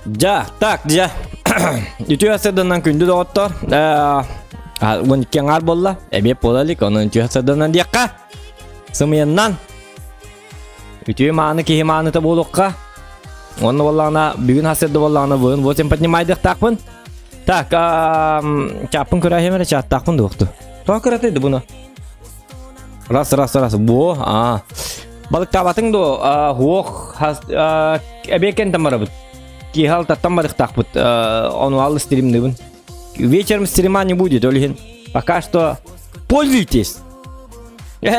Дьа, так, дьа. Үтүө сырдынан күндү доҕоттор. 12 аҥаар буолла. Эбиэт буола илик, онон үтүө сырдынан диэххэ. Сымыйаннан. Үтүө мааны киһи мааныта буолуохха. Онно буоллаҕына, бүгүн хасырды буоллаҕына, бүгүн 8 поднимайдыахтаахпын. Так, чааппын көрөөһүм эрэ чааттаахпын дуохту. Тоҕо кыратыйды буну? Раз, раз, раз. Бу, а. Балыктаабатыҥ дуо? Хуох, эбиэккэнтэн барабыт. Киэһэ алтаттан барыахтаахпыт. Ону ал стримныбын. Вечером стрима не будет, ол иһин. Пока что пользуйтесь.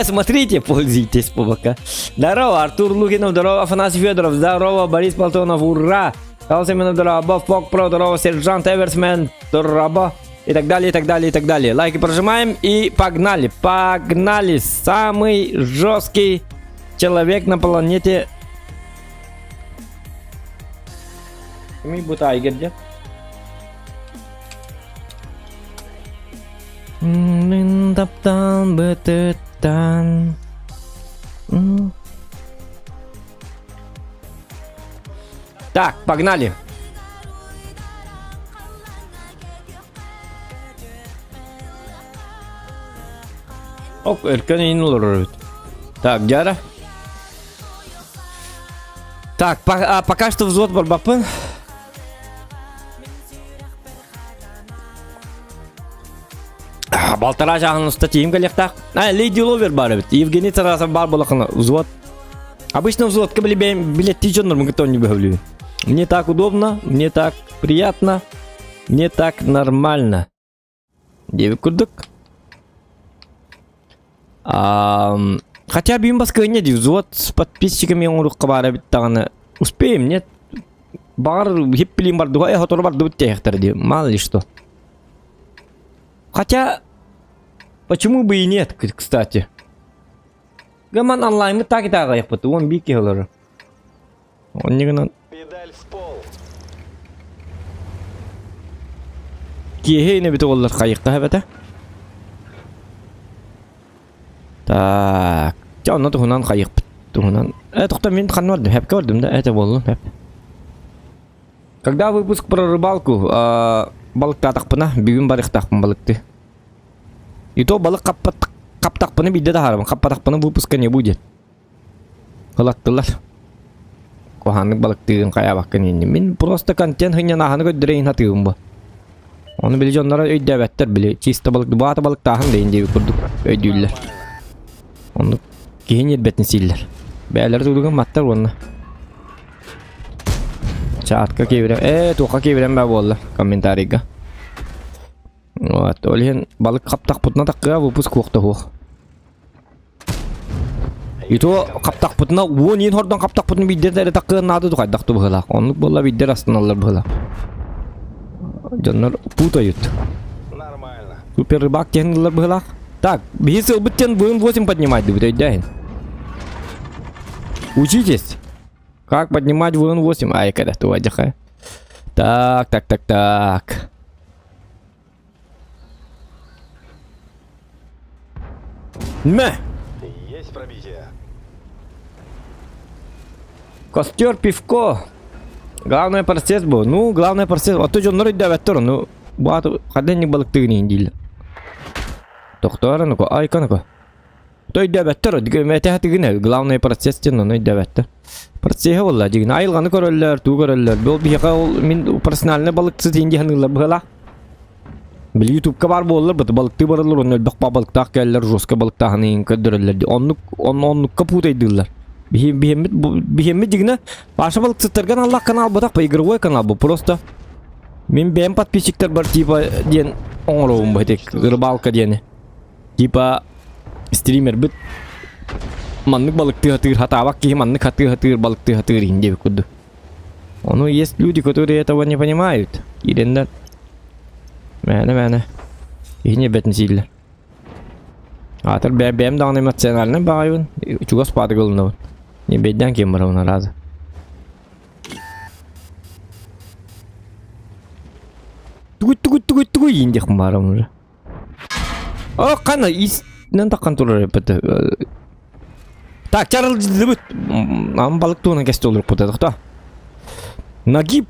Смотрите, пользуйтесь пока. Здорово, Артур Лукинов, здорово, Афанасий Федоров, здорово, Борис Платонов, ура! Павел Семенов, здорово, Фок Про, здорово, Сержант Эверсмен, здорово, и так далее, и так далее, и так далее. Лайки прожимаем и погнали, погнали. Самый жесткий человек на планете. Кими бу Тайгер дьэ? Мин таптаан бытыттан. Так, погнали. Оп, өркөн иин олорор эбит. Так, Дяра. Так, по а, пока что взвод барбаппын. Балтара жаһын уста тиим кэлиэхтээх. А, Леди Ловер бар эбит. Евгений Тарасов бар болақына взвод. Обычно взводка билеттии дьоннор кытта не бөһөлүү. Мне так удобно, мне так приятно, мне так нормально. Диэбит курдук. Хотя бүгүн баскыһынньа дии взвод с подписчиками оҥоруохха баара эбит даҕаны. Успеем, нет? Баҕар хиппилиин бардыга, э, сотору бардыбыт диэхтэр дии. Мало ли что. Хотя, почему бы и нет, кстати. Гаман онлайммыт так и тааҕайахпыт, уон биир киһи олорор. Онньа гынан Педаль в пол. Киэһэ инэбит оҕолор хайыхха эбэтэ. Так, чэ онно туһунан хайыхпыт туһунан. Э, тохто мин ханна бардым, хэпкэ бардым да, это буоллун, хэп. Когда выпуск про рыбалку, балыктаатахпына, бүгүн барыахтаахпын балыкты. И то балык хаппат хаптахпына биирдэ таһаарабын, хаппатахпына выпуска не будет. Ылаттылар. Куһааннык балыктыырын хайаабаккын инни. Мин просто контент хынньан аһаны көрдөрөйүн хатыыбын бу. Ону били дьонноро өйдөөбөттөр били чисто балык баата балыктааһын дейин диэбит курдук өйдүүллэр. Оннук киһи ньирбэтин сииллэр. Бээлэр тулугун маттар уонна. Чаатка киэбирэн, ээ туохха киэбирэн баа буолла комментарийга. Вот, ол иһин балык хаптахпытына таккыа выпуск уохта И то хаптахпытына уон иин хордон хаптахпытын биирдэ эрэ таккыан наада ду хайдах ту быһыылаах. Оннук буолла биирдэр астыналлар быһыылаах. Дьоннор путают. Нормально. Супер рыбак диэн ыллар быһыылаах. Так, биһи сылбыт диэн быын 8 поднимать дыбыт өйдөөһүн. Учитесь. Как поднимать вон 8? Ай, когда туадиха. Так, так, так, так. Мэ! Есть пробитие. Костер, пивко. Главное процесс был. Ну, главное процесс. А то дьоннор өйдөөбөттөр. Ну, бу хаден балыктыгын иһин дииллэр. Тохтоор ну-ка, айка ну-ка. То өйдөөбөттөр, этэ главное процесс диэн ону өйдөөбөттөр. Процеһы буолла дигин айылҕаны көрөллөр, туу көрөллөр. Бұл биһиэхэ ол мин профессиональный балыксыт иһин диэн быһыылаах. Били ютубка баар буоллар, бу балыктыы бараллар, онно элбэх балыктаах кэллэр, жестко балыктааһын иһин көрдөрөллөр дии. Оннук, оннукка путайдыыллар. Биһиэммит, биһиэммит дигинэ, Паша балыксыттарга аналлаах канал бутах, по игровой канал бу просто. Мин бэйэм подписчиктар бар типа диэн оҥоробун бу ити рыбалка диэни. Типа стримербит маннык балыктыы хатыыр, хатаабак киһи маннык хатыы хатыыр, балыктыы хатыыр иһин диэбит курдук. Ону есть люди, которые этого не понимают. Киирэннэр мээнэ-мээнэ иһин эбэтин сииллэр. Аатыр бэйэм бэйэм даҕаны эмоциональнай баҕайыбын, чугас баатык ылынабын. Не бэйдээн киэн барабын араазы. Тугуй тугуй тугуй тугуй иин диэхпин баарым уже. О, хана ис нэн таххан турар эппит. Так, чарылдыбыт. Ам балык туһунан кэсти олорукпут тохто. Нагиб.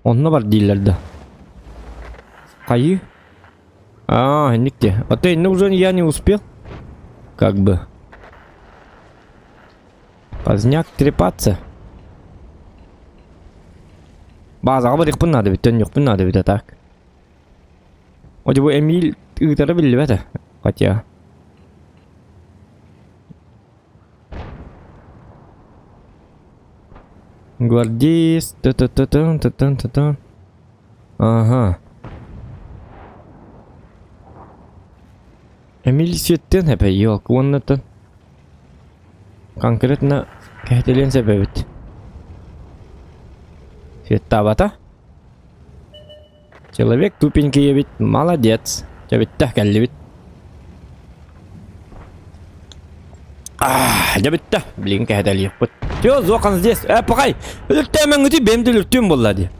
Онно бар дииллэр да. Хайыы? А, инникте. А ты, ну уже я не успел. Как бы. Поздняк трепаться. Базаҕа барыахпын наада эбит, төннүөхпүн наада эбит а так. Одь бу Эмиль ыытара биллибэт хотя. Гвардеец, та-та-та-та, та-та-та-та. Ага. Эмиль сүөттүөн эпэ, ёлка, уонна конкретно кэһэтилиэн сөп эбит. Светтаабата. Человек тупенький эбит, молодец. Дьэбиттэ, кэллибит. Дьэбиттэ, билигин кэһэтэлиэхпит. Все, Зохан здесь. Э, пахай, өлүртээмэҥҥити бэйэм да өлүртүөм буолла дии.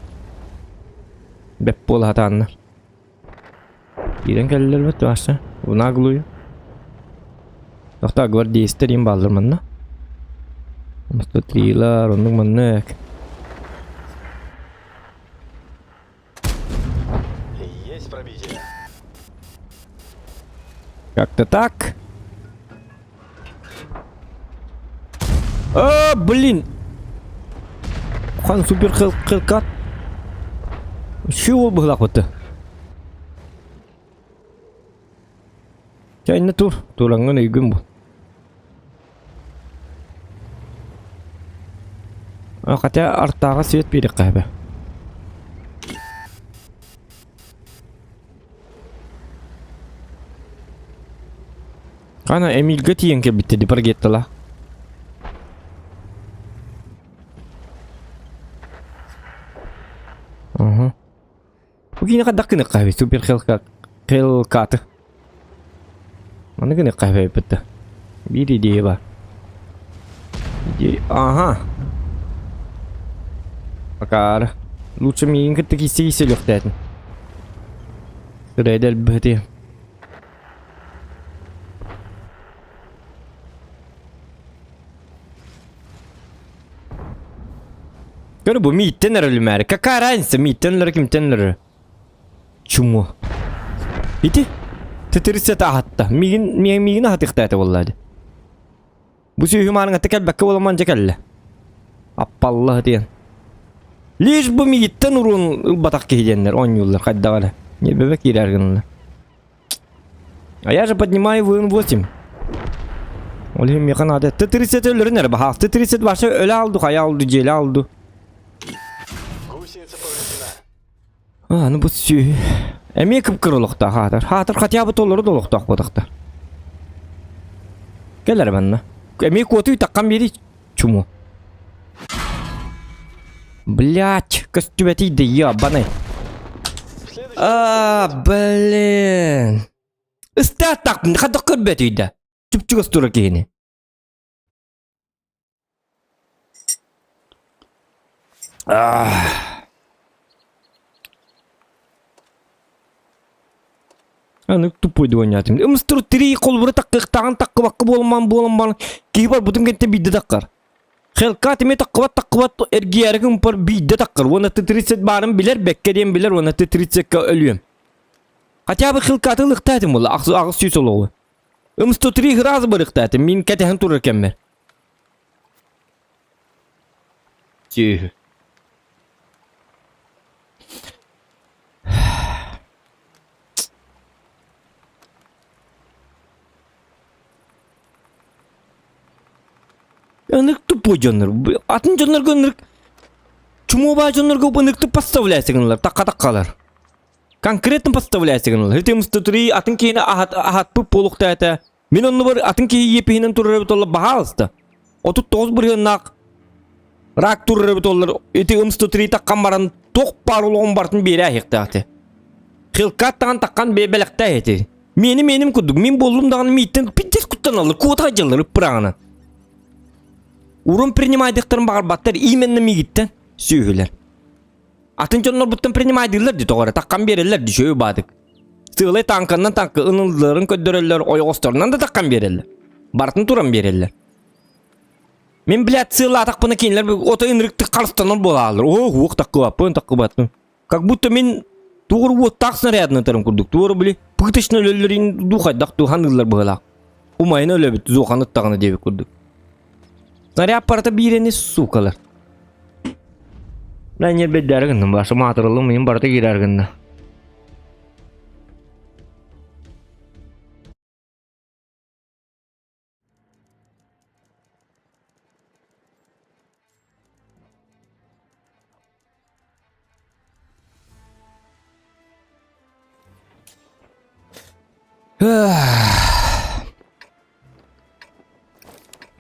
Бэп буола сатааннар. Киирэн кэллилэр бааса. В наглую. Тохтоо гвардеецтэр им бааллар манна. 103-лар, оннук маннык. Есть пробитие. Как-то так. А, блин! Хан супер хелкат. Чего было вот Чайна тур, тураңын өйгүн бу. Хотя артаға свет берек қайбы. Ана Эмильгэ тиийэн кэлбиттэ Депаргеттала. Ага. Бу киинэ хайдах гыныахха эбит супер хелкаты. Маны гыныахха эбит да. Биир идея бар. Идея... Ага. Акаары. Лучше миигин кытта киирсэ-киирсэ өлүөхтээтин. Сырайда элбэхти. Көрө бу мииттэн эрэ өлүмээри. Какая разница мииттэн өлөрө кимтэн өлөрө? Чумо. Ити Т-30 аһатта. Миигин миигин аһатыахтаата буолла дии. Бу сүөһү маарыҥҥа кэлбэккэ буоламман дьэ кэллэ. Аппаллаһы диэн. Лишь бы миигиттэн уруун ылбатах киһи диэннэр оонньууллар хайдах эрэ. Ньиэрбэбэ киирэр гынна. А я же поднимаю ВН-8. Ол иһин миэхэ наада. Т-30 өлөрүн эрэ баһаал. Т-30 вообще өлө алду, хайа алду, дьиэлэ алду. Гусеница повреждена. А, ну бу сүөһү. Эмиэ кып-кыра олохтоох аатар. Хаатар хотя бы толору да олохтоох буотахтар. Кэлэр манна. Эмиэ куотуй таххан биэри чуму. Блять, көстүбэтий да ебаный. А, блин. Ыстааттахпын, хадах көрбөтүй да. Чүпчүгөс тура киһини. Аны тупой дуонятым. Ымстыр тири холбура таккыктаган таккыбакка буолман буолан баран киһи барбытын кэнтэ биирдэ таккар. Хелкат эмиэ таккыбат таккыбат эргийэрик ымпар биирдэ таккар. Уонна Т-30 баарын билэр, бэккэ диэн билэр уонна Т-30-ка өлүөм. Хотя бы хилкаты ылыктаатым буолла, 800 олоҕу. М103 ыраас барыктаатым, мин кэтэһэн турар кэммэр. Сүөһү. Ынырык тупой дьоннор. Атын дьоннорго ынырык чумуобаа дьоннорго ынырыктык подставляйся гыналар, такка-таккалар. Конкретно подставляйся гыналар. Ити м103 атын киһини аһат аһатпыт буолуохтаата. Мин оннубар атын киһи иэпиһинэн турар эбит олла баһаалыста. 39 бырыһыаннаах рак турар эбит оллар ити м103 таккан баран туох баар олоҕун барытын биэрэ аһыахтаах Хилкат таҕан таккан бэлэхтээх ити. Миэним миэним курдук мин буоллум даҕаны мииттэн пиздец куттаналлар куота дьыллар ыппыраҕынан. Урун принимайдыктарын баҕарбаттар именно миигиттэн сүөһүлэр. Атын дьоннорбуттан принимайдыыллар дии тоҕо эрэ таккан биэрэллэр дии үчүгэй баадык. Сыалай тааҥканнан тааҥка ынылларын көрдөрөллөр, ойоҕосторунан да таккан биэрэллэр. Барытын туран биэрэллэр. Мин, блядь, сыалаатахпына кинилэр ото ынырыктык харыстанар буолааллар. Оо, уох таккыбаппын, таккыбаппын. Как будто мин тугур уоттаах снарядын ытарым курдук. Туора били пыточно өлөллөрүн дуу хайдах дуу ханыыллар быһыылаах. Умайын өлөбүт, зуохан ыттаҕына диэбит курдук. Снаряд барыта биирэни сукалар. Мен ньирбэйдээри гынным, башы маатырыллым, мин барыта киирэр гынна.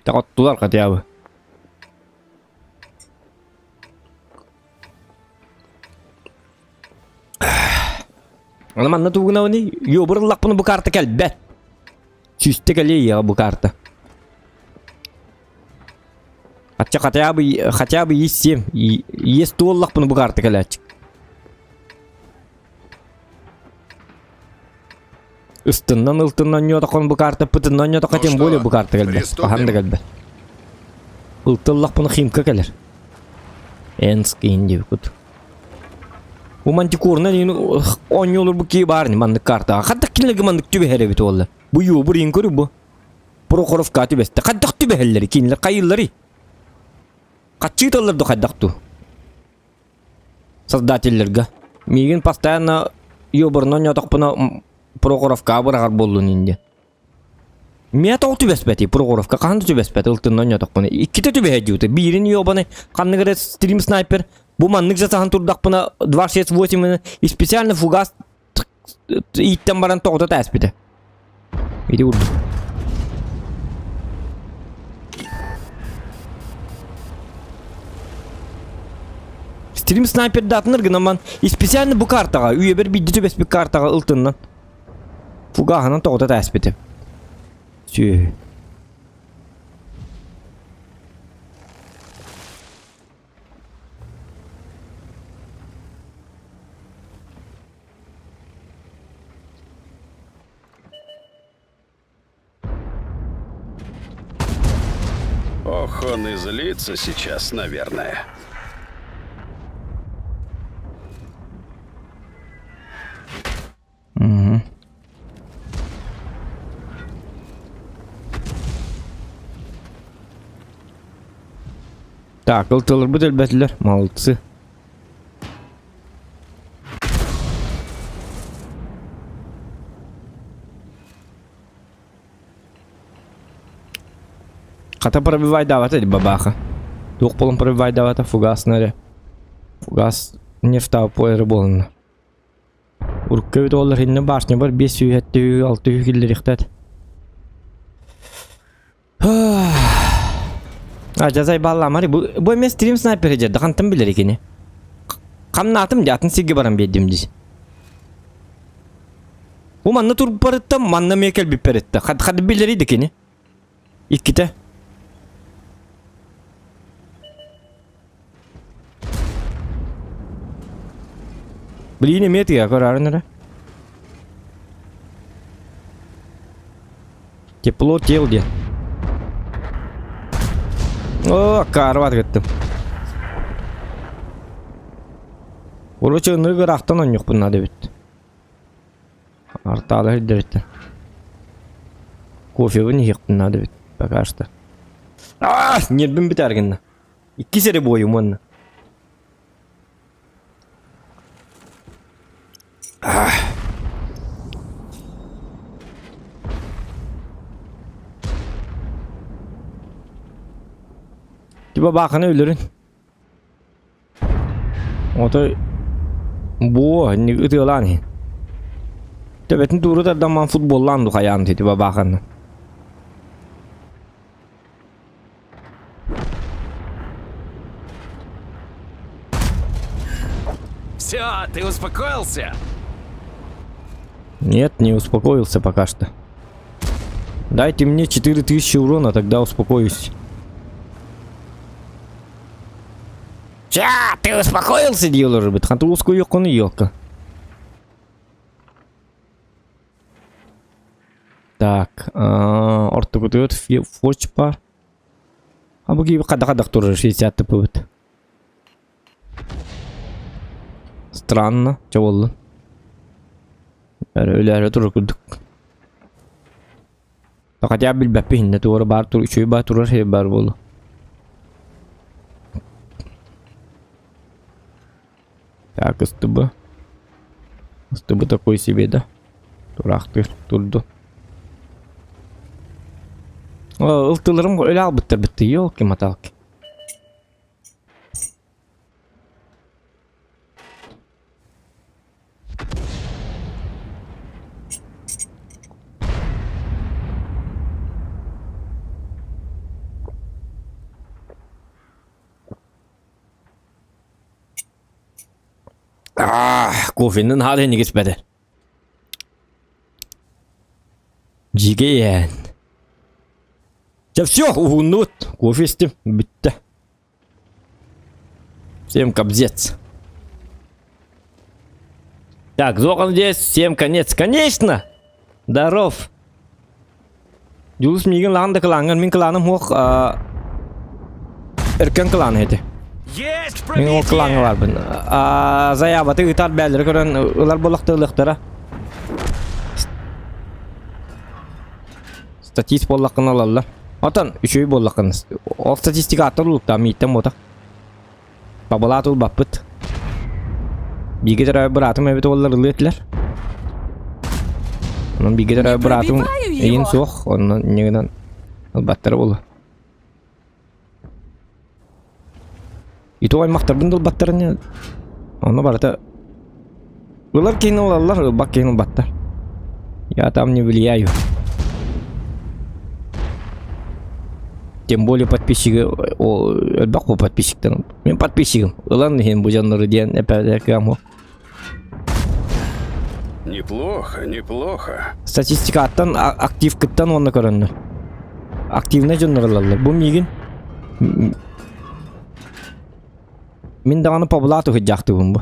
Тоҕоттулар хотя бы. Аны манна тугунабыный? Йобур ыллахпына бу карта кэлбэт. Сүүстэ кэлиэ бу карта. Хотя хотя бы хотя бы есть семь. Есть туоллахпына бу карта кэлээччик. Ыстыннан ылтыннан ньуотахон бу карта пытыннан ньуотаха Ну тем более что, бу карта кэлбэт. приступим? Хаһан да кэлбэт. Ылтыллахпына химка кэлэр. Энскин диэбит. Бу мантикорна диэн оонньуулар бу кии баар маннык картаҕа. Хантах кинилэргэ маннык түбэһэр эбит уолла. Бу юбур иин көрү бу. Прохоровка түбэстэ. Хантах түбэһэллэри кинилэр хайыылларый? Хаччыыталлар да хайдах ту? Создателлэргэ. Миигин постоянно юбурна оонньоотохпуна Прохоровка быраҕар буоллун инде. Миэ тоҕо түбэспэтий Прохоровка хаһан да түбэспэт ылтынна оонньоотохпуна. Иккитэ түбэһэ диэбитэ. Биирин ёбаны ханнык эрэ стрим снайпер бу маннык жасаһан турдахпына 268 и специально фугас ииттэн баран тоҕото тээспитэ. Ити курдук. Стрим снайпердаатынар гынан и специально бу картаҕа үйэбэр биирдэ түбэспит картаҕа ылтыннан Фугаһынан тоҕута тээспитим. Сүөһү. Ох, он и злится сейчас, наверное. Угу. Так, ылтыларбыт өлбөтүлэр, молодцы. Хата пробивайдаабата бабаха. Туох буолан пробивайдаабата фугасна эрэ. Фугас нефтааппой эрэ буолунна. Урукку эбит уоллар иннэ башнябар 5 сүүһэттүү 6 киллэриэхтээт. А жазай балламари бу бу эмиэ стрим снайпер дьэ хантан билэр кини. Хамнаатым дьэ атын сиргэ баран биэрдим дии. Бу манна турбарыттан манна эмиэ кэлбиппэриттэ. Хад хад билэрий да кини. Иккитэ. Блин, эмиэ тыа көрөөрүн эрэ. Тепло тел диэн. О, аккаарыбат кыттым. Короче, ынырык ыраахтан онньукпун наада эбит. Артаала сирдэриттэн. Кофебын иһиэхпин наада эбит пока что. Аа, ньиэрбин бүтээр гынна. Иккис эрэ буойум уонна. Типа баахана өлөрүн. Ото буо ытыалаан иһин. Төбөтүн тууру тардан ман футболлаан ду хайаан типа баахана. Все, ты успокоился? Нет, не успокоился пока что. Дайте мне 4000 урона, тогда успокоюсь. Ча, ты успокоился, дииллэр эбит. Хантан уоскуйуоххун елка. Так, ортокутугар фоч баар. А бу киһи хадах-хадах турар 60 тыппыбыт. Странно, чэ буоллун. Өлөөрө турар курдук. Хотя билбэппин иннэ туора баар тур үчүгэй баар турар сир баар буолуо. Так, ыстыбы. Ыстыбы такой себе да. Тураахтыыр турду. О, ылтыларым өлө албыттар битти, елки-моталки. Ah, кофенин хаал инники испэдэ. Дьигэ Чэ все, уһуннубут. Кофе истим, бүттэ. Всем кобзец. Так, Зохан здесь, всем конец. Конечно! Здоров! Дьулус миигин лаан да кылааҥҥын, мин кылааным суох өркөн кылаан эти. Есть Мин ол кылааҥҥа пробитие! барбын. Заяваты ыытар бээлэри көрөн ылар буоллахта ылыахтара. Статист буоллаххына ылаллар. Отон үчүгэй буоллаххына ол статистика аттар улуктаах мииттэн буотах. Бабалаат ылбаппыт. Бииргэ төрөөбүт быраатым эбит уоллар ылыа этилэр. Онон бииргэ төрөөбүт быраатым пробиваю эйин его. суох, онон инньэ гынан ылбаттара буолуо. Ито аймахтарбын да ылбаттар ини. Онно барыта ылар киһини ылаллар, ылбат киһини ылбаттар. Я там не влияю. Тем более подписчиги, о, элбэх бу подписчиктан. Мин подписчигым. Ылан иһин бу дьоннору диэн эпэкэм Неплохо, неплохо. Статистикаттан активкыттан уонна көрөннөр. Активнай дьоннор ылаллар. Бу миигин мин даҕаны побулаат уһуйдьаахтыыбын бу.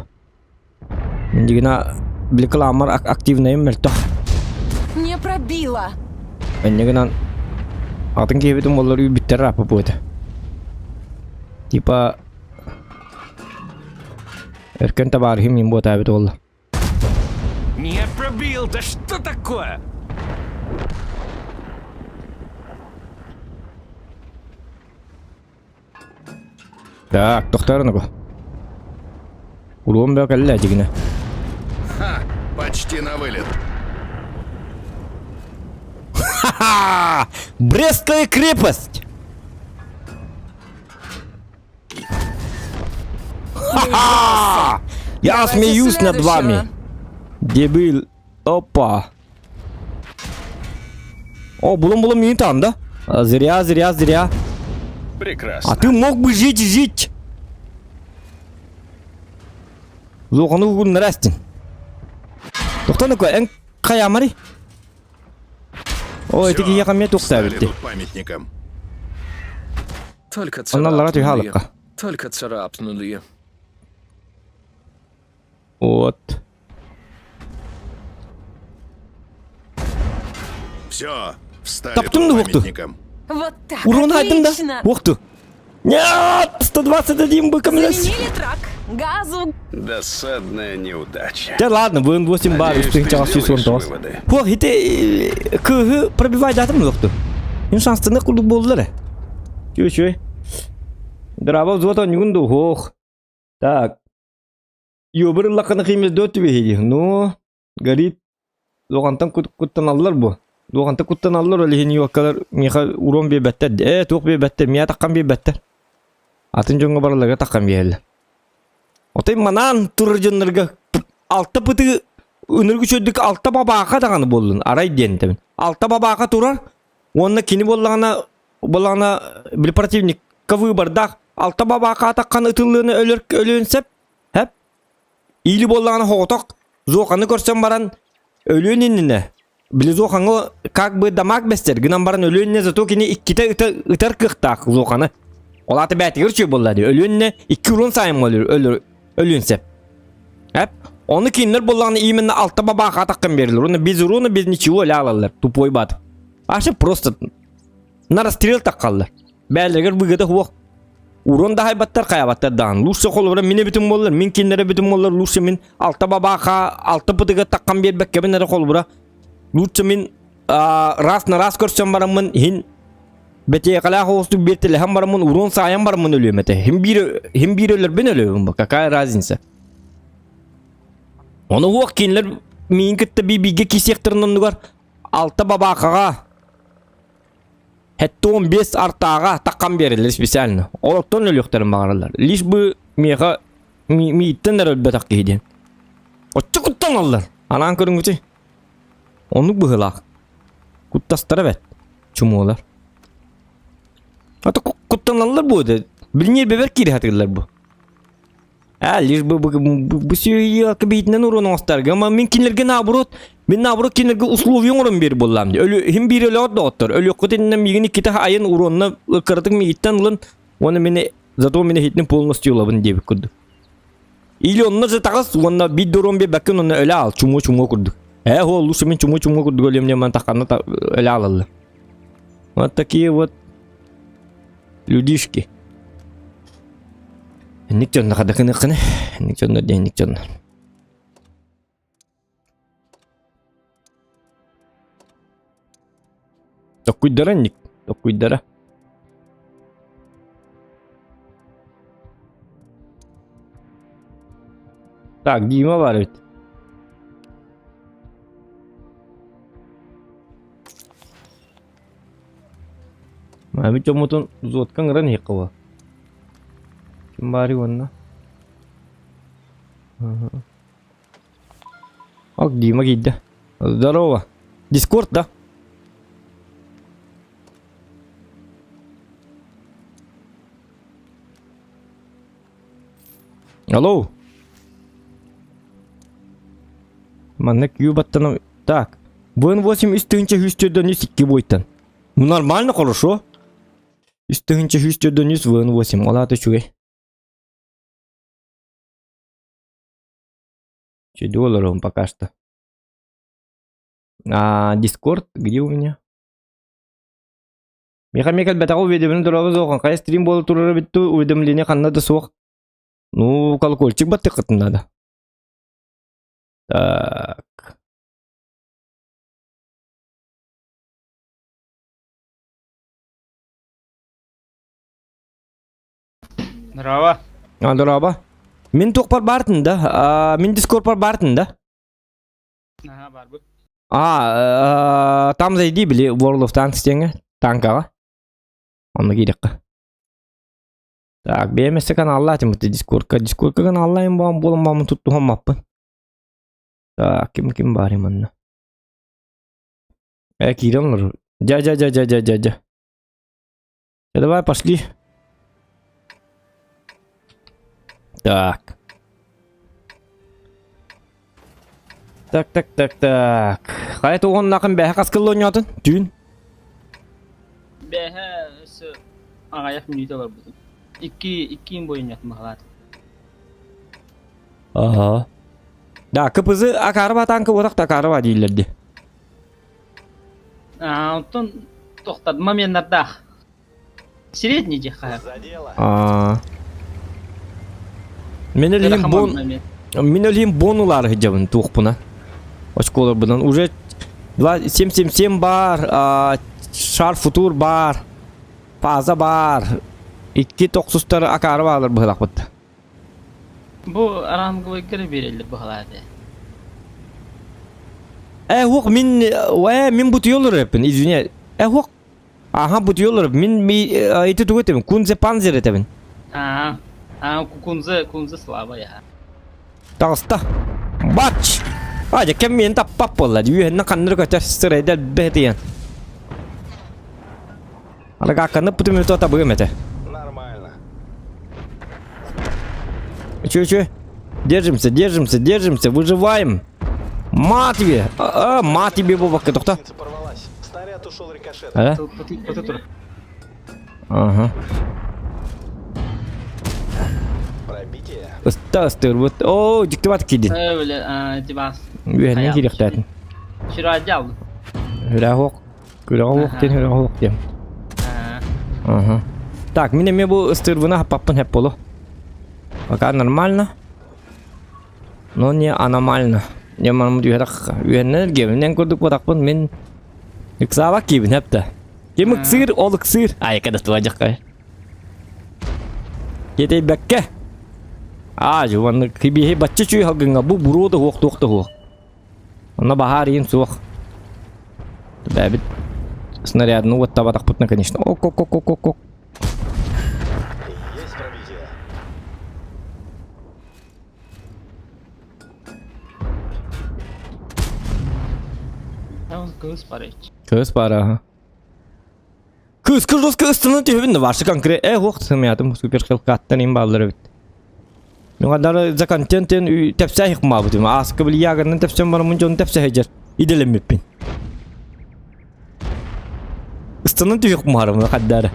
Дигина били кылааммар активнайым мөлтөх. Не пробила. Инньэ гынан атын киһибитин буоллар үүбүттэр раппа буота. Типа өркөн табаарыһым мин буотаабыт буолла. Не пробил! Да что такое? Так, тохтоор Уруом бөө кэллэ дьигинэ. Ха! Почти на вылет. Ха-ха! Брестская крепость! Ха-ха! Я Давайте смеюсь над вами. следующего. Дебил. Опа. О, булун-булун миин да? А, Зря, зря, зря. Прекрасно. А ты мог бы жить и жить. Луоханы угуннарастин. Тохтон эн хайамари? Ой, Всё, ити киһиэхэ эмиэ Стали туохтаабытты. тут памятником. Только Онно царапнули. түһэ Только царапнули. Вот. Все, встали Таптым тут да уохту. памятником. Вот так, Урон айдым да? отлично. Уохту. Нет! 121 быком Заменили трак. Газу. Досадная неудача. Да ладно, вын 8 бар, Надеюсь, үстүн ты чаҕас сделаешь 119. выводы. Хуох, ити кыыһы пробивайдаатым уохту. Ин шанстыны курдук буоллар. Чү чү. Драба взвод ньугун ду хуох. Так. Юбыр лаканы химез дөт бихиди. Ну, горит. Лугантан куттаналлар бу. Лугантан куттаналлар ол иһин юаккалар миха урон биэрбэттэр. Э, туох биэрбэттэр, миа таххан биэрбэттэр. Атын дьоҥҥо бараларга таххан биэрэллэр. Отой манаан турар дьоннорго алта пыты ыныргы үчүгэйдик алта бабааха даҕаны буоллун арай диэн этэбин. Алта бабааха турар уонна кини буоллаҕына буоллаҕына били противникка выбордаах алта бабааха атаххан ытыллыаны өлөр өлүөн сөп хэп или буоллаҕына соҕотох Зоханы көрсөн баран өлүөн иннинэ били Зохаҥа как бы дамаг бэстэр гынан баран өлүөн иннинэ зато кини иккитэ ыта ытар кыахтаах Зоханы ол аата бээтигэр үчүгэй буолла дии өлүөн иннинэ икки урун сайымҥа өлөр өлөр өлүөн сөп эп ону кинилэр буоллаҕына именно алта бабааха атаххын биэрэллэр уонна без урона без ничего өлө аалаллар тупой бат ашы просто на расстрел таххаллар. Бээлэригэр быгыта суох. Урон да хайбаттар, хайабаттар даҕаны. Лучше холобура мин эбитим буоллар, мин кинилэр эбитим буоллар, лучше мин алта бабааха, алта бытыга таххан биэрбэккэбин эрэ холобура. Лучше мин раз на раз көрсөн бараммын иһин бэтиэхэлээх оҕустук биэртэлэһэн бараммын урон саайан бараммын өлүөм этэ. Хим биир хим биир өлөрбүн өлүөм, какая разница? Ону уох кинилэр миин кытта бииргэ киисиэхтэрин оннугар алта бабаахаҕа 75 артааҕа таххан биэрэллэр специально. Олортон өлүөхтэрин баҕараллар. Лишь бы миэхэ мииттэн эрэ өлбөтөх киһи диэн. Оччо куттаналлар. Анаан көрүҥүтүй. Оннук быһыылаах. Куттастара бэт. Чумуолар. Ата куттаналлар бу да. Билинер бэбэр киирэ сатыыллар бу. А, лишь бы бу сүйү биитинэн уруон оҥостарга, ма мин кинилэргэ наоборот, мин наоборот кинилэрге условия оҥорон биэр буоллаам дии. Өлү иһин биир өлөҕөр доҕоттор. Өлүөххүт иннинэ миигин иккитэ айан уруонна кыратык миигиттэн ылын уонна мини зато мин иһитин полностью ылабын диэбит курдук. Или онно же таҕыс уонна биир да уруон биэрбэккин онно өлө аал чумуо чумуо курдук. Ээ ол лучше мин чумуо чумуо курдук өлүөм диэн тахханна өлө аалаллар. Вот такие вот людишки. Инник дьонно хадакыныххыны. Инник дьонно диэн инник дьонно. Токкуйдара инник. Токкуйдара. Так, Дима бар эбит. Маами дьоммутун взводка ыҥыран иһиэххэ буо. Ким баарый уонна? Ок, Дима киирдэ. Здорово. Дискорд, да? Алло. Манна күү баттанам. Так. ВН8 3142 бойтан. Ну нормально, хорошо. 3143 ВН8. Ол аата үчүгэй. Чуть олорон пока что. А, Дискорд где у меня? Миха мекал бэтаҕа уведомление дорога суох. Хайа стрим буола турара бүттү уведомление ханна да суох. Ну, колокольчик баттыххытын надо. Так. Здорово. А, дороба. Мин туохпар баартын да? А, мин дискорпар баартын да? Ага, барбыт. А, там зайди, били World of Tanks диэҥҥэ, танкаҕа. Онно киириэххэ. Так, бэйэм өссө каналлаатым бу дискордка. Дискордка каналлаайым буолан буолан бааммын туттуһаммаппын. Так, ким ким баарый манна? Э, киирэн олорор. Дьа дьа дьа дьа дьа дьа дьа. Давай, пошли. Так. Так, так, так, так. Хайа тугуннахын бэһэ хаскылла оонньоотун? Түүн? Бэһэ өссө аҕайах мүнүүтэ олорбутум. Икки икки им бойунньатым баһылаат. Ага. Да, КПЗ Акарова танка уотах Такарова дииллэр дии. Аа, оттон тохтор моменнардаах. Средний диэххэ. Аа. Мен өлүһүм бон Мин өлүһүм бонулар сылдьабын туохпуна. Очколорбунан уже 777 бар, шар футур бар, фаза бар. Икки тохсустар акаары баалар быһылахпыт. Бу ранговойга эрэ биэрэллэр быһалааты. Э, уох, мин, э, мин бутуйолор эппин, извини. Э, уох, аха, бутуйолор, мин, ми, ити тугу этэбин, кунзе панзер этэбин. Аа, аа, кунзе, кунзе слабая. Таҕыста. Бач! А, дьэ, кэм миэн таппап буолла. Үөһэннэн ханнары көтөр сырайда бэтийэн. Аргаакканы путумүтө табыгым этэ. Нормально. Че, че? Держимся, держимся, держимся, выживаем. Ма тебе! А, ма тебе, бабака, тохта. Порвалась. Снаряд ушел рикошет. А? Ага. Пробитие. Ыста ыстырбыт. О, диктоват кидин. Э, бля, дибас. Үөһэннэн киириэхтээтин. Сүрэ Хүрээх уох. Күрэҕэ уох диэн, хүрэҕэ уох диэн. Ага. Так, мин эмиэ бу ыстыырбына хаппаппын хэп болу. Пока нормально. Но не аномально. Я манмыт үһэрэх үһэннэр гебинен курдук бодақпын мин ыксаабак киибин хэпте. Ким ыксыыр, ол ыксыыр. Айка да туажакка. Кетейбэккэ. Аа, жуанны кибиһи бачча чүй халгынга бу буруо да хуох туох да хуох. Онно баһаар иин суох. Бэбит снарядны уоттабатахпытына, конечно. Ок, ок, ок, ок, ок, ок. Есть пробитие. Кыыс бар эч. Кыыс бар, ага. Кыыс кыргыз кыыстынан түһүбүн ваша конкрет э хуох сымыятым супер хелкаттан им баалар эбит. Мин за контентен тэпсэ хикмаабытым. Ааска били яганнан тэпсэм барамын дьон тэпсэ хеджер. Иделеммиппин. Ыстанан түһүк маарым хаддара.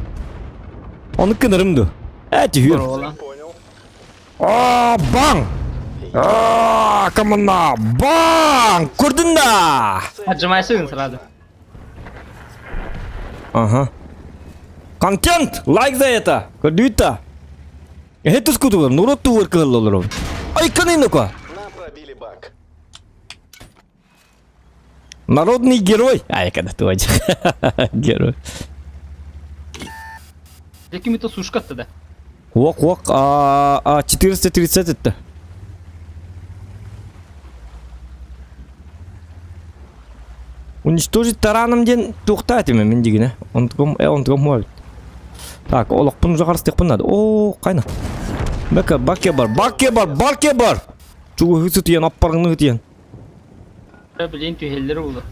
Оны кынырым ду. Э түһүр. Понял. А, баң! А, камана! Баң! Көрдүн да! Отжимайсың сразу. Ага. Контент! Лайк за это! Көрдүт да! Эһэ тускутулар, нурот тугар кыһыллалар. Ай, каныйнука! Нам пробили бак. Народный герой! Ай, когда ты Герой. Какими-то сушка тогда. Ок, ок, а, 430 это. Уничтожить тараном диэн туохтаа этим мин дигинэ. Онтугум, э, онтугум хуа Так, олохпун уже харыстыахпын надо. О, кайна. Бака, баке бар, баке бар, баке бар! Чугу сытыйан, аппарыңны ытыйан. Билин түһэллэр буолла.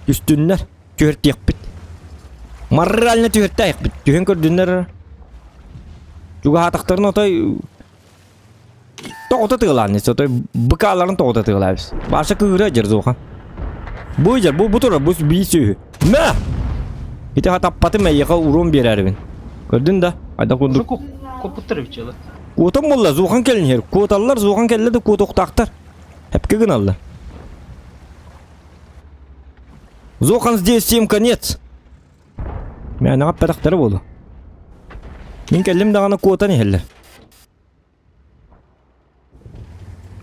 Түстүннэр, түһэртиэхпит. Морально түһэртээхпит. Түһэн көрдүннэр. Чугаһаатахтарын отой тоҕото тыалаан отой быкааларын тоҕото тыалаабыс. Баша кыыра дьэр зуоха. Бу дьэр бу бу турар бу бии сүөһү. Мэ! Ити хатаппатым эйиэхэ уруом биэрээрибин. Көрдүн да? Айда курдук. Копуттар бичелы. Куотан буолла зуохан кэлин иһэр. Куоталлар зуохан кэллэ да куотуохтаахтар. Эпке гыналлар. Зохан здесь всем конец. Мээнэҕэ эппэтэхтэрэ буолуо. Мин кэллим даҕаны куотан иһэллэр.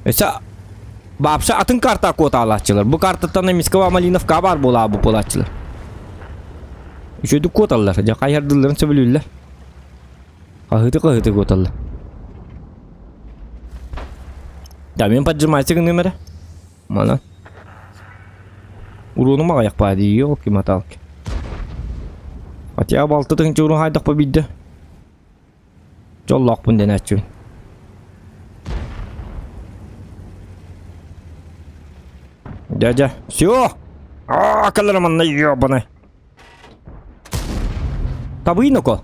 Өссө баапша атын карта куотаалааччылар. Бу картаттан эмискэ Малиновка баар буолаабыт буолааччылар. Үчүгүйдүк куоталлар. Дьэ хайардылларын сөбүлүүллэр. Хаһыты-хаһыты куоталлар. Да, мен поджимайся гыныым эрэ. Мана. Уруунум аҕыйах баа дии, елки-моталки. Хотя балты тыһынча уруун хайдахпа биирдэ. Дьоллоохпун дэнээччибин. Дядя, все! Аа, кэлэр манна ебаный. Табый ноко.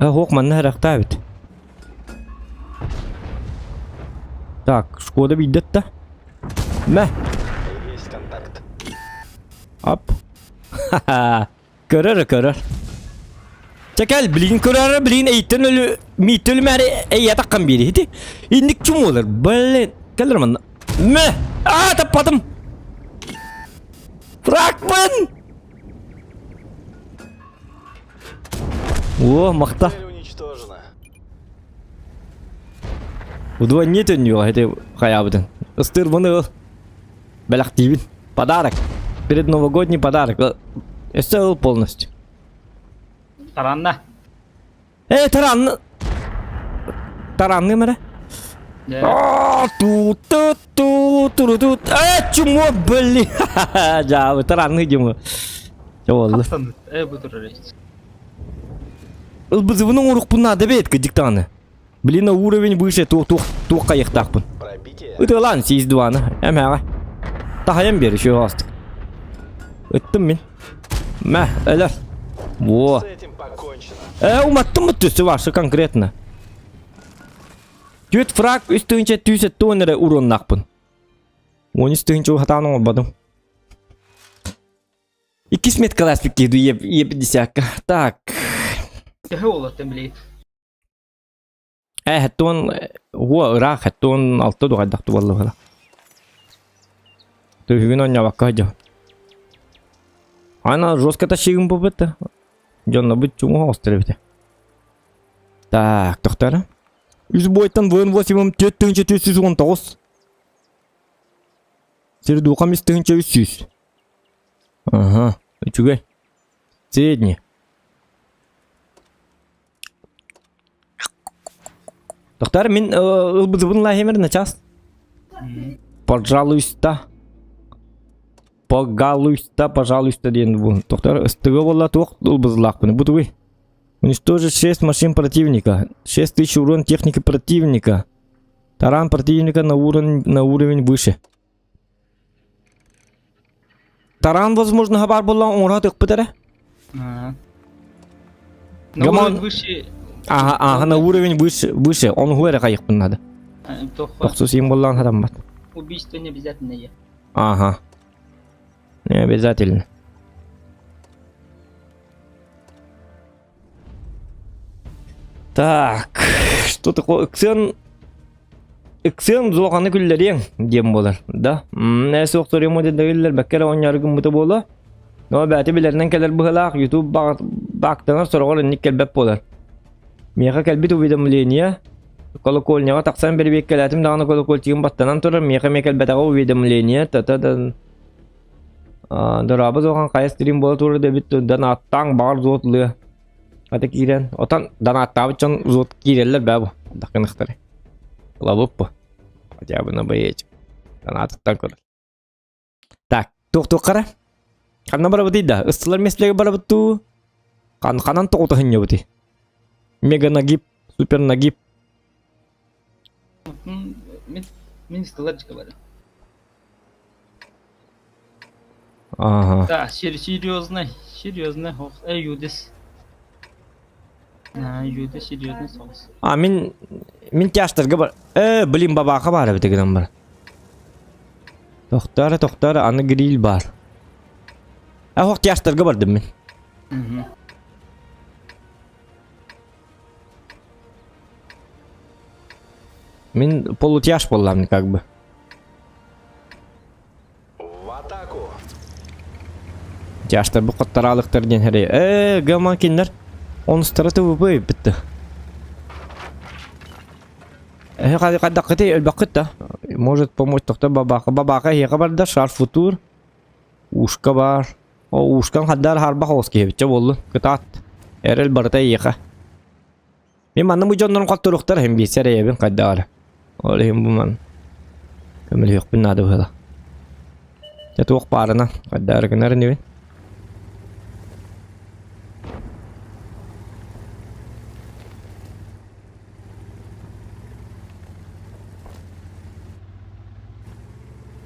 Ох, манна харахтаабит. Так, Шкода биирдэтта. Мэ. Есть контакт. Ап. Ха-ха. Көрөр, көрөр. Чэ кэл, билигин көрөөрү, билигин эйиттэн өлү, мииттэ өлүмээри эйиэ таххан биэри. Ити инник чум буолар. Блин, кэлэр манна. Мэ! Аа, таппатым. Фрагмент! О, махта. Цель уничтожена. Удвойне төннүөҕэ ити хайаабытын. Ыстыырбыны ыл. Бэлэхтиибин. Подарок. Перед новогодний подарок. Өссө ыл полностью. Таранна. Э, таранны. Таранным эрэ. Ту ту ту ту ту Э, чмо, блин. Дьаабы, таранны дьуму. Чооллу. Э, бу турар. Ылбызыбын оҥоруохпун наада эбээт кырдьык даҕаны. Блин, уровень выше туох туох туох хайыахтаахпын. Пробитие. Ытыалаан сиис дуаны эмээҕэ. Таһайан биэр еще астык. Ыттым мин. Мэ, өлөр. Во. С этим покончено. Э, уматтым бут ваша конкретно. Түөт фраг үс тыһыынча түүс эттуон эрэ уруоннаахпын. 13 тыһыынча хатаан оҥорбатым. Иккис меткаласпыт киһи Е 50 Так. Төһө уолаттан билигин? Э, хэттуон уо ыраах хэттуон алта дуҕайдах тубаллыбала. Түһүгүн оонньообокко сылдьабын. Ана жестко тащигым буолбут да. Дьоннорбут чуҥуһа оҕустар эбитэ. Так, тохтоо. Үс бойтан воин 8 4419. Сир духом 1300. Ага, үчүгэй. Средний. Тохтор мин ылбытыбын лаһемер на час. Пожалуйста. Пожалуйста, пожалуйста диэн бу. Тохтор ыстыга буолла туох ылбызылаахпын бу тугуй? Уничтожить 6 машин противника. 6000 урон техники противника. Таран противника на уровень выше. Таран возможно баар буолла оҥоро тыкпыт эрэ. На Гамон- уровень выше. Ага, на уровень выше, выше. Он эрэ хайыхпын надо. Тохсус им буоллаан хатаммат. Убийство не обязательно я. Ага. Не обязательно. Так, что такое? Ыксыан Ыксыан зуоханы күллэриэҥ диэн буолар, да? Ээ суох туруйума диэн дэгиллэр бэккэ эрэ оонньоору гыммыта буолуо. Но бэйэтэ билэринэн кэлэр быһыылаах YouTube баактанар сороҕор инник кэлбэт буолар. Миэхэ кэлбит уведомление колокольняҕа тахсан бэрэбиэркэлээтим даҕаны колокольчигым баттанан турар, миэхэ эмиэ кэлбэтэҕэ уведомление та-та-дан дорообо суохан хайа стрим буола турар да эбит донаттааҥ баҕар зуот ылыа. Ата киирэн, отон донаттаабыт дьон зуот киирэллэр бээ бу, дакыныхтары. Ылабыт бу. Хотя бы на боец. Донатыттан көрөр. Так, туох-туох хара? Ханна барабытый да? Ыстылар местелерге барабыт дуу? Хан ханан тоҕута хынньабытый? Мега нагиб, супер нагиб. Мин ыстылар дьике Ага. Да, серьезно, серьезно. Эй, Юдис. Юдис серьезный соус. А мин тяжтарга бар. Блин, бабаха бар эбит гынан бар. Тохтор, тохтор, аны гриль бар. А хох тяжтарга бардым мин. Мин полутяж буоллам как бы. В атаку! Тяжтар бу коттараалыктар диэн хэрэй. Гаман киннер. Онустара ТВП битти. Хайдаккыты өлбөккүт да. Может помочь тохтор бабака. Бабака хеха барда шар футур. Ушка бар. О ушкан хаддар харба хоос киһибитчэ буоллун. Кытаат. Эрэл барыта эйиэхэ. Мин манна бу дьоннорум хотторуохтар иһин биирсэ эрэйэбин хайдаҕа эрэ. Ол иһин бу ман көмөлөһүөхпүн наада быһыылаах. Дьэ туох баарынан хайдаары гынар инибин.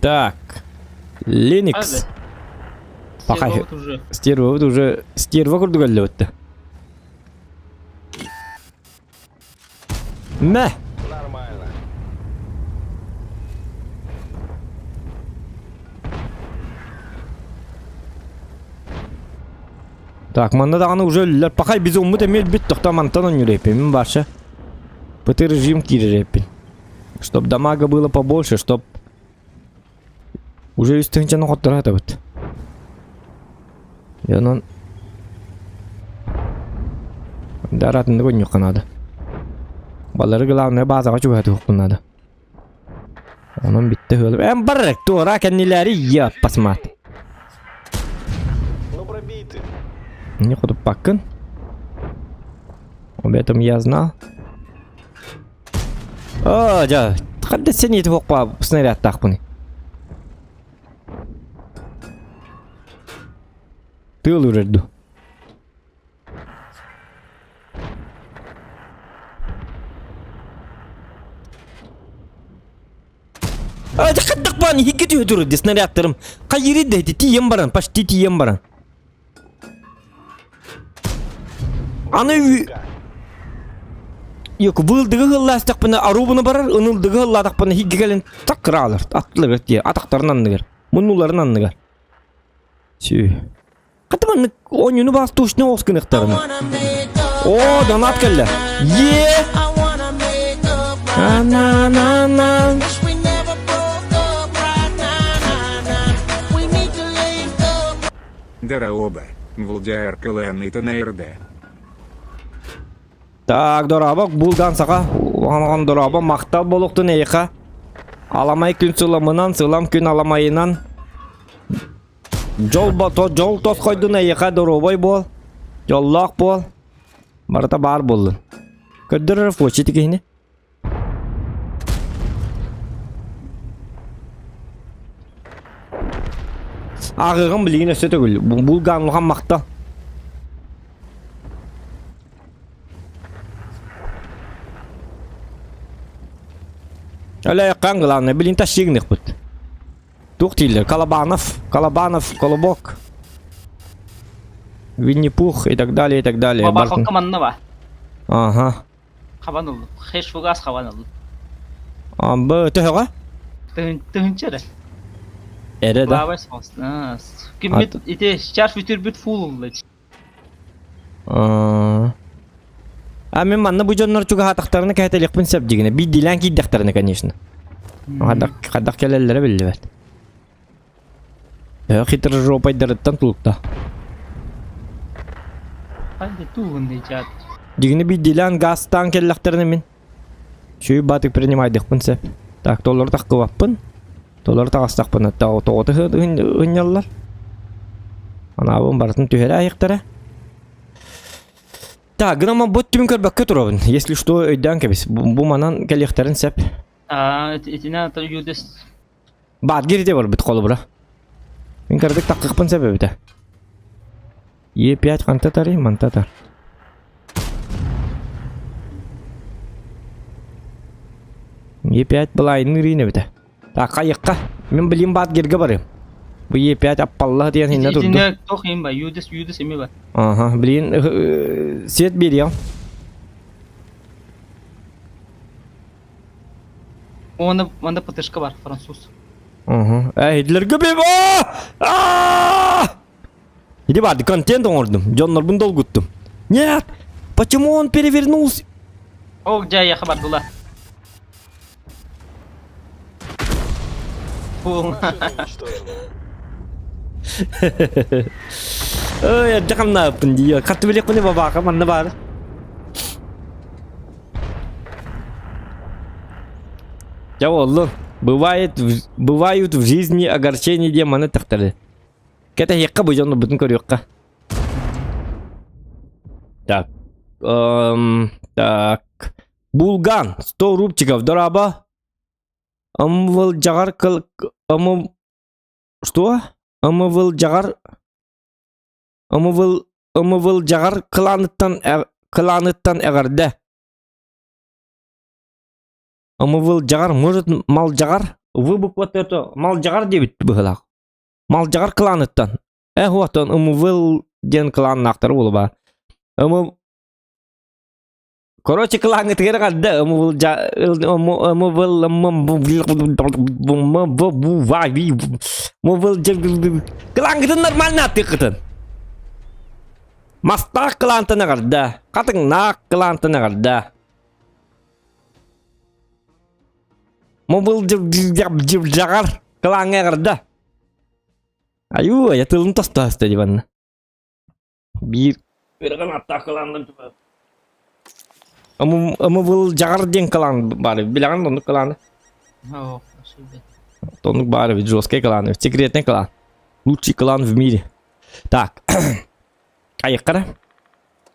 Так. Linux. Пока уже. Стерва уже стерва курдук өллөбүттэ. Мэ! Нормально. Так, манна даҕаны уже өллөр. Пахай бизоммут эмиэ өлбүт тохто мантан онньур Мин барша. ПТ режим киирэр Чтоб дамага было побольше, чтоб уже үстүнчаны хоттора Онон Даратынды коннюхха надо. Балары главное базаға чугатыхпын надо. Онон битте хөліп. Эм бар, тура кэннилэри я пасмат. Ну пробей ты. Не ходу паккын. Об этом я знал. О, да. Хадда сен етіп оқпа снаряд тақпын. Тыл үрерду. А, хаттак бан хикки түһү ди снарядтарым. Кайыри дети тием баран, почти тием баран. Аны Yok, вылдыгы хыллаастахпына арубуну барар, ынылдыгы хыллаатахпына хигги кэлэн таккыраалар, аттылыгар тие, атактарын анныгар, муннуларын анныгар. Сүү. Катыманнык онюну бас тушны оскыныктарына. О, донат келди. Е! На на на. Дороба. Мвлдяр кылаанныытын эрдэ. Так, дорообо, булган саха. Улахан дорообо, махтал буолуохтун эйиэхэ. Аламай күн сыламынан, сылам күн аламайынан. Дьол бото, дьол тосхойдун эйиэхэ доруобай буол. Дьоллоох буол. Барыта баар буоллун. Көрдөрөр фочи киһини. Ааҕыаҕым билигин өссө төгүл. Булгаан улахан махтал. Өлөйөххөн главное, билин тащигныхпыт. Туох дииллэр? Колобанов, Колобанов, Колобок, Винни-Пух и так далее, и так далее. Бабахокка манна ба. Ага. Хабан ыллым. Хеш фугас хабан ыллым. Амбы төһөҕө? Тыһынча эрэ. Эрэ да. Лавай соҕус. Киммит ити сейчас бүтүрбүт фул ылла. А мен манна бу дьоннор чугаһаатахтарына кэһэтэлиэхпин сөп дигинэ. Биирдиилээн киирдэхтэринэ, конечно. Хадах хадах кэлэллэрэ биллибэт. Төһө хитрожопайдарыттан тулукта. Хайда тугун дичат. Дигини биирдиилээн газтаан кэллэхтэринэ мин Чүй батык принимайдыхпын сөп. Так, толору тахкыбаппын. Толору таҕыстахпына тоҕото ынньаллар. Анаабын барытын түһэрэ айыктара. Так, гынан бу түмүн көрбөккө турабын. Если что, өйдөөн кэбис. Бу манан кэлиэхтэрин сөп. Аа, итинэ юдес Баатгир ити барбыт холобура. Мин кырдык таккыкпын сөп эбитэ. Е5 хантатар, мантатар. Е5 былайын ырыын эбитэ. Так, хайыкка. Мин билим баатгирге барыым. Бу Е5 аппалла диэн хинне турду. Итинэ туох им ба, юдес юдес эми ба. Ага, блин, свет бериям. Онда онда ПТшка бар, француз. Угу. Эй, Гитлерге бе Иди барды, контент оҥордум. Дьоннорбун долгуттум. Нет! Почему он перевернулся? О, где я хабардула? Фу. Ой, дьахамнааппын дии. Хатты билиэхпин бабаака манна баар. Дьэ буоллун. Бывает, бывают в жизни огорчения диэн маны тахтары. Кэтэһиэххэ бу дьоннорбутун көрүөххэ. Так. Эм, так. Булган, 100 рубчиков, дораба. Ымвыл жаҕар кыл... Ымы... Что? Ымывыл жаҕар... Ымывыл... Ымывыл дьаҕар кылааныттан кылааныттан эҕэрдэ. Ымывыл дьаҕар, может, малдьаҕар? Вы буквата это малдьаҕар диэбит быһыылаах. Малдьаҕар кылааныттан. Э, уотан ымывыл диэн кылааннаахтар буолуба. Ымы Короче, кылааҥҥытыгар эҕэрдэ ымывыл ымывыл Кылааҥҥытын нормально аттыаххытын. Мастаах кылаантан эҕэрдэ, хатыҥнаах кылаантан эҕэрдэ. Мобыл дьаҕар кылааҥҥа эҕэрдэ. Аюу, я тылын тостоо диванна. Биир ыарахан аттаах кылааннар Ымыбыл дьаҕар диэн кылаан баар билэҕин оннук кылааны? Оннук баар эбит жесткий кылаан эбит секретный кылаан лучший кылаан в мире так айыккара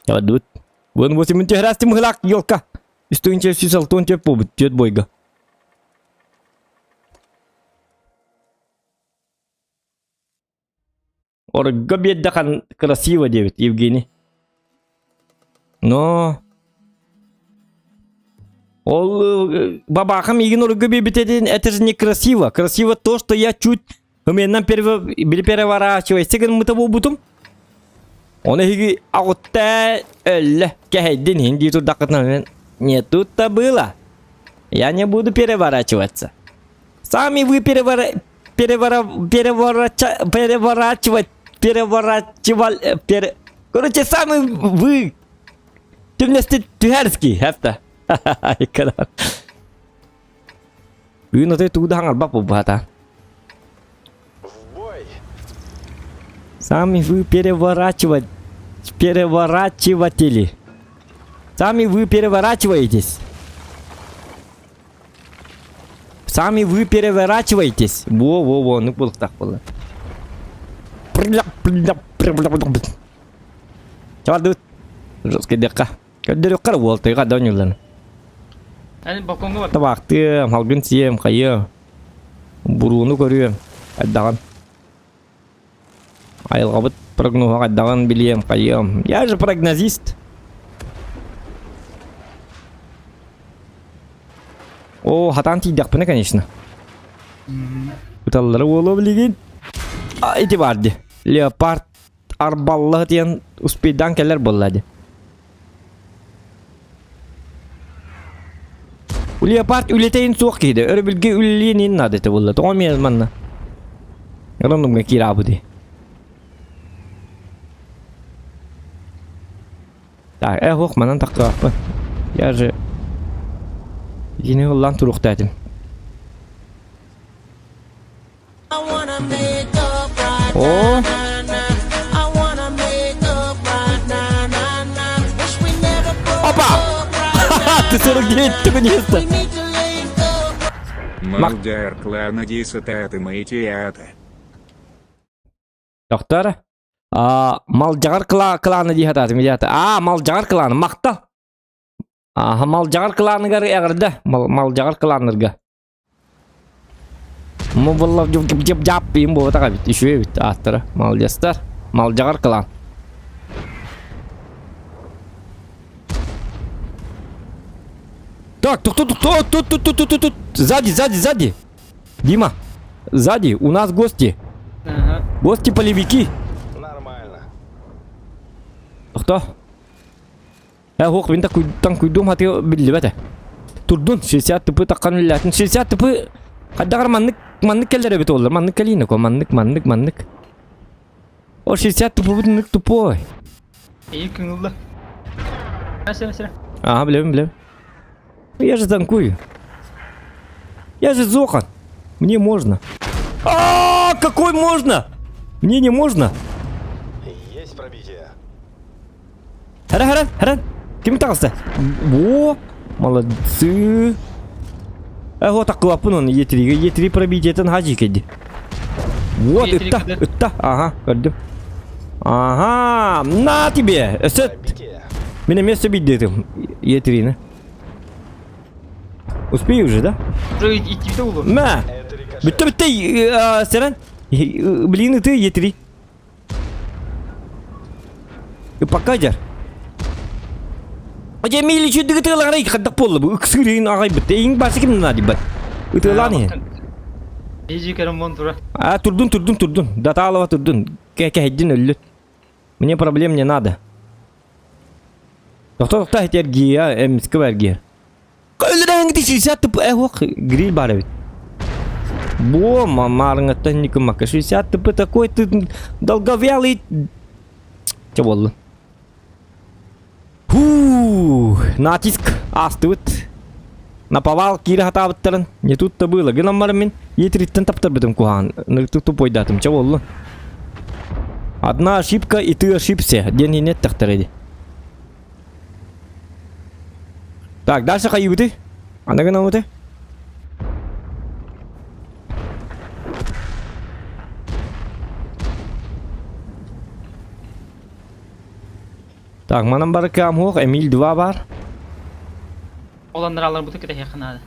Ядут. Вон 8 түһэрээстим ыһылаах елка. Үстүнче 160 төп буолбут түөт бойга. Орго биэрдэхэн красиво диэбит Евгений. Но ол э, бабаха миигин орго биэрбитэ диэн это же не красиво. Красиво то, что я чуть Ымыаннан переворачивайся гыммыта буолбутум. Оны эһиги аҕытта өллө кэһэйдин иһин дии турдаххытына не тут-то было. Я не буду переворачиваться. Сами вы перевора... перевора... переворача... переворачивать... переворачивал... Пере... Короче, сами вы... Түмнэсти түһэрский, это. Бүгүн отой тугу да хаҥарбат буолбата. Сами вы переворачивать... Переворачиватели. Сами вы переворачиваетесь. Сами вы переворачиваетесь. Во-во-во, ну буолуохтаах буолла. Чабардыбыт. Жесткий Көрдөрүөххэ эрэ уол тыйга да оонньууллар. Эн балкоҥҥа бар. Табаахтыам, халгын сиэм, хайыам. Бурууну көрүөм, хайдаҕын. Айылҕабыт прогноһа хайдаҕын билиэм, хайыам. Я же прогнозист. О, хатаан тиийдэхпинэ, конечно. Ыталлара буолуо билигин. А, ити баар дии. Леопард арбалла диэн успейдаан кэлэр буолла дии. Леопард үлэтэйин суох киһи өрөбүлгэ үлэлиэн иһин наада этэ буолла. Тоҕо эмиэ манна? Рандомҥа киираабыт Так, э, ох, манан тахтаахпын. Я же... Итини ыллаан туруохтаатым. О! Опа! Ты 49 наконец-то! Малдяр клана дисататы майтиата. Доктор? А, малдьаҕар клана дии сатаатым идеята. А, малдьаҕар клана, махтал. Аха, малдьаҕар кланыгар эҕэрдэ. Малдьаҕар кланнарга. Мубулла жап им буолбатах эбит, үчүгэй эбит ааттара. Молодецтар. Малдьаҕар клан. Так, тут, тут, тут, тут, тут, тут, тут, тут, сзади, сзади, сзади. Дима, сзади, у нас гости. Ага. Гости полевики. Нормально. Кто? Э, ох, мин таҥ куйдуум хатыга биллибэт Турдун, 60 тыпы таххан үллээтин. 60 тыпы хайдаҕар маннык маннык кэлэр эбит оллар. Маннык кэлиин око, маннык, маннык, маннык. О, 60 тыпыбыт ыннык тупой. Эйи кыҥылла. Сэрэ, сэрэ. Ага, билэбин, билэбин. Я же танкую. Я же Зохан. Мне можно. А, какой можно? Мне не можно. Есть пробитие. Хара, хара, хара. Ким таҕыста? Во, молодцы. Э, вот такылаппын оны Е3-ге. Е3 пробитиетин хажи кеди. Вот, ытта, ытта. Ага, көрдүм. Ага, на тебе! Өсөт! Мин эмиэ өссө биирдиэтим Е3-ни. Успею уже, да? Уже идти улу. Мә! Бүтті, бүтті, сэрэн. Блин, ты Е3. Пока дьэр. Дьэ миили чүдүгү тыалаҕара хайдах буолла бу ыксыырыын аҕай битте иҥ баасы ким наадый бат ытыалаан иһин Ижи керем тура. А турдун турдун турдун датаалова турдун кэһэйдин өллүт мне проблем не надо тохто тохто эти эргия эмискэ эргия Өлөрөҥ 60 тып эһуох гриль бар эбит. Бо маарыҥаттан никымакка 60 тыпы такой ты долговялый Чэ буоллун. Фу, натиск аастыбыт. Наповал киирэ сатаабыттарын не тут-то было. Гынан баран мин етириттэн таптарбытым куһаҕан. Ынырыктык тупойдаатым. Чэ буоллун. Одна ошибка и ты ошибся. Диэн иһин эттэхтэрэ ди. Так, дальше хайыыбытый? Аны гынабытый? Так, манан бары кыам Эмиль 2 бар. Ол аннаралар кэтэһиэххэ наада.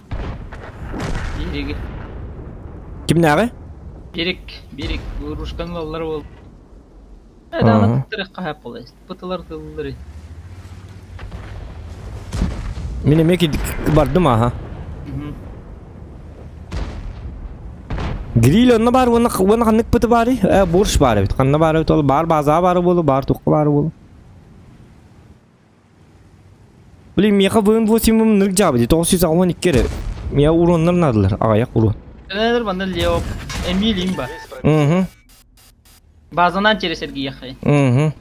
Биэриги. Кимнээҕи? Берик, берик, урушкан ылаллар ол. Э, даана туттарыахха сөп буолла. Пытылар тыллары. Мин эмиэ бардым аха. Гриль онно баар уонна уонна ханнык пыты баарый? Э, борщ баар эбит. Ханна баар эбит ол баар баазаа баар буолу, баар тухха баар буолу. Блин, миэхэ быын 8 нырк дьаабы 982 эрэ. Миэхэ уруоннар наадалар, аҕыйах уруон. Элер манна Лео Эмилим ба. Угу. Базанан через эргийэххэ. Угу.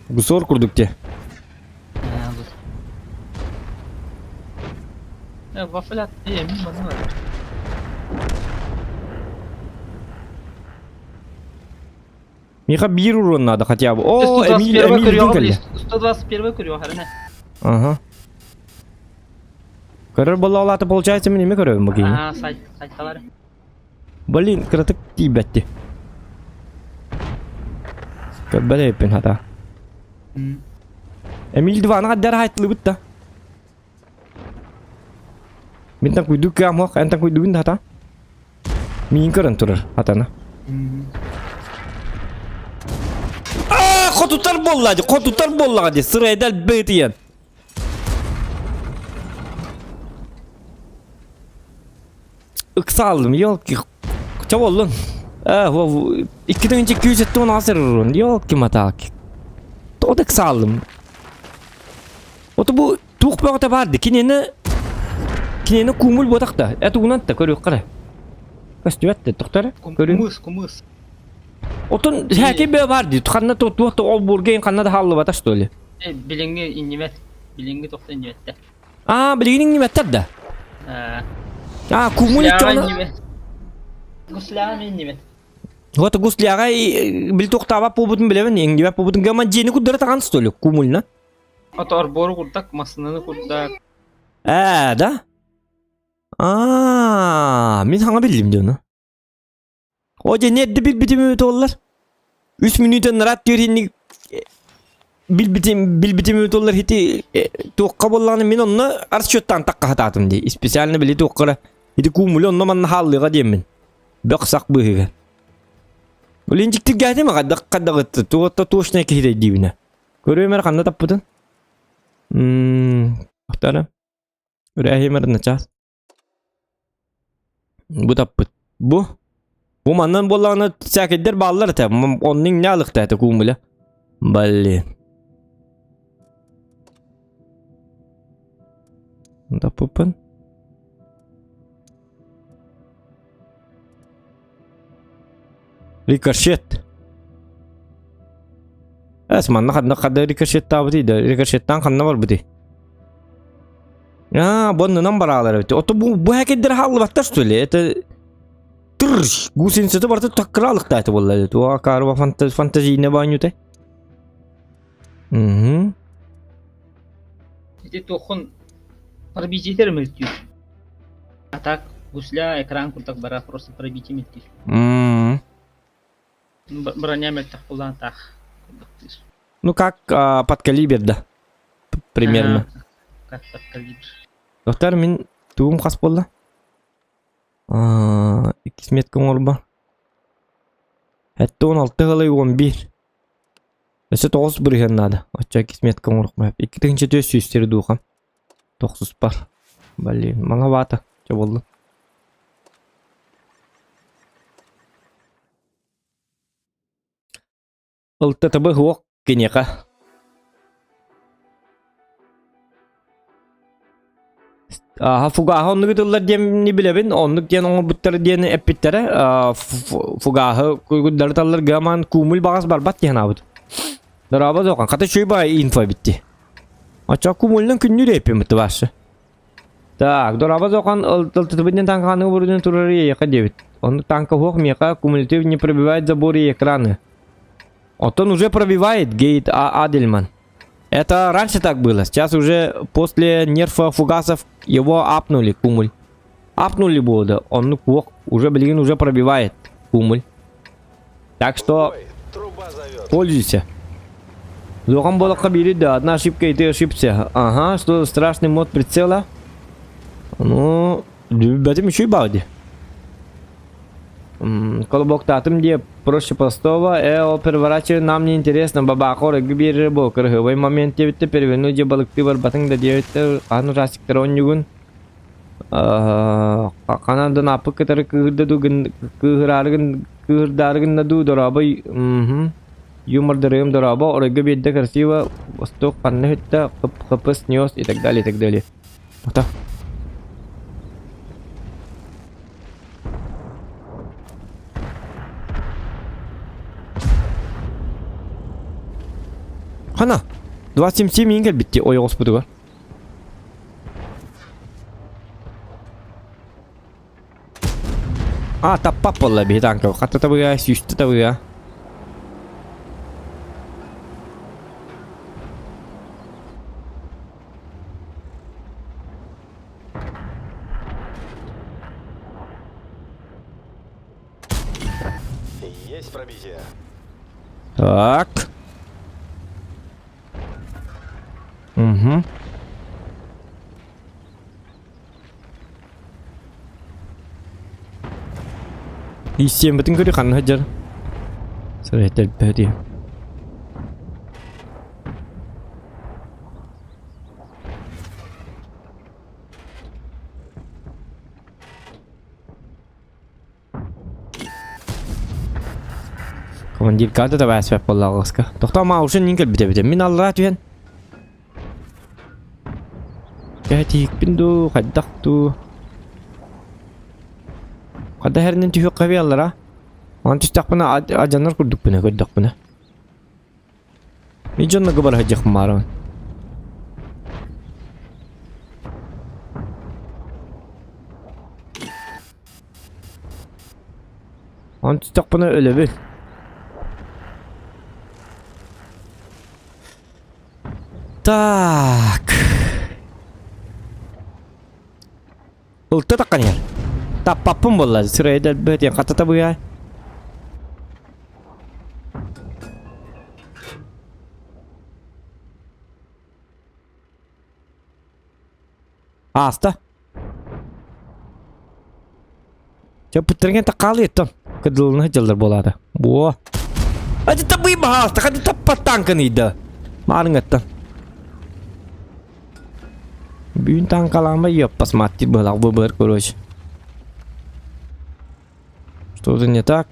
Гусор курдук те. Э, вафля, э, мимо манна. Миэхэ биир урон надо хотя бы. О, Эмиль, 121 Эмиль көрүөҕэ кэллэ. 121 көрүөҕэ харана. Ага. Көрөр буолла получается мин эми көрөбүн бу киһини. Аа, сайт сайталар. Блин, кыратык тиийбэтти. Көрбөт эбиппин хата. Эмиль диваны хаддар хайтылыбыт да. Мин там куйдук кыам эн там куйдугун да хата. Миин көрөн турар хатана. Аа, хотутар буолла ди, хотутар буоллаҕа ди, сырайдал быытыйан. Ыксаалым, елки. Ча боллун. Э, 2270 эррон, елки маталки. Тоҕо да ыксаалым. Ото бу туох бөҕөтө баар ди, кинини кинини куумул буотах да, э тугунан да көрүөххэ эрэ. Көстүбэт да, тохто эрэ, көрүн. Кумыс, кумыс. Отон хээки бөҕө баар ди, ханна туох да ол бургейн ханна да хааллыбата что ли? Э, билиҥҥи иннибэт. Билиҥҥи тохто иннибэттэ. Аа, билигин иҥнибэттэр да? Аа, кумун иччоҕуна... Гусляҕа иҥнибэт. Вот гусляҕа били туохтаабат буолбутун билэбин, иҥнибэт буолбутун гаман дьиэни курдары таҕан что ли, кумульна? Ото орбору курдак, массыынаны курдак. Ээ, да? Аа, мин хаҥа биллим дьону. О дьэ эрдэ билбитим эбит буоллар. Үс мүнүүтэ нараат түөрүннүк билбитим билбитим эбит буоллар ити туохха буоллаҕына мин онно расчеттаан тахха сатаатым дии. Специально били туохха эрэ ити куумулу онно манна хааллыаҕа диэммин. Бөх сах быыһыгар. Блин дьиктиргээтим хайдах хайдах туохта точно киһи диибинэ. Көрүөм эрэ ханна таппытын. Мм, ахтара. Үрээһим начаас. Бу таппыт. Бу. Бу манан буоллаҕына сээкэйдэр бааллар этэ. Оннук не алыхта этэ куумуля. Блин. Таппыппын. Рикошет. Эс манна ханна хада рикошеттаабытый да рикошеттаан ханна барбытый? Аа, боннунан бараалар эбит. Ото бу бу хакердер хааллыбаттар что ли? Это тырш гусеницата барыта таккыраалыктааты буолла. Туа карва фантазийне баанньута. Угу. Ити туохун пробитиетер мөлтүүр. А так гусля экран курдук бара просто пробитие мөлтүүр. Броня мөлтөх булаан таах курдук Ну как а, под калибр, да. Примерно. Как под калибр. Доктор, мин тугум хас буолла? Иккис метка оҥорбо. 76 ылай 11. Өссө 9 бырыһыан наада. Оччо иккис метка оҥоруохпун. 2400 сири дуухам. Тохсуспар. Блин, маловато. Чэ буоллун. ЛТТБ суох киниэхэ. Ааһа фугааһы оннук ытыллар диэн билэбин, оннук диэн оҥорбуттар диэн эппиттэрэ. Фугааһы куйгурдарыталлар гаман куумул баҕас барбат диэн аабыт. Дорообо дохан, хата үчүгэй баҕайы инфо эбитти. Оччо кумулунан күннүүр эппим башы. Так, дорообо дохан ЛТТБ танканы бурдун турар эйиэхэ диэбит. Оннук танка суох миэхэ кумулятив не пробивает заборы и экраны. Вот он уже пробивает, Гейт а Адельман. Это раньше так было. Сейчас уже после нерфа фугасов его апнули, кумуль. Апнули было, он ну, уже, блин, уже пробивает кумуль. Так что пользуйся. Зохан Болока бери, да, одна ошибка, и ты ошибся. Ага, что за страшный мод прицела? Ну, этим еще и бауди. Колобоктаатым диэ проще простого, э ол переворачивай нам не интересно бабаахор эгги биэрэрэ буо кырыһыабай момент диэбиттэ переверну дьиэ балыктыы барбатыҥ да диэбиттэ хаһан ужастиктара онньугун ханан да нааппыт кытары кыыһырда дуу кыыһыраары кыыһырдаары гынна дуу дорообой юмор дырыым дорообо оройго биэрдэ красиво восток ханна бүттэ хп снес и так далее и так далее Ата. Хана, 27 миин кэлбитти ойоҕоспутугар. А, таппап буолла биһи танка. Хатта табыга, сүүстэ табыга. Есть пробитие. Так. Угу. Иссиэммитин көрү ханна сылдьар? Сэрэтэлбэт Командир карта табаспат буоллаҕыска. Тохтоо маа ушин нин кэлбит эбит. Мин аллараа түһэн. Кэһэтиикпин дуу, хайдах дуу. Хада хэринэн түһүөххэ би аллара. Онон түстэхпинэ адьанар курдукпуна көрдөхпүнэ. Мин дьонно гыбар сылдьыахпын баарабын. Онон түстэхпинэ өлөбүн. Так. Ылта таххан иһэр. Таппаппын буолла, сырайа дэлбэт, хата табыа. Ааста. Чэ, пыттырген таккаалыйыттан. Кыдылына сылдьаллар буолаата. Буо. Ати табый баһаалта, хати таппаттаан кыныйда. Маарыҥаттан. Бүгүн таҥкалаама ёппас маттир быһалаах быбыр короче. Что-то не так.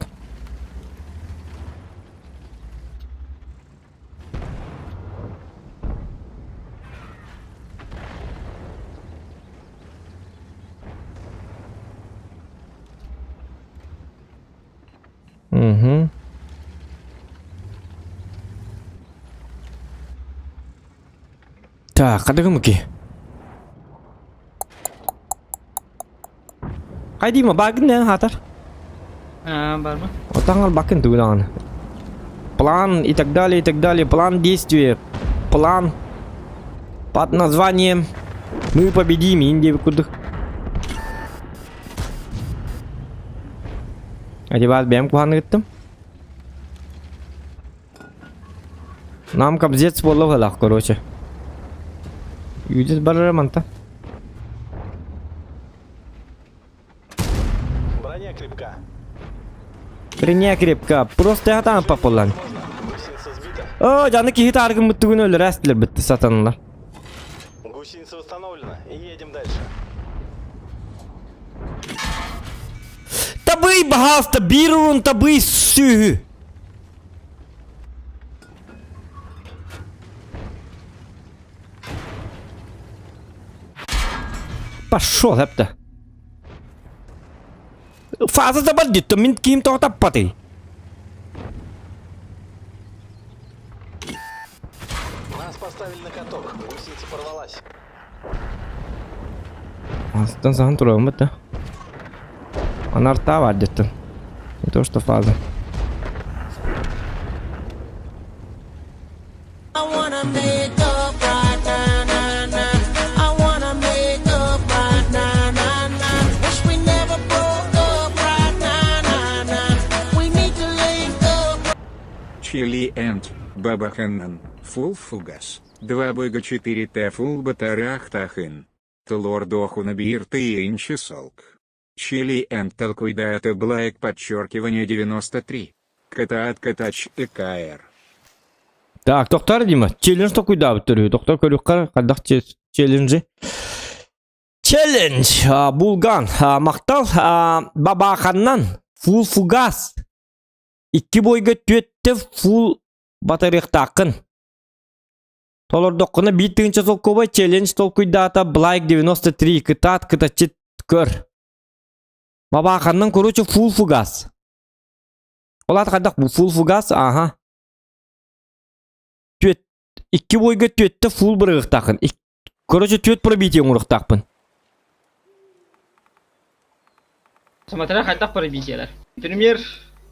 Угу. Так, хадыгымыки. Хайдима багын нэн хатар. Аа, барма. Отаңал бакын тугудаҕаны. План и так далее, и так далее. План действия. План под названием «Мы победим» Индия курдук. Одевать бэм куһаны гыттым. Нам кобзец буолла короче. Үйдес барара манта. Броня крепка. Броня крепка. Просто хатаан папылан. Гусеница сбита. О, жаны киһи тааргын бүттүгүн өлөр әстилер бітті сатанылар. Гусеница восстановлена. И едем дальше. Табый, баһаалыста, биир урун табый сүһү. Пошел, эптэ. Фаза табар диттим, мин киим тоҕо таппатый? Нас поставили на каток. Гусеница порвалась. Астан сахан турабын да. Анартаа бар диттим. Не то что фаза. Чили энд Бабаханнан, Фул Фугас, 2 Б 4 Т Фул Батарахтахын. Тлордохуна Бирты Инчи Солк. Чили энд Толкуйдата Блайк подчеркивание 93. Катаат Катач КР. Так, тохтор Дима, челлендж толкуйдаабыт төрү. Тохтор көрүөххэ хайдах челленджи. Челлендж Булган махтал Бабаханнан фул фугас. Икки бойга түөттэ фул батарыахтааххын. Толордоххуна биир тыһыынча солкуобай челлендж толкуйдаата Блайк 93 кытаат кытаччыт көр. Бабааханнан короче фул фугас. Ол аата хайдах бу фул фугас аха. Түөт икки бойга түөттэ фул бырыгыахтааххын. Короче түөт пробитие оҥоруохтаахпын. Смотря хайдах пробитиелэр. Например,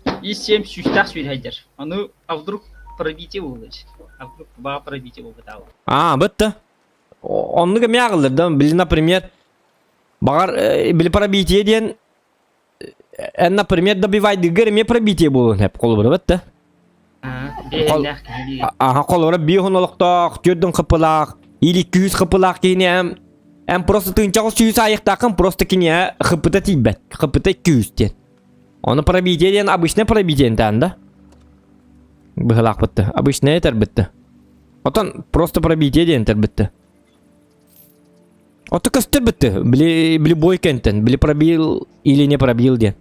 И7 сүүстээх сүүрһэйдэр. Ону а вдруг пробитие буолуо. А вдруг баҕа пробитие буолбатаҕа. Аа, бытта. Оннук эмиэ ааҕыллар да, били, например, баҕар, били пробитие диэн. Эн, например, добивайдыгар эмиэ пробитие буолуон сөп холобура бытта. Биэһиннээх киһи. Аха холобура биэһин олохтоох, түөрдүн хапылаах, или күүс хапылаах киһини эм эм просто тыынчаҕы сүүс айыктааххын просто киниэ хыппыта тиийбэт. Хыппыта күүс диэн. Ону пробитие диэн обычное пробитие диэн да. Быһылаахпытты. Обычное этэрбитти. Отон просто пробитие диэн этэрбитти. Ото көстөр битти. Били били бой кэнтэн. Били пробил или не пробил диэн.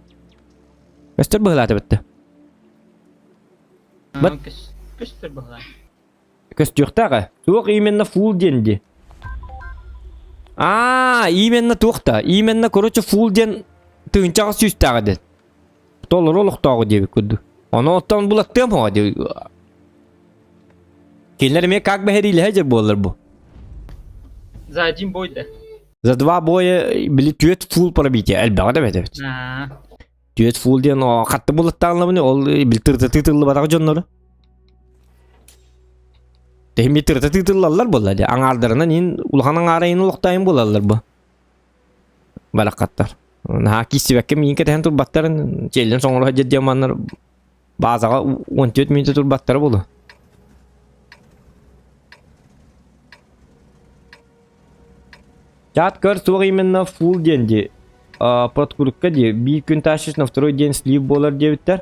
Көстөр быһылаата битти. Бат. Көстөр быһылаата. Көстүөхтээх ээ. Туох именно фул диэн ди. Аа, именно туох да. Именно, короче, фул диэн тыынчаҕа сүүстээҕэ диэн. Толору олохтооҕу диэбит курдук. Ону оттон булаттыам оҕо дии. Кинилэр эмиэ как бэһэриилэһэ дьэр буоллар бу. За один бой да. За два боя били түөрт фул пробитие элбэҕэ да эбит. Түөрт фул диэн хатты булаттаанлабыны ол били тырта тыытыллыбатах дьоннору. Тэһими тырта тыытыллаллар буолла дии. Аҥаардарынан иин улахан аҥаара иин олохтоойун буолаллар бу. Балаккаттар. Наһаа киирсибэккэ миин кэтэһэн турбаттарын, челлендж оҥоро сылдьар диаманнар баазаҕа 14 мүнүүтэ турбаттара буолуо. Чат көр суох именно фул диэн дии. Подкрутка дии. Биир күн тащишь на второй день слив буолар диэбиттэр.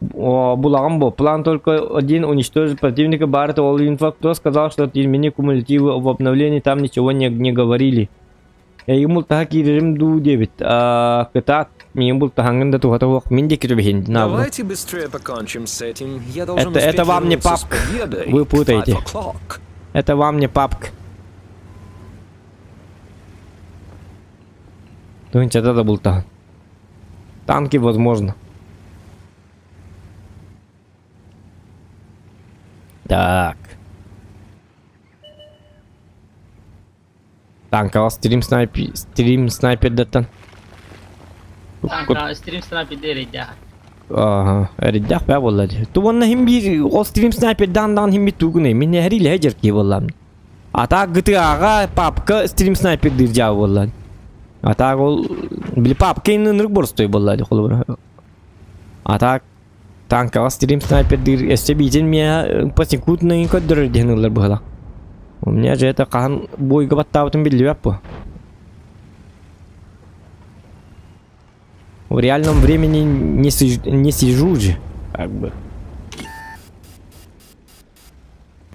Булаҕым бу. План только один уничтожить противника Барт ол инфа. Кто сказал, что измени кумулятивы в обновлении там ничего не, не говорили. Эйигин бултаһа киирэрим дуу диэбит. Кытаат, миигин бултаһаҥҥын да туһата суох. Мин диэки түбэһин. Давайте быстрее покончим с этим. Я должен Это, успеть это вам не вернуться с папк. победой Вы к путаете. 5 o'clock. Это вам не папк. Тыһынчата да бултаһан. Танки возможно. Так. Танкаҕа стрим снайпер стрим снайпердаттан. Танка стрим снайпер эрэйдээх. Ага, эрэйдээх баа буолла дии. Ту уонна хим биир ол стрим снайпердаан даҕан хим биир тугунай. Мин эһэриилэһэ дьэркии буоллам. Атаак ГТА-ҕа папка стрим снайпердыыр дьаа буолла. Атаак ол били папка ынырык боростой буолла дии холобура. Атаак танкаҕа стрим снайпердыыр өссө биитин миэхэ посекундный көрдөрөр диэн ыллар быһыла. У меня же это хаһан бойга баттаабытын биллибэт бу. В реальном времени не, сиж... не сижу же, как бы.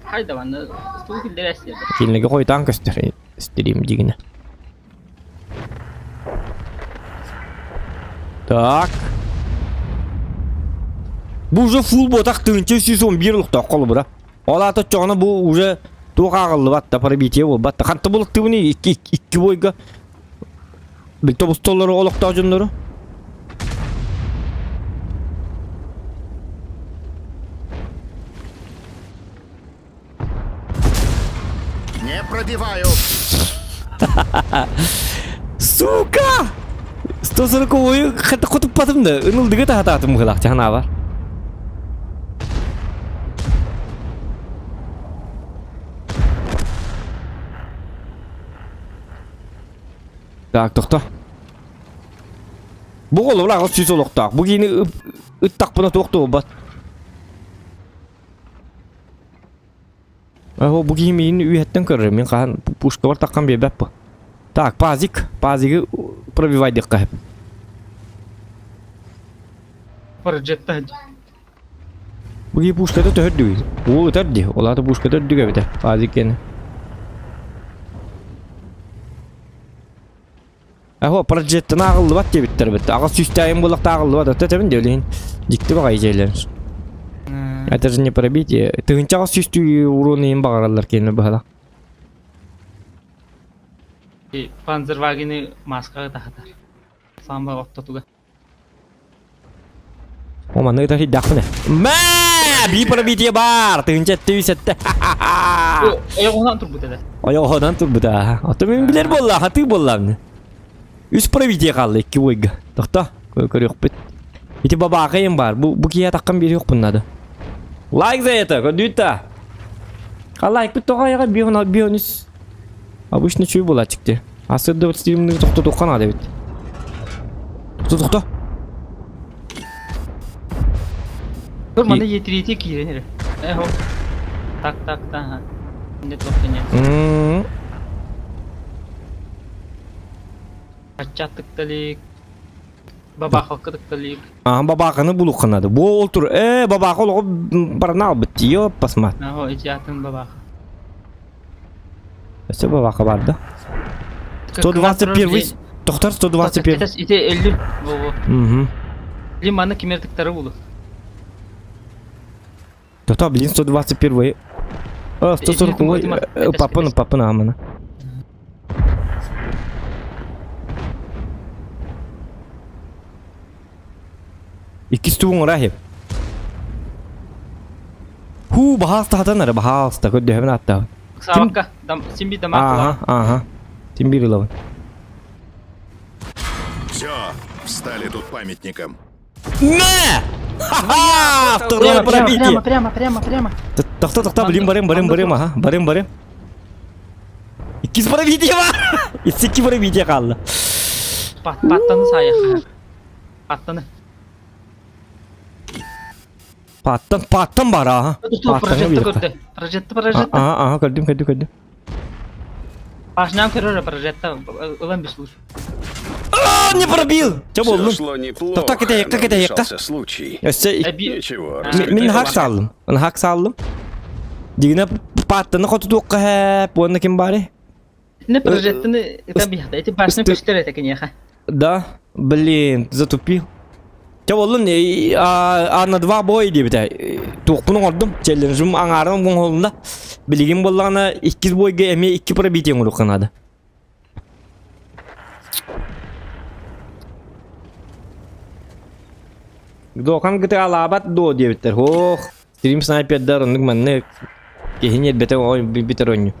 Хайда манна стул киллэрээсти. Кинилэргэ хойутаан көстөр стрим дигинэ. Так. Бу уже фул ботах тыынча 311 олохтоох холобура. Ол аата оччоҕуна бу уже туох ааҕыллыбат да пробитие буолбат да. Ханта булуктыбыный икки, икки бойга тобустоллору олохтоох дьоннору. Не пробиваю. Сука! 140-ую хата хотуппатым да, ынылдыгы таһатаатым быһылаах чаһанаабар. Так, тохто. Бу олура 600 олохтоох. Бу киини ыттахпына туох туолбат. Оо, бу киһи миигин үөһэттэн көрөр. Мин хаһан пушкабар таххан биэрбэт бу. Так, пазик. Пазигы пробивайдыхха сөп. Проджетта Бу киһи пушката төһөрдүгүй? Уол ытар дии. Ол аата пушката үрдүк эбитэ. Пазик киэнэ. Аһо, проджеттан ааҕыллыбат диэбиттэр эбит. Аҕыс сүүстээйин буоллахта ааҕыллыбат. Отто этэбин дии, ол иһин дьикти баҕайы дьиэлэр. Это же не пробитие. Тыһыынча аҕыс сүүстүү уруон иһин баҕараллар киэнэ быһалах. Панзервагены маскаҕа таһатар. Саамай ортотугар. О, маннык ытар хиддахпын Мэ! Би пробитие бар! Тыһыынча этте үс этте. Ойоҕунан турбут этэ. Ойоҕунан турбута. Ото мин билэр буолла, хатыы буолла. Үс пробитие хаалла икки бойга. Тохто, көрүөхпүт. Ити бабаакайым бар. Бу бу киһи атаххын биэриэхпин надо. Лайк за это, көрдүүт А лайкпыт тоҕо айаҕа биэһун биэһун үс. Обычно чүй буолааччык дии. Асырда стримни тохтотуохха наада эбит. Тохто, тохто. Тур маны етирити киирэн эрэ. Эхо. Так так так. Не тохтоня. Аччаттыкталик. Бабахалкытыкталик. Аха бабааканы булуохха наада. Бу ол тур. Э, бабаака олоҕу барана албыт. Ёп, посмат. Аха, ити атын бабаха. Өссө бабаака бар да. 121 Тохтор 121. Ити өллү. Во-во. Угу. Блин, маны кимер тыктары булу. Тото, блин, 121. О, 140. Папаны, папаны, амана. Иккис тугун рахип. Ху, баһаалта хатан эрэ, баһаалта, көрдөһөбүн ааттаабын. Саабакка, син биир дамаак Ага, ага. Тим биир ылабын. Все, встали тут памятником. Мэ! Ха-ха! Второе Прямо, прямо, пробитие! прямо, прямо, прямо. Тохто, тохто, блин, барым, барым, барым, ага, барым, барым. Иккис пробитие бар! Икки пробитие хаалла. Паттаны саайах. Паттаны. Паттан, паттан бар, ага. Прожетты көрдө. Прожетты, прожетты. Ага, ага, көрдүм, көрдүм, көрдүм. Башынан көрөр прожетта ылан бислуш. А, не пробил! Че Все болдун? шло неплохо, Так, это, но как это, вмешался случай. Өссө Ничего, Мин хак салдым. Мин хак салдым. Дигине паттаны хотутуохха хэп, уонна ким бары? Не прожеттыны это бихта, эти башны көстөр это кинеха. Да, блин, затупил. Чэ боллун а на два боя диэбитэ. Туохпун оҥордум. Челленджим аҥаарым оҥоһулунна. Билигин буоллаҕына иккис бойга эмиэ икки пробитие оҥоруохха наада. Докан гытаалаабат дуо диэбиттэр. Ох, стрим снайпердар оннук маннык киһини эрбэтэ ой бүтэр оонньуу.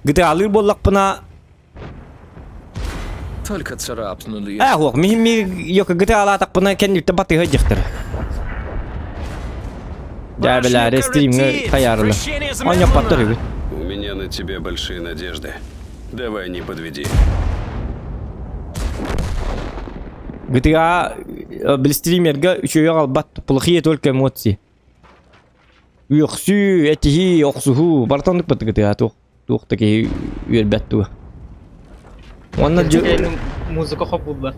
Гытаалыыр буоллахпына Только царапнули. Ээ суох, миһин ми йока гытаалаатахпына кэнниттэн батыһа дьахтар. Дьээбэлээри стримҥэ хайаарылар. Оонньоппоттор үгүт. У меня на тебя большие надежды. Давай не подведи. GTA били стримерга үчүгэй аҕалбат, плохие только эмоции. Үөхсүү, этиһии, охсуһуу, барыта оннук бат GTA туох туох да киһи үөрбэт туга. Уонна Музыка хопулла.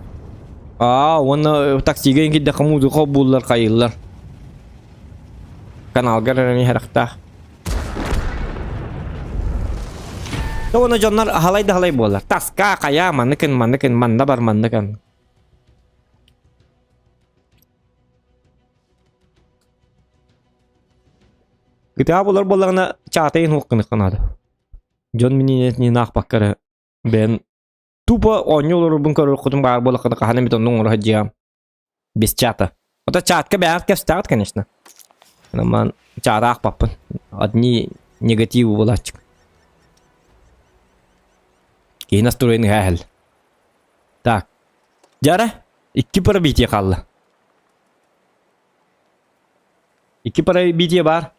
Аа, уонна таксига киирдэххэ музыка холбууллар, хайыыллар. Каналгар эрэ иһэрэхтээх. Уонна дьоннор аһалай да аһалай буолар. Таска, хайа, манныкын, манныкын, манна бар, манныкын. GTA булар буоллаҕына чаатайын суох гыныахха наада. Дьон миниинэтин аахпакка эрэ бэйэн тупо оонньуу олорорбун көрөрхутун баар буоллаххына хаһан эмит оннук оҥоро сылдьыам. Без чата. Ото чатка бэйэҕит кэпсэтэҕит, конечно. Ман чата аахпаппын. Одни негативы буолааччык. Киһи настроение ыһа Так. Дьара, икки пробитие хаалла. Икки пробитие баар.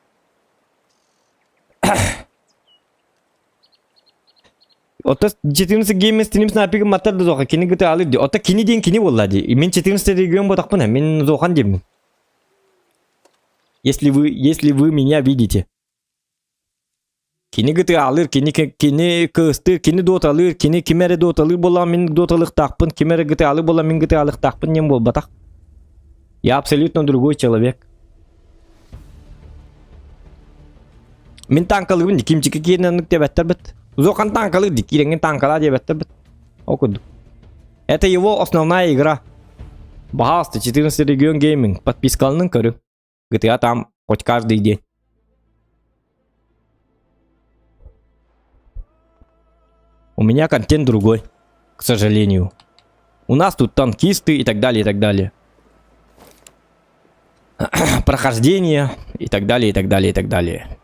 Ото 14 геймес тиним снайпигин маттар да зоха кини гыты алы ди. Ото кини диэн кини буолла ди. Мин 14 регион ботахпына, мин зохан диэммин. Если вы, если вы меня видите. Кини гытыалыыр, кини кини кыыстыыр, кини доталыыр, кини ким эрэ доталыыр буоллаҕына мин доталыахтаахпын, ким эрэ гытыалыыр буоллаҕына мин гытыалыахтаахпын диэн буолбатах. Я абсолютно другой человек. Мин танкалыыбын кимчики киирэн оннук диэбэттэр бит. Зохан танкалыыр ди, киирэҥҥин танкалаа диэбэттэр бит. Ол курдук. Это его основная игра. Пожалуйста, 14 регион гейминг. Подпискаланын көрү. GTA там хоть каждый день. У меня контент другой, к сожалению. У нас тут танкисты и так далее, и так далее. Прохождение и так далее, и так далее, и так далее.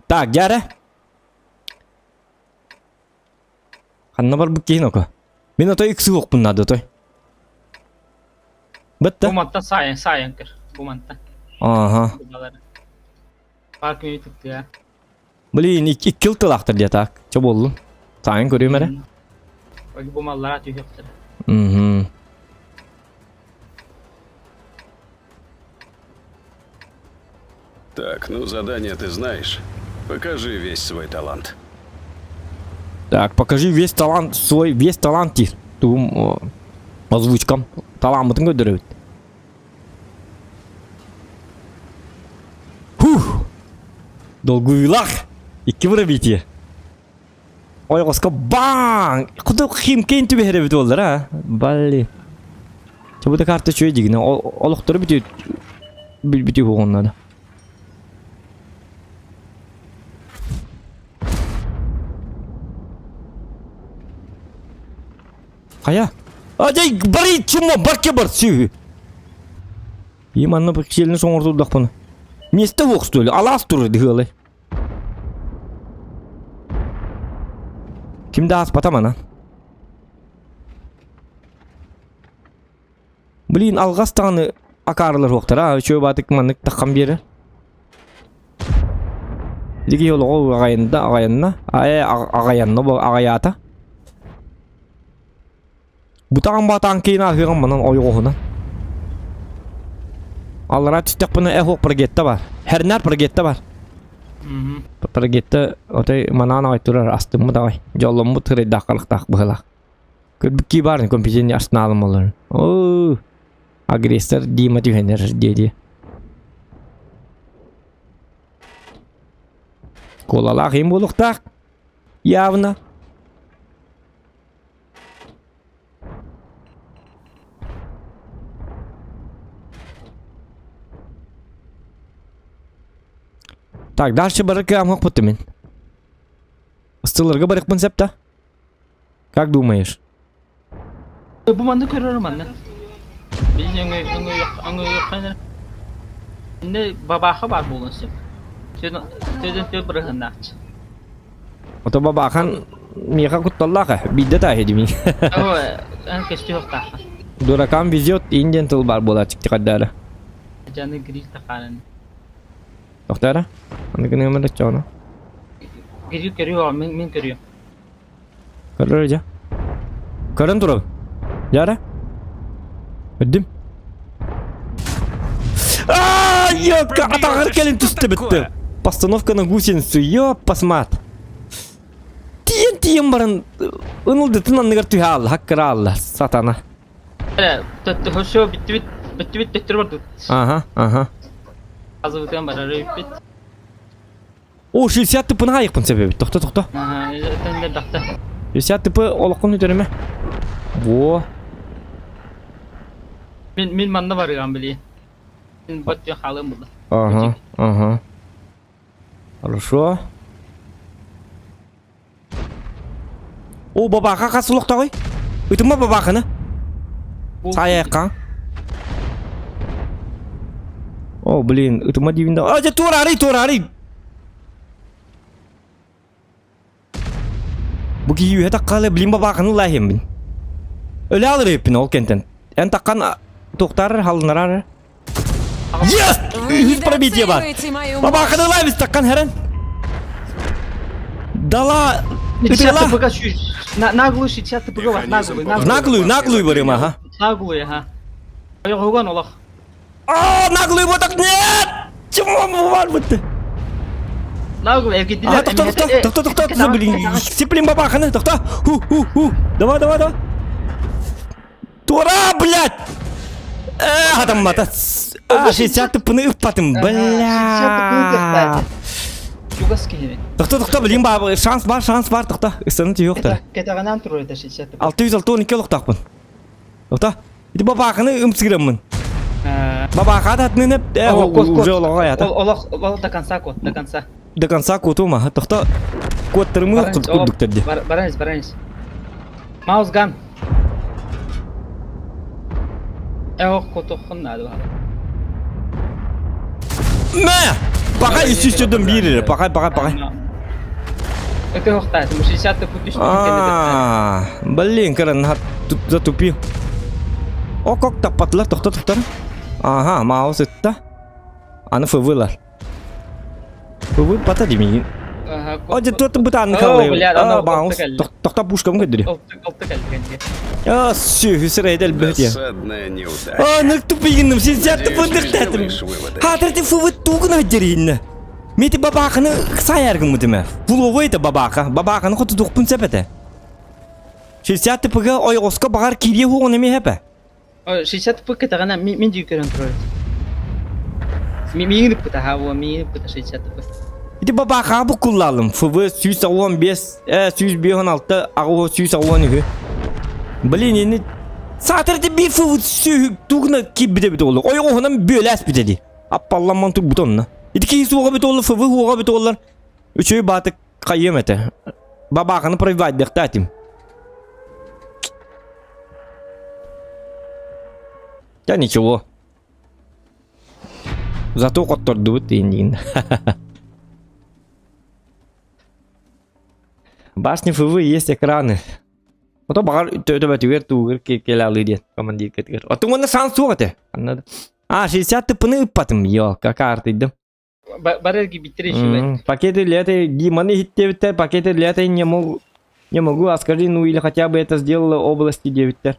Так, дьэ. Ханна барбыт киһи ноко. Мин ото икси уохпун наада той. Бытта. Бу мантан саайан, саайан көр. Бу мантан. Ага. Парк мини тыктыа. Блин, икки тылаахтар диэ так. Чо буоллун? Саайан көрүөм эрэ. Бу маллара түһүөхтэрэ. Мгм. Так, ну задание ты знаешь. Покажи весь свой талант. Так, покажи весь талант свой, весь талант диир. Тугум озвучкам. Талааммытын көрдөрөбүт. Хух! Долгуйлах! Икки пробитие. Ойоҕоско баң! Куда химкейн түбэһэр эбит буоллар, а? Балли. Чэ, бу да карта үчүгэй дигинэ. Олохтору бүтү бүтү буолуон Хайа? Ажай, бары чума барке бар сүүһү. И манна киэлини соҥордурдахпына. Место суох что ли? Алаас турар дыһыалай. Ким да ааспата манан. Блин, алҕас даҕаны акаарылар суохтара, үчүгэй баатык маннык таххан биэрэр. Дики олоҕу аҕайында, аҕайанна, аа аҕайанна аҕайаата. Бутаҕын баатаан киин ааһыаҕым манан ойоҕоһунан. Аллараа түстэхпинэ эхо прогетта бар. Хернар прогетта бар. Прогетта отой манаан аҕай турар астыммыт аҕай. Дьолломмут сырайдаах харахтаах быһылаах. Көрбүккии баар компьютерный арсеналым олорун. Оо, агрессор Дима түһэнэр диэди. Куолалаах им буолуохтаах. Явно. Так, дальше барык амхоппут мин. Ыстыларга барыкпын сөп да? Как думаешь? Бу манны көрөр манны. Biz өңө өңө өңө өңө Инде бабаха бар буолуон сөп. Төдөн тө бырыһыннаахчы. Ото бабахан миэхэ кутталлаах биирдэ тааһы димин. Оо, эн көстүөхтаахха. Дуракам везет индиан тыл бар буолааччык тикаддаара. Жаны гриль тахаарын. Тохторо? Аны гыныамар оччоҕуна. Гриль көрүө, мин мин көрүөм. Көрөр дьэ. Көрөн турабын. Дьара. Өддүм. Аа, ёпка, атаҕар кэлин түстэ бүттү. Постановка на гусеницу, ёппасмат. Тиийэн тиийэн баран ынылдытын анныгар түһэ аалла, хаккыра аалла, сатана. Все, бүттүбүт, бүттүбүт төттөрү бардыбыт. Ага, ага. Азыбытыган барар эбиппит. О, 60 тыпыны айыкпын себеби. Тохто, тохто. 60 тыпы олоххун үтөрүмэ. Во. Мин мин манна барыган били. Мин баттыа хаалым булла. Ага, ага. Хорошо. О, бабаха хас олохтоҕуй? Ытыма бабаханы. Саайайыккаҥ. О, блин, ытыма диибин да. А, дьэ, туораарый, туораарый! Бу киһи үһэ таххаалы, блин, бабааханы ылааһыаммын. Өлө алырыыппын ол кэнтэн. Эн таххан туохтаар халынараар. Yes! Вы Үһүс пробитие бар. недооцениваете мою Бабааханы мощь. ылаабыс таххан хэрэн. Дала! 60 Ытыла! ТПГ чуть. На наглую 60 ТПГ бар, Механизм наглую, по наглую. Наглую, наглую барым, ага. Наглую, ага. Ойоҕуган олох. А, наглую вот так нет! Чего бар бытты? Наглую, эргидилер. Ага, тохто, тохто, тохто, тохто, тохто, блин, сиплин бабаханы, тохто. Ху, ху, ху. Давай, давай, давай. Тура, блядь! Э, адаммата. А, 60 тыпыны ыппатым, бля. Чугас киһини. Тохто, тохто, блин, ба, шанс бар, шанс бар, тохто. Ыстаны түйөктөр. Кэтэҕинэн турар это 60 ТП. 662 олохтоохпун. Тохто. Ити бабаахыны ымсыгыраммын. Бабааха татнынып, э, уже олоҕо аята. Олох, олох до конца кот, до конца. До конца куотума. Тохто куоттарымы курдуктар ди. Баранец, баранец. Маус ган. Эх, куотуоххун наада. Мэ! Пока үсүстүдүм биир пока пока пока. Это охтаат, 60 путешествие. А, блин, кыран затупил. О, как таппатылар, тохто тохтор. Ага, маус ытта. Аны ФВ-лар. ФВ бата димигин. О, туотун бытаанны халлай. А, баус. Тохта пушкам көдүрү. А, сүһү сырайда элбэт я. Досадная неудача. А, нык тупыйгынным, сизят Надеюсь, тупындыктатым. сделаешь выводы. Хатырты фывы тугуна деринне. Мети бабаханы саяргын мутыма. Фуловой это бабаха. Бабаханы хоту тухпун сепете. 60 тпг ойгоско багар кирие хугун эми хепе. 60 п кытаҕына мин дии көрөн турар. Миигин ыппыта ха буо миигин ыппыта 60 п. Ити бабаха букуллалым. ФВ 115, 156, аҕа 183. Блин, ини саатар ти бир ФВ сүүһү тугна киирбите бит олук. Ойоҕоһунан бүөлээс бите ди. Аппалламман турбут онно. Ити киһи суоҕа бит оллар, ФВ хуоҕа бит оллар. Үчүгэй баатык хайыам этэ. Бабааханы провайдыахтаатым. Да ничего. Зато хоттордубут дейін Башни ФВ есть экраны. Ото бағар төбөтүгэр туугар кэлэ алыы диэн командиркатыгар. Отун уонна сан суох этэ. А, 60 тыпыны ыппатым. Ёлка, картыйдым. Бары эргийбиттэр үчүгэй. Пакеты для этой Диманы иһиттиэбиттэр, пакеты для этой не могу. Не могу, а скажи, ну или хотя бы это сделала области диэбиттэр.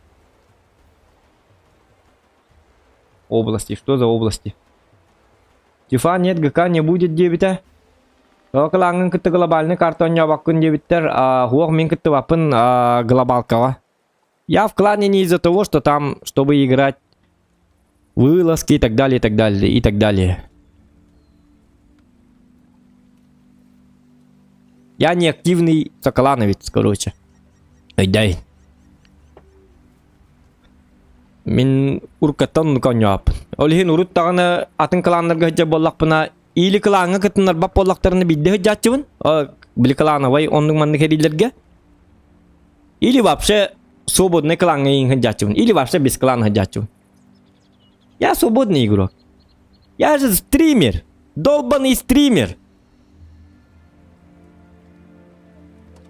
Области, что за области? Тифа нет, ГК не будет диэбитэ. Кылааҥҥын кытта глобальный карта оонньообоккун диэбиттэр, хуох мин кыттыбаппын глобалкаҕа. Я в клане не из-за того, что там, чтобы играть вылазки и так далее, и так далее, и так далее. Я не активный соколановец, короче. Дай. Мин уркаттан коньоп. Ол иһин урут даҕаны атын кланнарга сылдьар буоллахпына, или клаҥҥа кытыннарбат буоллахтарына биирдэ сылдьааччыбын. Били клановай оннук маннык эриилэргэ. Или вообще свободный клаҥҥа сылдьааччыбын. Или вообще без клана сылдьааччыбын. Я свободный игрок. Я же стример. Долбанный стример.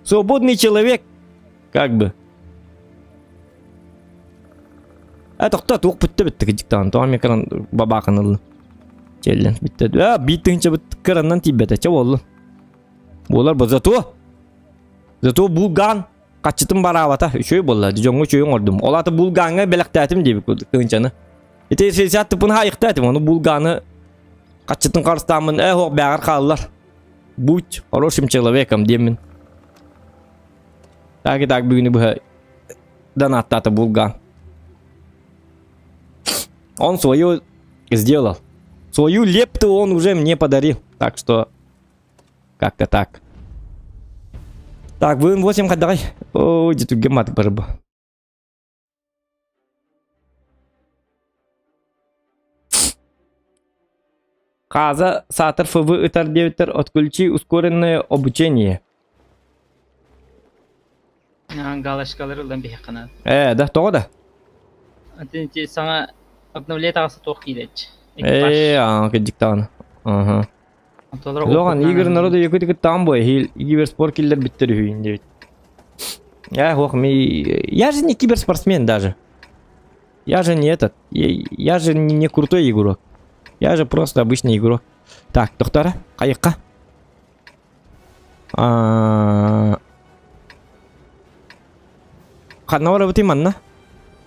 Свободный человек. Как бы. А тохто туох бүттэ бүттэ кыдьыктаан тоҕо экран бабаакын ыллым. Челлен бүттэ. А биир тыһыынча быт кыраннан тиийбэтэ чэ буоллун. Буолар бу зато зато булган хаччытын бараабата үчүгэй буолла дьоҥҥо үчүгэй оҥордум. Ол аата булгаҥҥа бэлэхтээтим диэбит курдук тыһыынчаны. Ити 60 тыпын хаайыктаатым ону булганы хаччытын харыстааммын ээ суох бээҕэр хааллар. Будь хорошим человеком диэммин. Так и так бүгүнү быһа донаттаата булган. Он свою сделал. Свою лепту он уже мне подарил. Так что как-то так. Так, вы 8 давай. Ой, где тут гемат барба. Каза Сатор ФВ ытар диэбиттэр отключи ускоренное обучение. Галочкалары ылан биһиэхэ наада. Ээ, да, тоҕо да? Ити саҥа обновление таҕыста туох киирээччи? Ээ, аа, кырдьыктаҕына. Аха. Лоған, игр народа якути кыттаан бой, киберспорт киллер биттер үһүйүн диэбит. Я, ох, ми... Я же не киберспортсмен даже. Я же не этот. Я, я же не, не крутой игрок. Я же просто обычный игрок. Так, доктора, хайыққа. Ханна барабытый манна?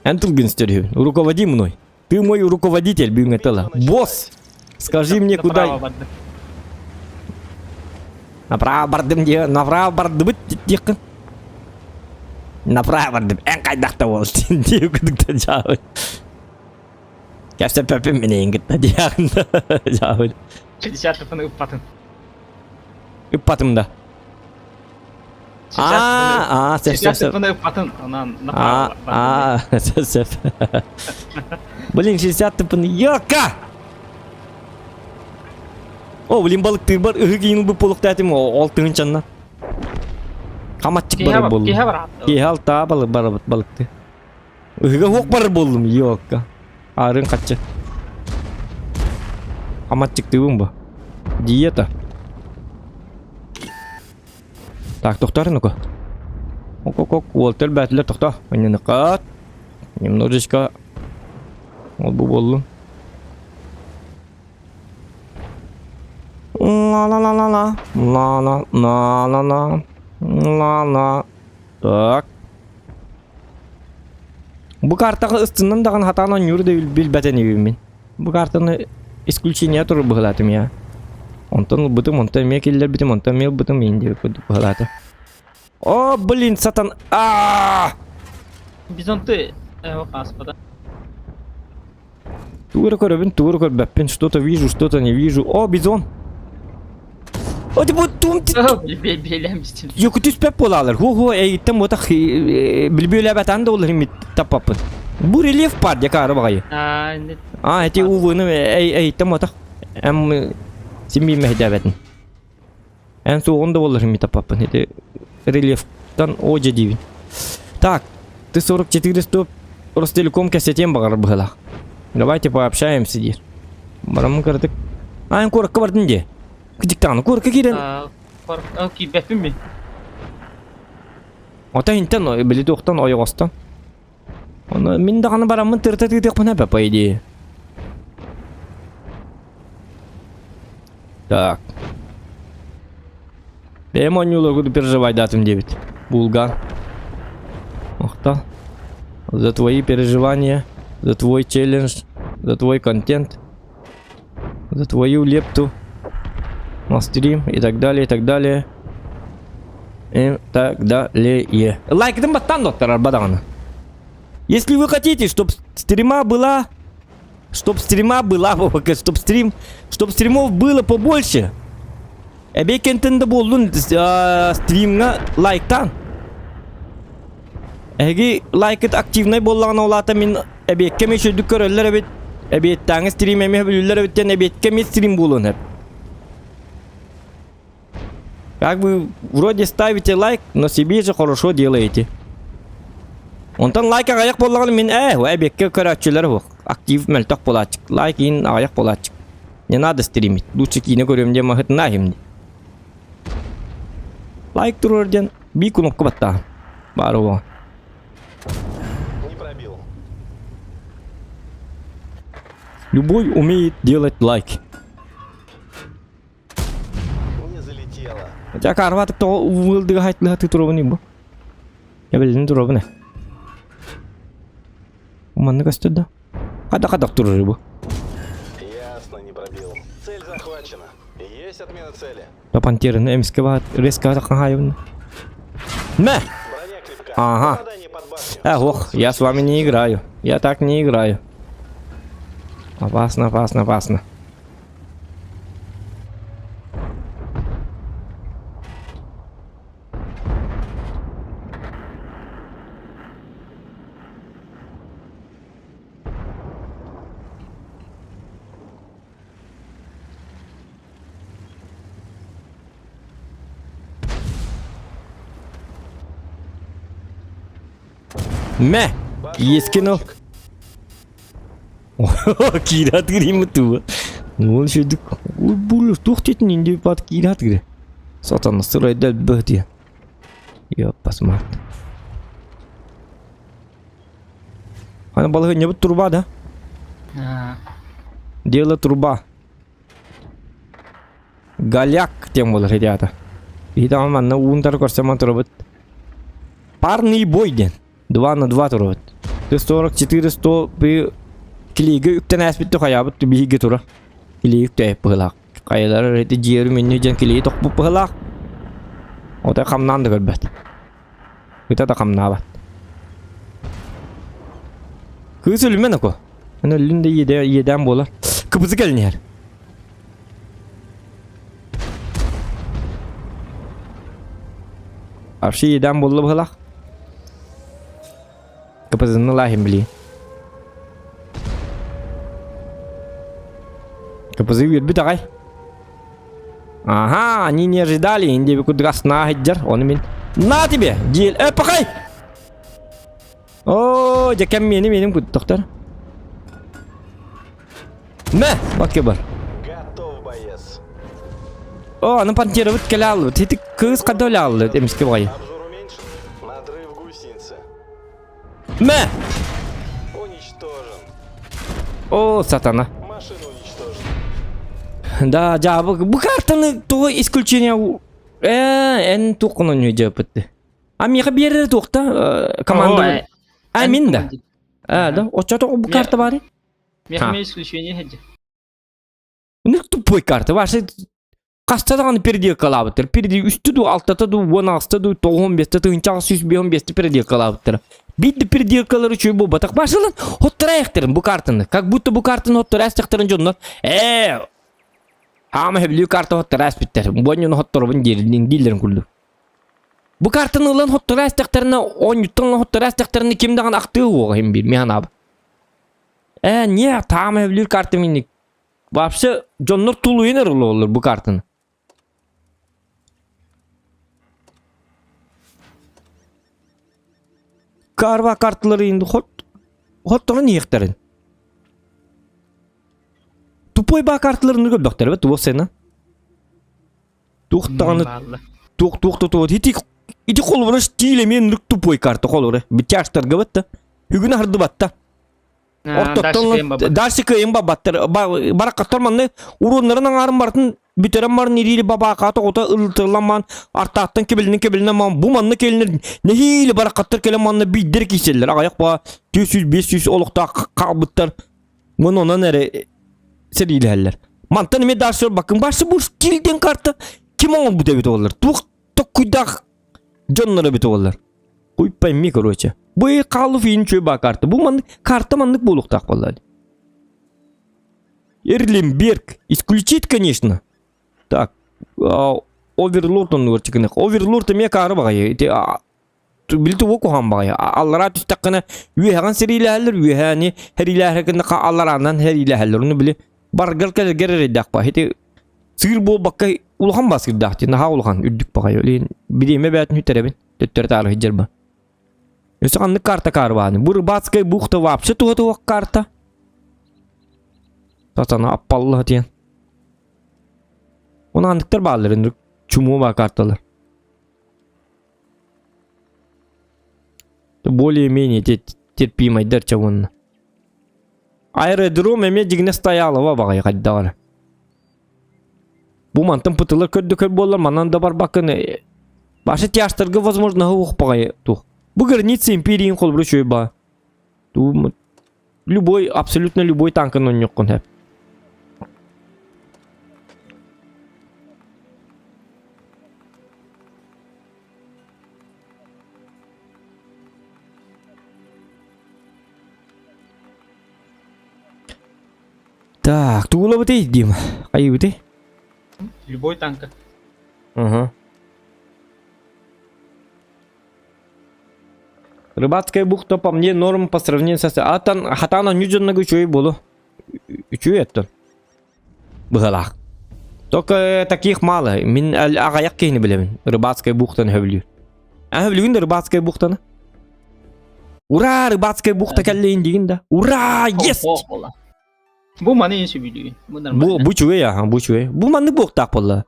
Эн тылгын стерүһүн. Руководи мной. Ты мой руководитель, бүгүн этела. Босс! Скажи мне, куда... Направо бардым дии, направо бардыбыт диэххин. Направо бардым, эн хайдахта буол дии кудукта жаабыт. Кэпсэппэппин минейин кытта диэхин жаабыт. 60 ыппатын. Ыппатым да. А, а, сөп, сөп, сөп. ыппатын, онан А, а, сөп, сөп. Блин, 60 тыпын, ёка! О, блин, балыктыыр бар, ыһык иин ылбыт буолуохтаатым, ол тыһынчанна. Хаматчык барар буоллум. Киһи бар. Киһи алтаа балык барабыт балыкты. Ыһыга хуох барар буоллум, ёка. Арын хаччы. Хаматчыктыыбын бу. Диета. Так, тохтор ну-ка. Ок-ок-ок, Уолтер бәтилер тохто. Инниныкат. Немножечко. Ол бу буоллун. Ла-ла-ла-ла-ла. Ла-ла-ла-ла-ла. Ла-ла. Так. Бу картаҕа ыстынан даҕаны хатаан оонньуур да билбэтэн мин. Бу картаны исключение турар быһыылаатым я. Онтон ылбытым, онтон эмиэ киллэрбитим, онтон эмиэ ылбытым иин диэбит курдук быһыылаата. О, блин, сатан... Аа! Бизонты хааспата. Тугу эрэ көрөбүн, тугу эрэ көрбөппүн. Что-то вижу, что-то не вижу. О, бизон! О, бу тум Йоку түспэп буолаалар. Ху-ху, эйиттэн буотах билбүөлээбэтэн да олар имит таппаппын. Бу рельеф бар декары баҕайы. А, эти увыны эйиттэн буотах. Эм син мэһдээбэтин. Эн суоҕун да буоллар мин таппаппын. Ити рельефтан одьа диибин. Так, ты 44 стоп Ростелеком кэпсэтиэн баҕарар быһыылаах. Давайте пообщаемся диир. Бараммын кыратык. А, эн куоракка бардын дии. Кыдьыктаҕына куоракка киирэн. Киирбэппин мин. Ото интэн били туохтан ойоҕостон. Оны мин даҕаны бараммын тырта тыытыахпына по идее. Так. Бэйэм оонньууларгы переживайдаатым диэбит. Булган. Охта. За твои переживания, за твой челлендж, за твой контент, за твою лепту на стрим и так далее, и так далее. И так далее. Лайкдым баттан доктор Арбадаҕаны. Если вы хотите, чтобы стрима была Чтоб стрима была, чтоб стрим, чтоб стримов было побольше. Эбиэт да буоллун стримҥа лайктаан. Эһиги лайкыт активнай буоллаҕына улаата мин эбиэккэ эмиэ үчүгдүк көрөллөр эбит. Эбиэттээҥи стрим эмиэ бүлүүллэр эбит диэн эбиэккэ эмиэ стрим буолуон сөп. Как вы вроде ставите лайк, но себе же хорошо делаете. Онтон лайк аҕыйах буоллаҕына мин ээ, эбиэккэ көрөөччүлэр суох. Актив мөлтөх буолааччык. Лайк иин аҕыйах буолааччык. Не надо стримить. Лучше киинэ көрүөм диэн маһытына иһим. Лайк туруор диэн бии кнопка баттаа. Баар уо. Не пробил. Любой умеет делать лайк. Не залетело. Хотя карватык тоҕо уылдыга хайтлыһаты туруобун бу. Я билин туруобун. Манны көстөр да. Хада-хадах турар бу. Ясно, не пробил. Цель захвачена. Есть отмена цели. Пантераны эмискэ баат резко хаайыбын. Мэ! Броня крепка. Ага. Попадание под башню. Э, ох, я с вами не играю. Я так не играю. Опасно, опасно, опасно. Мэ! Ескин Киирэ атыырыймыт дуу. Уол үчүгдүк бу туох диэтин инди бат киирэ атыыры. Сатана сырайда бөтүө. Ёппасмат. Аны балаһыанньабыт труба да? Дело труба. Голяк диэн буолар ребята. Биһиги манна уунтары көрсөн турабыт. Парный бой диэн. 2 на 2 турабыт. 44 100 би килиигэ үктэн ааспыт хайаабыт биһиги тура. Килии үктэйп быһылаах. Хайалар эти дьиэри миннү диэн килии тохпут быһылаах. Ота хамнаан да көрбөт. Ыта да хамнаабат. Кыыс өлүмэн око. Аны өллүн да иэдээн буолар. Кыбызы кэлин иһэр. Вообще иэдээн буолла быһылаах. Кыбызыны лаахин билии. Кыбызы үөрбүт аҕай. Ага, они не ожидали, инди курдук астына сылдьар, ону мин На тебе, диэл, э, пахай! О, дьэ кэм миэни миэним доктор. Мэ, бакке бар. Готов, боец. О, аны пантерабыт кэлэ аллыбыт. Ити кыыс хадда өлө аллы, эмиске баҕайы. Обзор уменьшен. Надрыв гусеницы. Мэ! Уничтожен. О, сатана. Машина уничтожена. Да, дьаабы бу картаны тоҕо исключение э эн туоххун оонньуу дьааппытты. А миэхэ биэрэр туохта команда. А мин да. А да, оччото бу карта баар. Миэхэ исключение хэдьэ. Ну тупой карта. Ваши хаста даҕаны переделкалаабыттар. Переди үстэ дуу, алтата дуу, уон аҕыста дуу, тоҕуһун биэстэ, тыһыынча аҕыс сүүс биэс биэстэ переделкалаабыттара. Биир да переделкалары үчүгэй буолбатах. Башылан хоттарайахтарын бу картаны. Как будто бу картаны хоттарайахтарын дьоннор ээ хаама хөбүлүү карта хоттарайаспыттар. Буонньуну хотторобун дииллэрин курдук. Бу картаны ылан хотторайастахтарына, оонньуттан ылан хотторайастахтарына ким даҕаны ахтыы уоҕа иһин биир миһан аба. Ээ, не, таама хөбүлүүр карта минник. Вообще дьоннор тулуйан эрэ олороллор бу картаны. Карва карталары инде хот хотторон иэхтэрин. Тупой ба карталарын көрбөхтөр бе туох сена. Туох даҕаны туох туох туох ити ити холобура стиле мен тупой карта холобура. Битяштарга батта. Бүгүн ардыбатта. Ортоттон дальше кыайын бабаттар. Баракаттар манны уруннарын аңарын бартын бүтерен барын ириили бабаакаа тоҕута ылтылламан артааттан кебилинен кебилинен ман бу манны келинер нэһиили баракаттар келен манна биирдер кииселлер аҕайах ба 400 500 олохтоох хаалбыттар мун онон эрэ сэриилэһэллэр мантан эмиэ дальше бакын барсы бу стилден карта ким оҥорбут эбит олар туох токкуйдаах дьоннор эбит олар Хуй пойми, короче. Бу хаалыф иин үчүгэй баа карта. Бу маннык карта маннык буолуохтаах буолла. Эрлинберг. Исключит, конечно. Так. Оверлорд оннугар чыкынык. Оверлорд эмиэ каары баҕайы. Ити били тугу куһаҕан баҕайы. Аллараа түстэххинэ үөһэҕин сэриилэһэллэр, үөһээни сэриилэһэргинэ аллараанан сэриилэһэллэр. Ону били баргар кэлэргэр эрэйдээх ба. Ити сыыр буолбакка улахан баа сыырдаах дии. Наһаа улахан үрдүк баҕайы. Билигин бириэмэ бэйэтин сүтэрэбин. Төттөрү таары сылдьар Өссө ханнык карта карваны? Бу рыбацкая бухта вообще туһа туох карта? Сатана аппалла диэн. Оны ханныктар бааллар инник чумуу баа карталар. Более-менее терпимайдар чабынна. Аэродром эмиэ дьиҥинэ стоялова баҕайы хайдаҕар. Бу мантан пытылар көрдөкөр буоллар манан да барбаккын Башы тяжтарга возможно ух баҕайы тух. Бу граница империян холбура үчүгэй баа. Любой, абсолютно любой танкын онньоккун хэп. Так, тугулабытый Дим? Хайыбытый? Любой танка. Ага. Рыбацкая бухта по мне норм по сравнению со... Атан, хатана ньюджаннага үчүгэй буолу. Үчүгэй оттон. Быһалаах. Только таких мало. Мин аҕайах киһини билэбин. Рыбацкая бухтаны сөбүлүүр. А сөбүлүүгүн да Рыбацкая бухтаны? Ура, Рыбацкая бухта кэллэйин диигин да. Ура, есть! Бу маны ин сөбүлүүгүн. Бу Бу нормально. бу үчүгэй аха, бу үчүгэй. Бу маннык буохтаах буолла.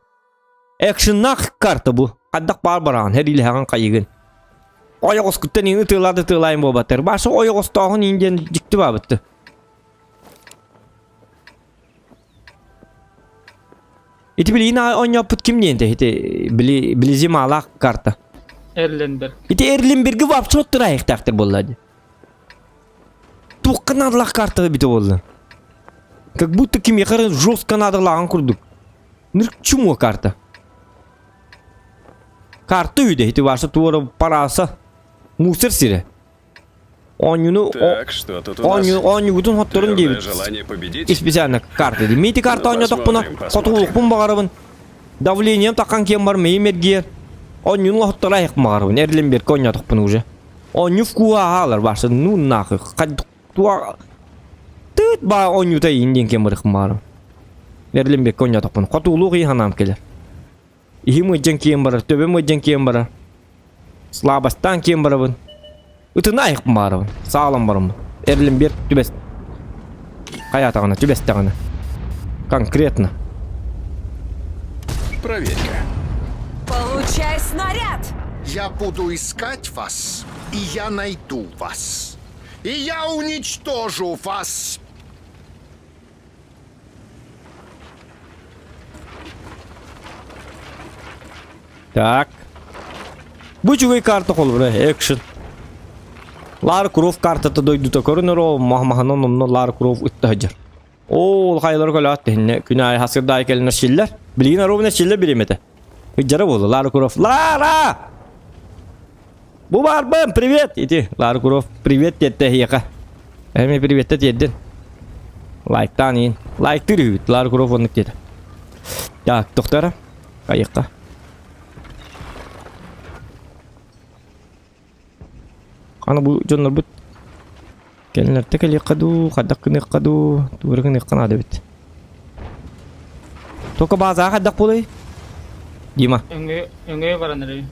Экшеннаах карта бу. Хайдах баар бараҕын, хэриилэһэҕин хайыгын. Ойоҕоскуттан иҥи тыалаады тыалаайын буолбаттар. Баша ойоҕостооһун иин диэн дьикти баабытты. Ити билигин оонньооппут ким диэн ити били билизи маалаах карта. Эрленберг. Ити Эрлинберги вообще оттураайыктаахтар буолла дии. Туохха наадалаах карта эбитэ буолла. Как будто кимиэхэ эрэ жестко наадалааҕын курдук. Ныр чумуо карта. Карта үйдэ ити ваша туора парааса мусор сирэ. Оонньууну Так, что тут у нас? оонньуу оонньуугутун хотторун Твердое диэбит. желание победить? Специально карта дии. Мити карта Ну, оонньотохпуна посмотрим, посмотрим. хотулукпун баҕарабын. Давлением таххан киэн бар мэйим эргиэр. Оонньууну хотторо айахпын баҕарабын. Эрлинберг оонньотохпун уже. Оонньуу вкуһа аһаалар баша ну нахуй. Туа тыыт баа оонньуута иин диэн киэн барыхпын баҕарабын. Эрлинберг оонньотохпун. Хотуулуох ии санаам кэлэр. Иһим ыйдьан киэн барар, төбөм ыйдьан киэн барар. Слабостаан киэн барабын. Ытына айахпын баарабын. Саалан бараммын. Эрлинберг түбэс... Хайаатаҕына, түбэстэҕинэ. Конкретно. Проверь-ка. Получай снаряд! Я буду искать вас, и я найду вас. И я уничтожу вас. Так. Бу үчүгэй карта холобура, экшн. Лара Крофт картата дойдута көрүнэр ол маһынан онно Лара Крофт ытта сылдьар. Ол хайалары көлөт тиһинне күн аайы хасырда аайы кэлинэр силлэр. Билигин ровно силлэр бириэмэтэ. Ыдьара буолла Лара Крофт. Лара! Бу баарбын, привет! Ити Лара Крофт привет диэтэ эһиэхэ. Эми приветтэ тиэрдин. Лайктаан иин. Лайктыыр үһүбүт. Лара Крофт оннук диэтэ. Так, тохтора. Хайыкка. Аны бу дьоннорбут кэлинэртэ кэлиэххэ дуу, хайдах гыныахха дуу, тугу эрэ гыныахха наада эбит. Только баазаҕа хайдах буолай? Дима. Өҥөйө, өҥөйө баран эрэ.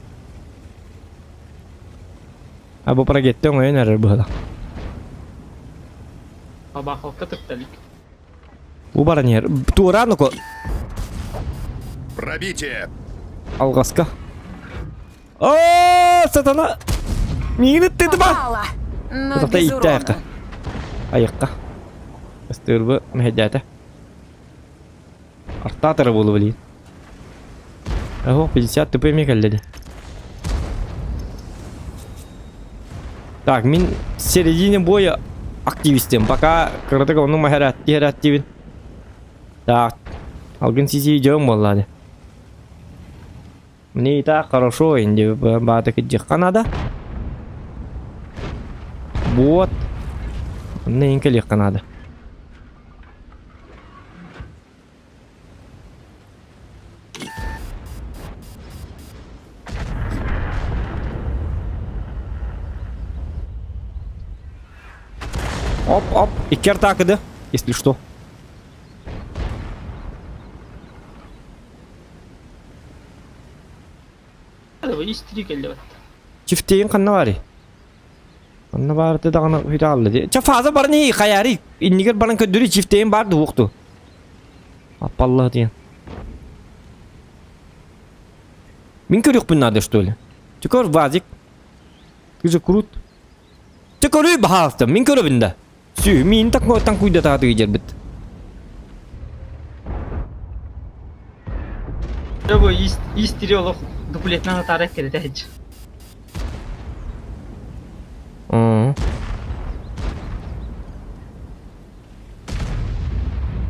А бу прогетте өҥөйөн эрэр быһыла. Табаахалка тыкта илик. Бу баран иһэр. Туораан око. Пробитие! Алҕаска. О, сатана! Миигин ыттыытыма! Попала, но Сата без иттэ урона. айыққа. Айыққа. Ыстыырбы мэһэйдээтэ. Артаатара буолу билигин. Ого, 50 тп эмиэ кэллэ дии. Так, мин середине боя активистим. Пока кыратык ону маһэрээтти хэрэттибин. Так, алгын сиси дьон буолла дии. Мне и так хорошо, инди баата кырдьыкка надо. Вот. Онно иин кэлиэххэ надо. Оп, оп, икки артаакыды, если что. Чифтейин ханна баарый? Ханна баарты даҕаны үһүтэ хаалла дии. Чэ фаза баран иһий хайаарый? Иннигэр баран көрдөрүү чифтейин баар дуокту. Аппаллаһы диэн. Мин көрүөхпүн наада что ли? Ты көр, Вадик. Ты же крут. Ты көрүй баһаалта, мин көрөбүн да. Сүү, миин таҥкуйдатаатыгы дьэрбит. Дьэ бу ис ис тири олох дуплетынан атаара эккирэтэ сылдьар.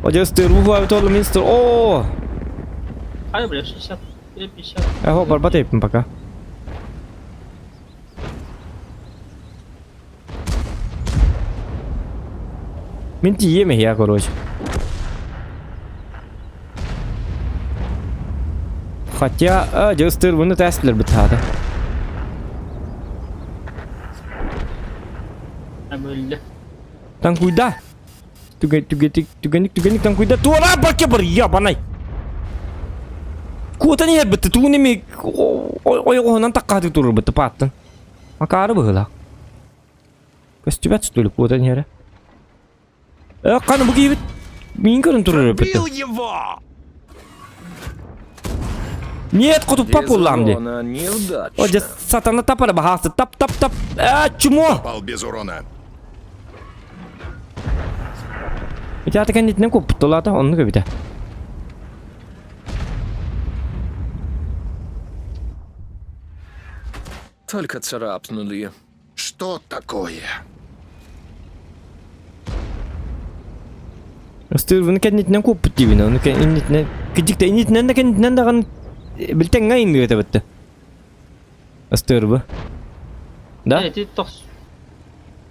Одьос тырбу толу минстр. О! Хайа бля 60 50. Эхо, барбат эппин пока. Мин тиийиэм эһиэхэ короче. Хотя, а, дьэ ыстыырбыны тээстилэрбит хаата. Өллө. Танкуйда! Түгэн, түгэтик, түгэнник, түгэнник танкуйда. Туора барка бар, ябанай! Куотан иһэрбит, тугун эми ойоҕоһунан таккааты турурбут, пааттан. Акаары быһыылаах. Көстүбэт что ли куотан иһэрэ? Э, ханы бу киһибит миин көрөн турар эбит. Бил его! Нет, хотуппа Без буоллаҕым дии. урона О, дьэ, неудачно. сатана тапара баһаасы. Тап, тап, тап. Э, чмо! Попал без урона. Ити аты кэннитинэн куоппутталаата, оннук эбитэ. Только царапнули. Что такое? Ыстыырбыны кэннитинэн куоппут диибин, ону иннитинэн кырдьык да иннитинэн да кэннитинэн даҕаны билтэҥҥэ инныга этэбит Ыстыырбы. Да? Эти тохс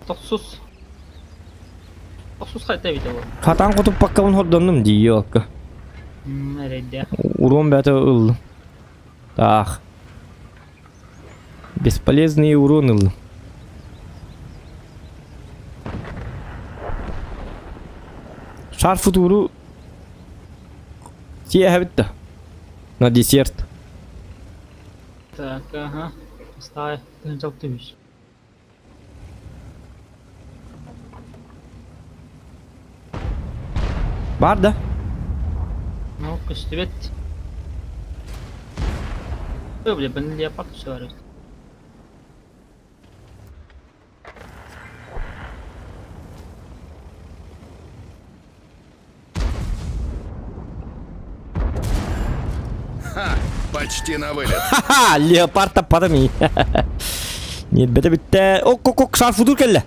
тохсус тохсус хайта эбитэ буолла. Хатаан хотуппаккабын хордоннум дии елка. Эрэйдээх. Урон бэйэтэ ыллым. Таах. Бесполезный урон ыллым. Шар футуру сиэһэбит да. На десерт. Так, ага. Стай, тыһыынча Бар да? Ну, көстүбэт. Ой, бля, бен леопард все орет. Ха! Почти на вылет. Ха-ха! Леопард таппата ми. Нет, бете битте. Ок, ок, ок, шар футур келле.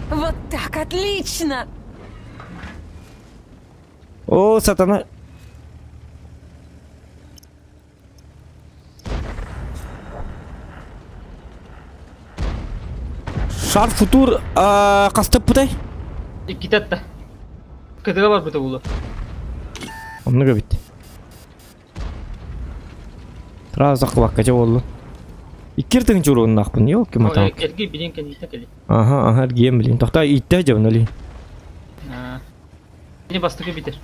Вот так, отлично! О, сатана. Шар футур хастыппытай? Иккитэ атта. Кытыга барбыта буолуо. Оннук эбит. Сразу сахлакка чэ буоллун. Иккир тыһынча уруоннаахпын, ёлки моталки. Эргий билин кэнниттэн кэлин. Аха, аха, эргиэн билин. Тохтоо, ииттэ дьабын оли. Кини бастакы битэр.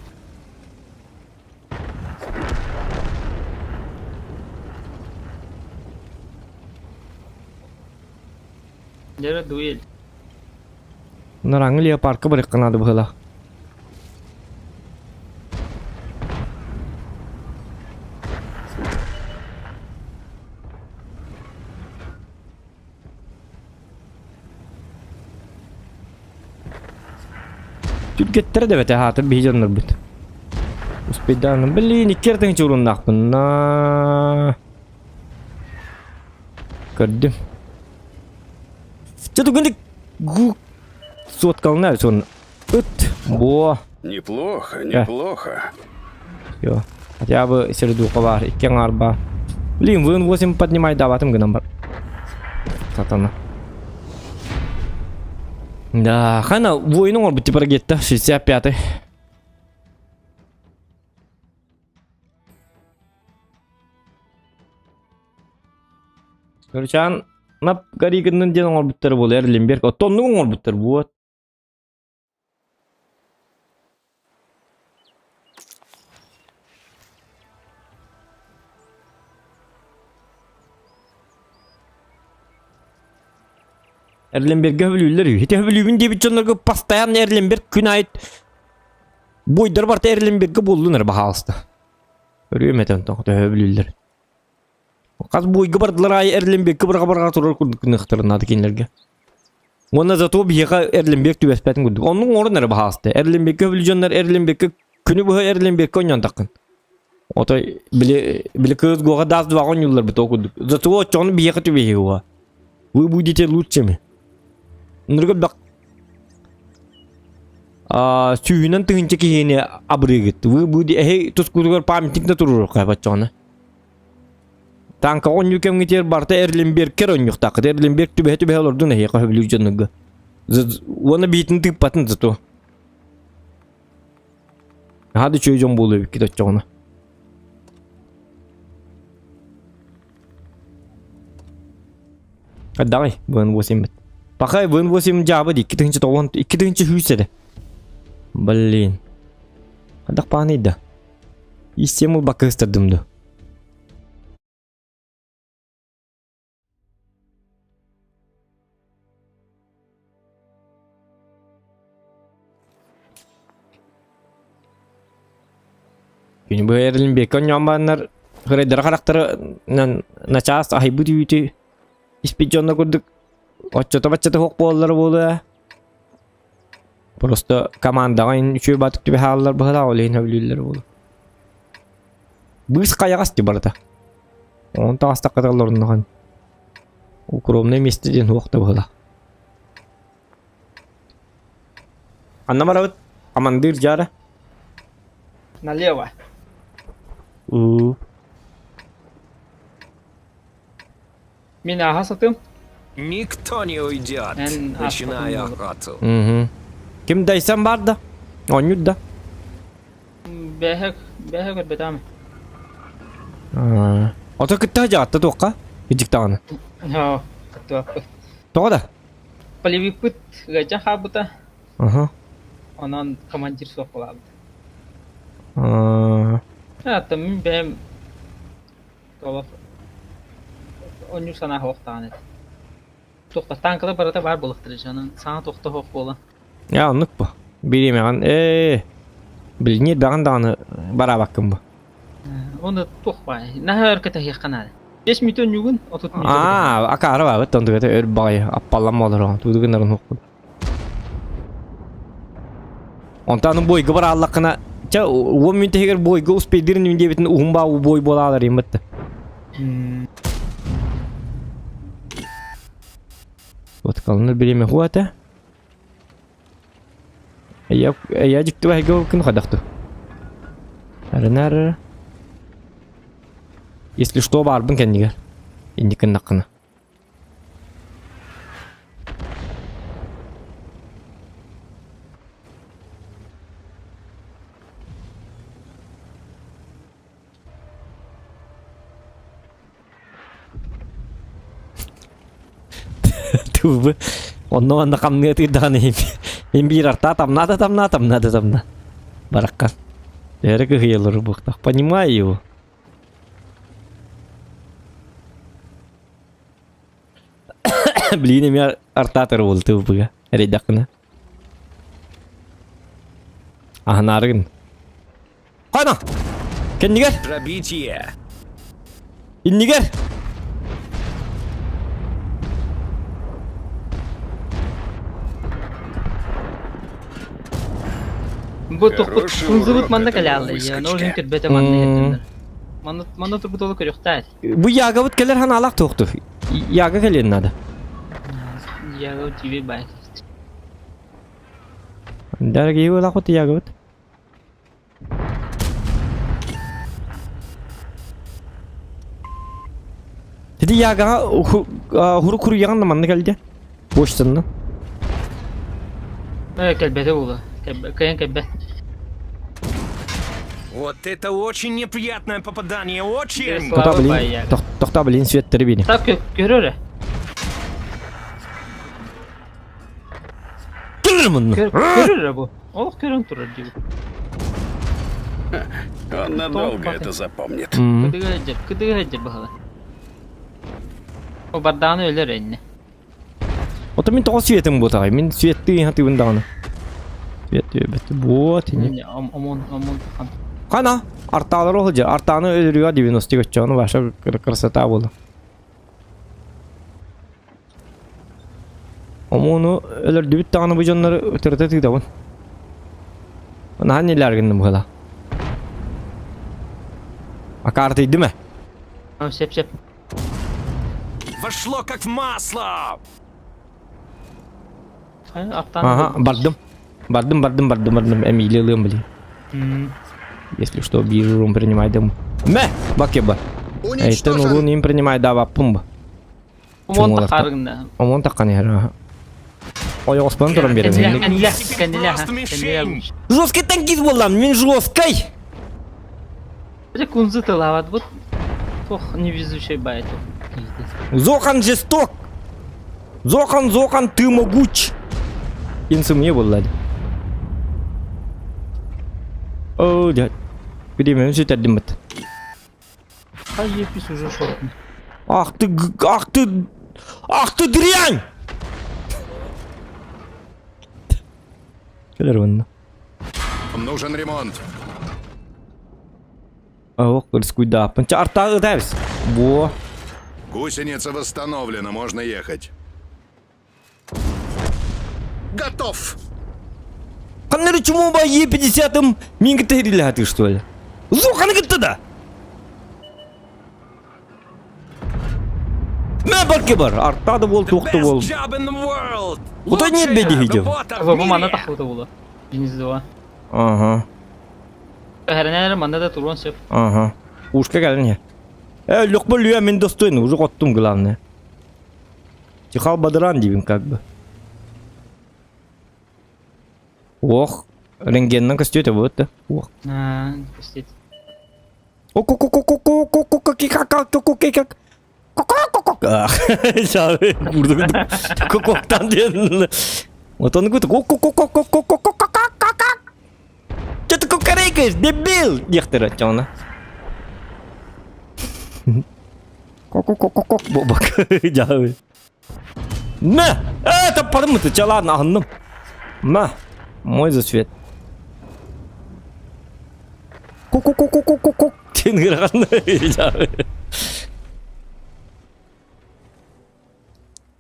Дьэ, дуэль. Нараҥы леопарка барыахха наада быһыылаах. Түргэттэрэ да эбэтэ аһаатар биһи дьоннорбут. Успейдаанын блин икки эртэн чууруннаахпын. Көрдүм. Чэ тугунник гу соткалына сон ыт бо. Неплохо, неплохо. Все. Хотя бы сердуха бар, икки аҥаар баар. Блин, вын 8 поднимай даватым гынан бар. Сатана. Да, хана воину оҥорбут типа ракета 65-й. Короче, нап гаригыннын диэн оҥорбуттар буолар Лимберг. Оттон оҥорбуттар вот. Эрленбергэ өбүлүүллэр үһү. Ити өбүлүүбүн диэбит дьоннорго постоянно Эрленберг күн аайы буойдар барыта Эрленбергэ буоллун эрэ баһаалыста. Өрүөм этэ онтон төһө өбүлүүллэр. Хас буойга бардылар аайы Эрленбеккэ быраҕа-быраҕа турар курдук гыныахтарын наада кинилэргэ. Уонна зато биһиэхэ Эрленбек түбэспэтин курдук. Оннук оҥорон эрэ баһаалыста. Эрленбеккэ өбүлүү дьоннор Эрленбеккэ күнү быһа Эрленбеккэ оонньоон Отой били били кыыс гуоха даас дваҕа оонньуулларбыт ол курдук. Зато оччоҕуна биһиэхэ түбэһиэ Вы будете лучшими. Ныргы бак сүүһүнэн тыһыынча киһини абырыыгыт. Вы будете эһи тускутугар памятник да туруруохха баччоҕуна. Танкаҕа оонньуу кэмҥитигэр барыта Эрлинбергкэр оонньуохтааххыт. Эрлинберг түбэһэ-түбэһэ олордун эһиэхэ сөбүлүүр дьоннорго. Уонна биитин тыыппатын зато. Наһаа да үчүгэй дьон буолуо эбиккит оччоҕуна. Давай, ВН-8 бит. Пока ВН-8 дьаабы дии, 2009, 2003 эрэ. Блин. Хайдах бааный да? Истиэм ылбакка ыстардым дуу. Күнү быһа Эрлинбеккэ оонньоон бараннар кырайдара харахтарынан начаас аһыйбыт үүтү испит дьонно курдук оччото-баччата суох буолаллара буолуо. Просто командаҕа үчүгэй баатык түбэһэ хааллар быһалаах ол иһин сөбүлүүллэр буолуо. Быыс хайаҕас дии барыта. Ону таҕыстахха олоруннаҕын. Укромное место диэн суох да быһыылаах. Анна барабыт. Командир дьаара. Налево. У. Мин ааһа сатыам. Никто не уйдет. Эн Начинай ааспатын охоту. Угу. Ким дайсан бар да? Оонньуур да? Бэһэ бэһэ көрбөтөм. Ото кытта дьаатта туохха? Кыдьык даҕаны. Оо, кыттыбаппыт. Тоҕо да? Полевикпыт ыалдьан хаалбыта. Аха. Онон командир суох буолаабыт. Аа. Оттон мин бэйэм олох онньуур санаа суох даҕаны этэ. Туохта танкалар барыта баар буолуохтара дьэ онон саҥа туохта суох буолан. Ээ оннук бу. Бириэмэҕин ээ билиҥҥи эрбэҕин даҕаны бараабаккын бу. Уонна туох баай наһаа өр кэтэһиэххэ наада. 5 мүнүүтэ онньуугун, 30 мүнүүтэ Аа, акаары баабыт онтугата өр баҕайы аппаллан олороҕун тууду гынарын хуқпут. Онтон аны бойга барааллаххына Ча уон мүнтэ иһигэр бойга успейдырын мин диэбитин уһун баа бой буолаалар имматта. Вот калыныр бириэмэ хуата. Я я дьикти баһыга күн хадахту. Арынар. Если что баарбын кэннигэр. Инникин наққына. Тубы. Онно манна хамныа тыырдаҕын иһин. Им биир артаа тамнаа да тамнаа, тамнаа да тамнаа. Бараккан. Эрэ кыһыйалар буохтах. Понимаю его. Блин, эмиэ артаатар буолла тыбыга. Эрэйдэххинэ. Аһынаарыгын. Хана! Кэннигэр! Пробитие. Иннигэр! Бу тухпут Хороший кунзубут урок манна этому кэлэаллар я, но выскочке. олин көрбөтө манна иһеттиннэр. Манна манна турбут олу көрүөхтээр. Бу ягабыт кэлэр ханаалаах туохтур. Яга кэлиэн надо. Яга тебе бай. Дорогие лахот ягабыт. Dedi ягаҕа хуру куруйаҕын да манна кэлдэ. Почтанна. Э, кэлбэтэ буола. Кыайан кэлбэт. Вот это очень неприятное попадание, очень! Тоқта блин, тоқта блин, светтері бені. Так көрөр. Көр Көрөр бу. Олох көрөн турар дии. Он надолго это запомнит. Кыдыга дьэр, кыдыга дьэр баһала. О бардааны өлөр энне. Ото мин тоҕо светым буотаҕай? Мин светтыы хатыыбын даҕаны. Свет үөбэт. Буот ини. Омон, омон хан. Хана! Артаалар олдьа. Артааны өлөрүгэ 90 көччөҕүнү ваша красота буола. Омуну өлөрдүбүт даҕаны бу дьоннору ытырыта тыытабын. Наһаа нелер гынным быһыла. Акаартыйдым ээ. Сөп сөп. Вошло как в масло! Ага, бардым. Бардым, бардым, бардым, бардым. Эмили ылыам блин. Если что, бижу принимай дым. Мэ! Бакеба. Эйтен улуун им принимай да баппым. Омон тахаргында. Омон таххан иһэр. Ойоҕоспон туран биэрэн. Жесткий танкист буоллам, мин жесткай! Кунзы тылават, вот Ох, невезучий байт. Зохан жесток! Зохан, Зохан, ты могуч! Инсы мне буолла. О, дядь. Бириэмэбин сүтэрдим быт. Хай епис уже шотный. Ах ты, ах ты, ах ты дрянь! Кэлэр уонна. Нужен ремонт. Ох, рискуйдааппын. Ча артааҕы ытаабыс. Буо. Гусеница восстановлена, можно ехать. Готов! Ханнары чуму ба Е50-ым мин кытта иһирилэһэ что ли? Зоханы кытта да! Мэ барки бар, артаа да бол, туох да бол. Куда нет беди видео? Бу манна тахбыта була. Гнездо. Ага. Хәренәләр манна да туруон сөп. Ага. Ушка кэлин Э, лөкпө лүө мин достойный, уже коттум главное. Тихал бадран дибин как бы. Ох, рентгеннан көстүөтэ вот да. Ох. Көстүөт. Кококтан диэн. Вот он говорит, Че ты кукарекаешь, дебил? Диэхтэрэ чоҕуна. Ко-ко-ко-ко-ко бобок. Дьаһабы. На! Это подумай, че ладно, аһынным. На! Мой засвет. Ку-ку-ку-ку-ку-ку. Диэн ыарахан.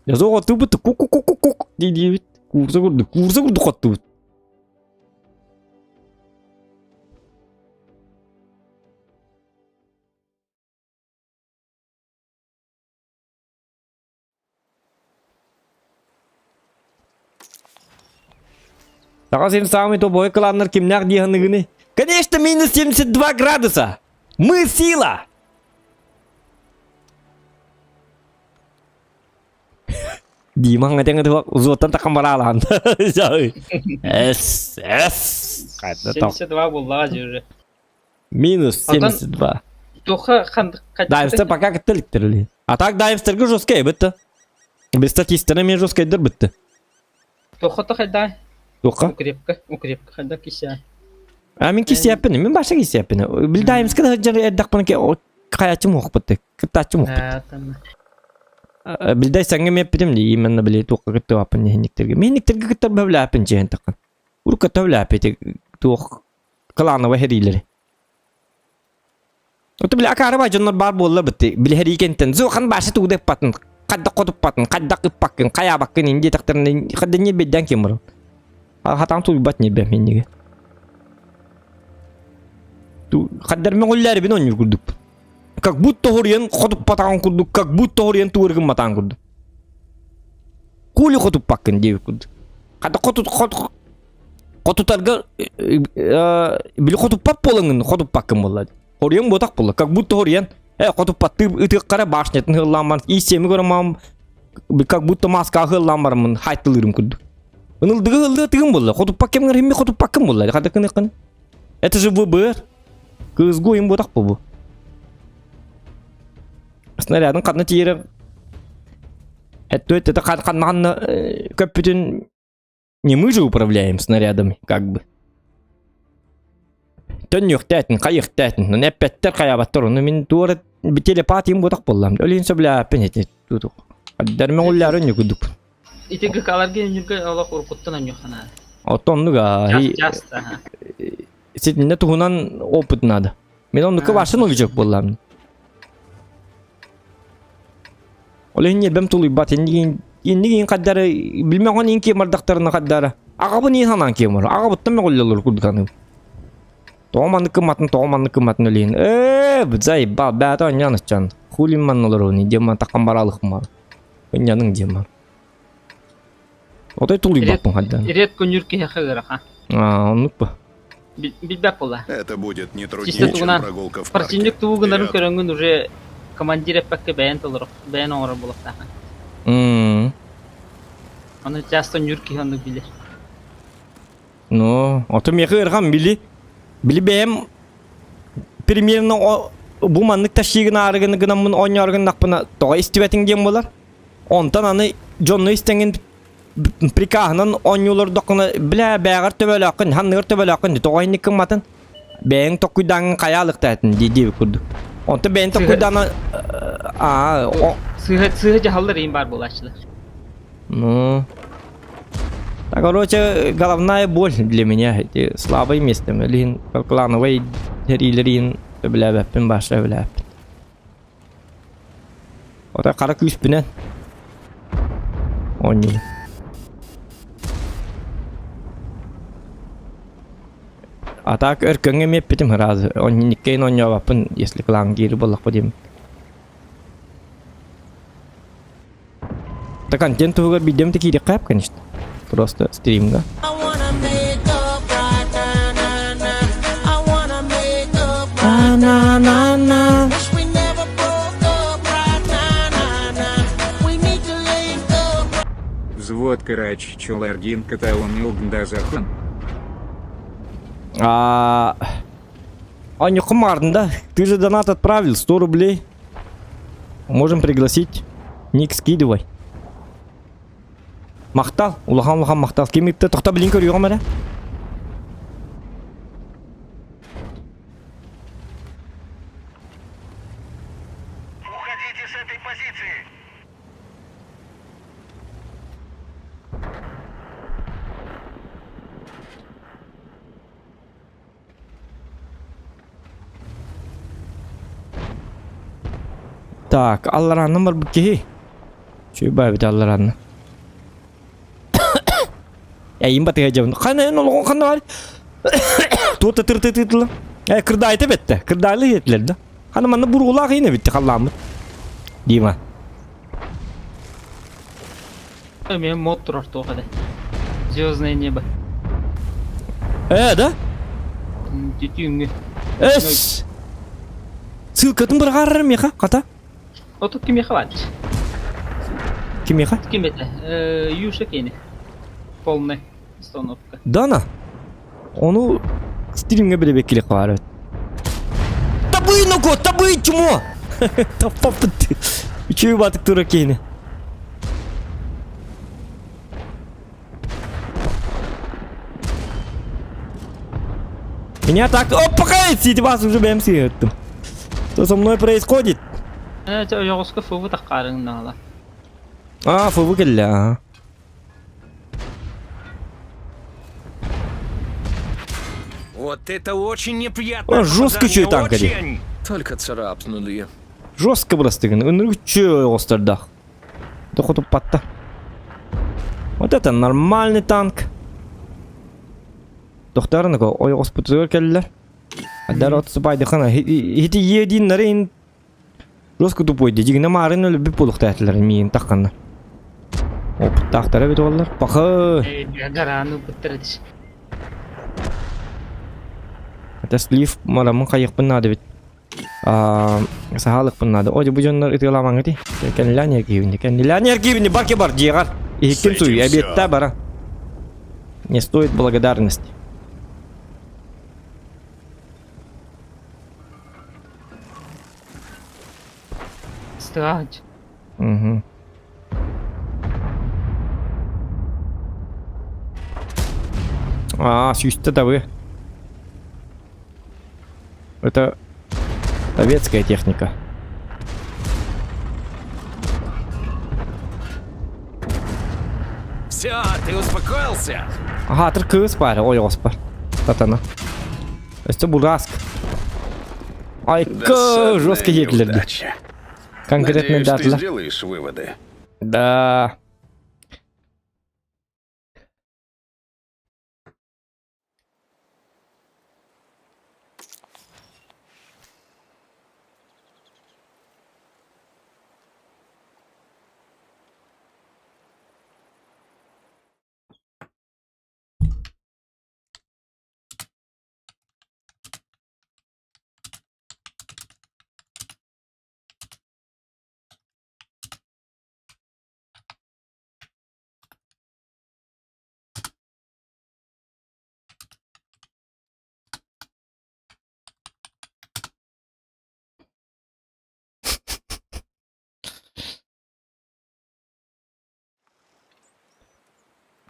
Язоҕо тыбыт ку-ку-ку-ку-ку дии-диэбит. Куурса курдук, куурса курдук хоттубут. Саха сирин саамай топовой кланнар кимнээх дии саныгыный? Конечно, минус 72 градуса! Мы сила! Дима аңа узуоттан таххан бараалаан. С, С. 72 буоллаҕа дии уже. Минус 72. Туха хандык Дайвстер пока кыттылыктыр. А так дайвстерге жесткий бітті. Без статистера мен жесткайдыр бітті. Туха хайда? Туха? Укрепка, укрепка хайда кися. А мен кисияппин, мен баша кисияппин. Бил дайвска да жар эрдакпын ке каячым оқпытты. Кыттачым оқпытты. Билдай саңга меппитим ди именно били туохха кыттыбаппын нэһинниктерге. Мэһинниктерге кыттар бөбүлээппин дьиэн таххан. Урукка төбүлээппити туох клановай хэриилэри. Ото били акаарабай дьоннор баар буолла бытты. Били хэриикэнтэн зуохан баша тугу да ыппатын, хайдах хотуппатын, хайдах ыппаккын, хайаабаккын ин диэтэхтэринэ хадда ньирбэйдээн ким баран. Хатаан тулуйбат ньирбэм иннигэ. Хаддар мөҥүллээрибин оонньуур курдукпун. Как будто хоруйан хотуппатаҕын курдук, как будто хоруйан тугу гымматаҕын курдук. Кули хотуппаккын диэбит курдук. Хата хоту хот хотутарга били хотуппат буолаҥын хотуппаккын буолла. Хоруйан буотах буолла. Как будто хоруйан хотуппаттыы ытыаххара башнятын ыһыллаан исиэми көрөмам как будто маска ыһыллаан бараммын хайтылыырым курдук. Ынылдыгы ыһыллыа тыгын буолла. Хотуппак кэмҥэр химми хотуппаккын буолла. Хата кыныххын. Это же ВБР. Кызгу им ботах бу. Снарядын ханна тиийэрэ это ханна көппүтүн не мы же управляем снарядами, как бы. Төннүөхтээтин, хайыахтээтин, ну эппэттэр хайаабаттар, ону мин туора телепатиям ботах буоллам. Өлүн сөбүлээппин эти тутук. Аддармен уллаары ньукудук. Ити гыкаларга ньүргэ олох уруккуттан онньуоххана. Оттоннуга Часто. Ситиннэ туһунан опыт надо. Мен оннукка барса новичок буоллам. Ол иһин ньиэрбэм тулуйбат. Иннигин иннигин хаддары билмэҕин иин киэм бардахтарына хаддара. Аҕабын иин санаан киэм бар. Аҕабыттан мөҕүллэллэр курдук саныым. Тоҕо маннык кымматын, тоҕо маннык кымматын өлейин. Ээ, заебал, бээтэ онньоон ыччан. Хули манналар диэн ман таххан баралыхмар. Ынньаныҥ диэн мар. Отой тулуйбаппын хайдан. Ирет көнүр киһиэхэ ыарахан. Аа, оннук ба. Билбэт буолла. Это будет не Чисто труднее, чем тугунан прогулка в парке. Противник тугу гынарын Вперед. көрөҥҥүн уже командир эппэккэ бэйэн толорох, бэйэн оҥорор буолуохтааххын. Аны часто ньүр киһи оннук билэр. Ну, ото миэхэ ыарахан били. Били бэйэм примерно бу маннык тащигын аарыгын гынаммын оонньоору гыннахпына тоҕо истибэтиҥ диэн буолар. Онтон аны дьонну истэҥин прикаһынан оонньуулордоххуна бля бээҕэр төбөлөөххүн, ханныгар төбөлөөххүн тоҕо инник гымматын бэйэҥ токкуйдааҥҥын хайаалыктаатын дии диэбит курдук. Онтон бэйэҥ токкуйдаана аа Сыыһа сыыһа дьаһаллар иин баар буолааччылар. Ну, так, короче, головная боль для меня. Эти слабые места. Илин клановый хэриилэрин сөбүлээбэппин баша сөбүлээбэппин. Ото хара күүспүнэн оонньуубун. А так өркөҥҥө эмиэ эппитим сразу. Никкейн оонньообоппун, если клан киири буоллахпа диэм. Да контент туһугар биирдэм да киириэххэ конечно. Просто стримга. На-на-на. Взвод Карач Чулардин Катаун Илгндазахан. А, Анюха Марден, да? Ты же донат отправил, 100 рублей. Можем пригласить. Ник скидывай. Махтал, улахан улахан махтал. Ким итте тохта билин көрүөҕүм эрэ. Уходите с этой позиции! Так, алларааннан барбыт киһи. Чуйбаа эбит аллараанна. Эйин батыга дьабын. Хана эн олоҕун ханна бар? Туота тырты тытыла. Э, кырдаайта бетте. Кырдаайлы иһэтилэр да. Хана манна буруулаах иин эбитти халлааммыт. Дима. Эмиэ мод турар туох этэ. Звездное небо. Э, да? Түүҥҥү. Эс! Ссылкатын быраҕаарар миэхэ, хата. Оту кимиэхэ баар? Кимиэхэ? Ким этэ? Юша киэнэ. Полный установка. Дана. Ону стримҥэ билэбэккилик баар эбит. Табый ноко, табый чмо! Таппаппыт. Үчүгэй баатык тура киһини. Меня так... Опа, сити вас уже бэм сыһыттым. Что со мной происходит? Ойоҕоско фубу таххаарыҥ наала. А, фубу кэллэ, ага. Вот это очень неприятно. Жестко чё танка Очень. Только царапнули. Жестко бырастыгын. Ынырыччы ойоҕостордоох. Дохотуппатта. Вот это нормальный танк. Тохтарыныка ойоҕоспутугар кэллэр. Адар от сыбайдыхана хити иэдин нарын жестко тупой дигинэ маарын өлбүт буолуохтаатылар миин тахханна. Опыттаахтара эбит оллар. Пахы. Гараны быттар этиш. Это слив марамын хайыкпын надо бит. Саһаалыкпын наада. О, бу дьоннор ытыалаамаҥҥытый. Кэннилээн эргиибини, кэннилээн эргиибини, барки бар дьиэҕэр. Иһиккин суй, обедта бара. Не стоит благодарности. Стач. Угу. А, сүүстэ табы. Это советская техника. Все, ты успокоился? Ага, тыр кыыс баар, ойоҕос бар. Сатана. Өссө бураск. Айка, жестко диэтилэр неудача. Конкретно Надеюсь, ты датла. сделаешь выводы. Да.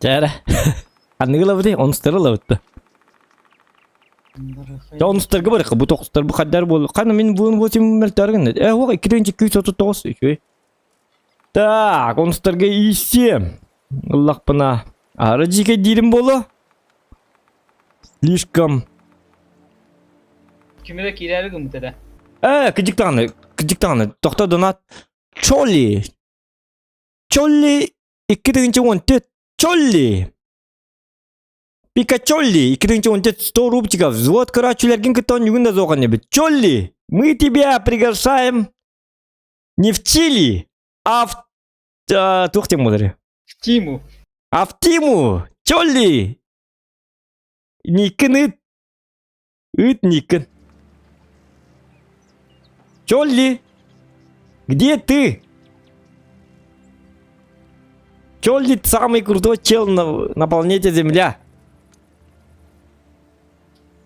Дьэ эрэ. Ханныгы ылабытый? Онустары ылабыт да. Дьэ онустарга барыахха бу тоҕустар бу хайдар буолу. Хана мин буун 8 мөлтөөр гынна. Э уох 239 үчүгэй. Так, онустарга ииссиэм. Ыллахпына аһары дьиикэйдиирим буолуо. Слишком. Ким эрэ киирээри гыммыт эрэ. Э, кыдьык даҕаны, кыдьык даҕаны. Тохто донат. Чолли. Чолли 2014. Чолли. Пикачолли 2014 100 рубчиков. Взвод көрөөччүлэргин кытта онньугун да суох эбит. Чолли, мы тебя приглашаем не в Чили, а в... туох диэн буолар? В Тиму. А в Тиму! Чолли! Никин ыт. Ыт Никин. Чолли! Где ты? Чолли самый крутой чел на, на планете Земля.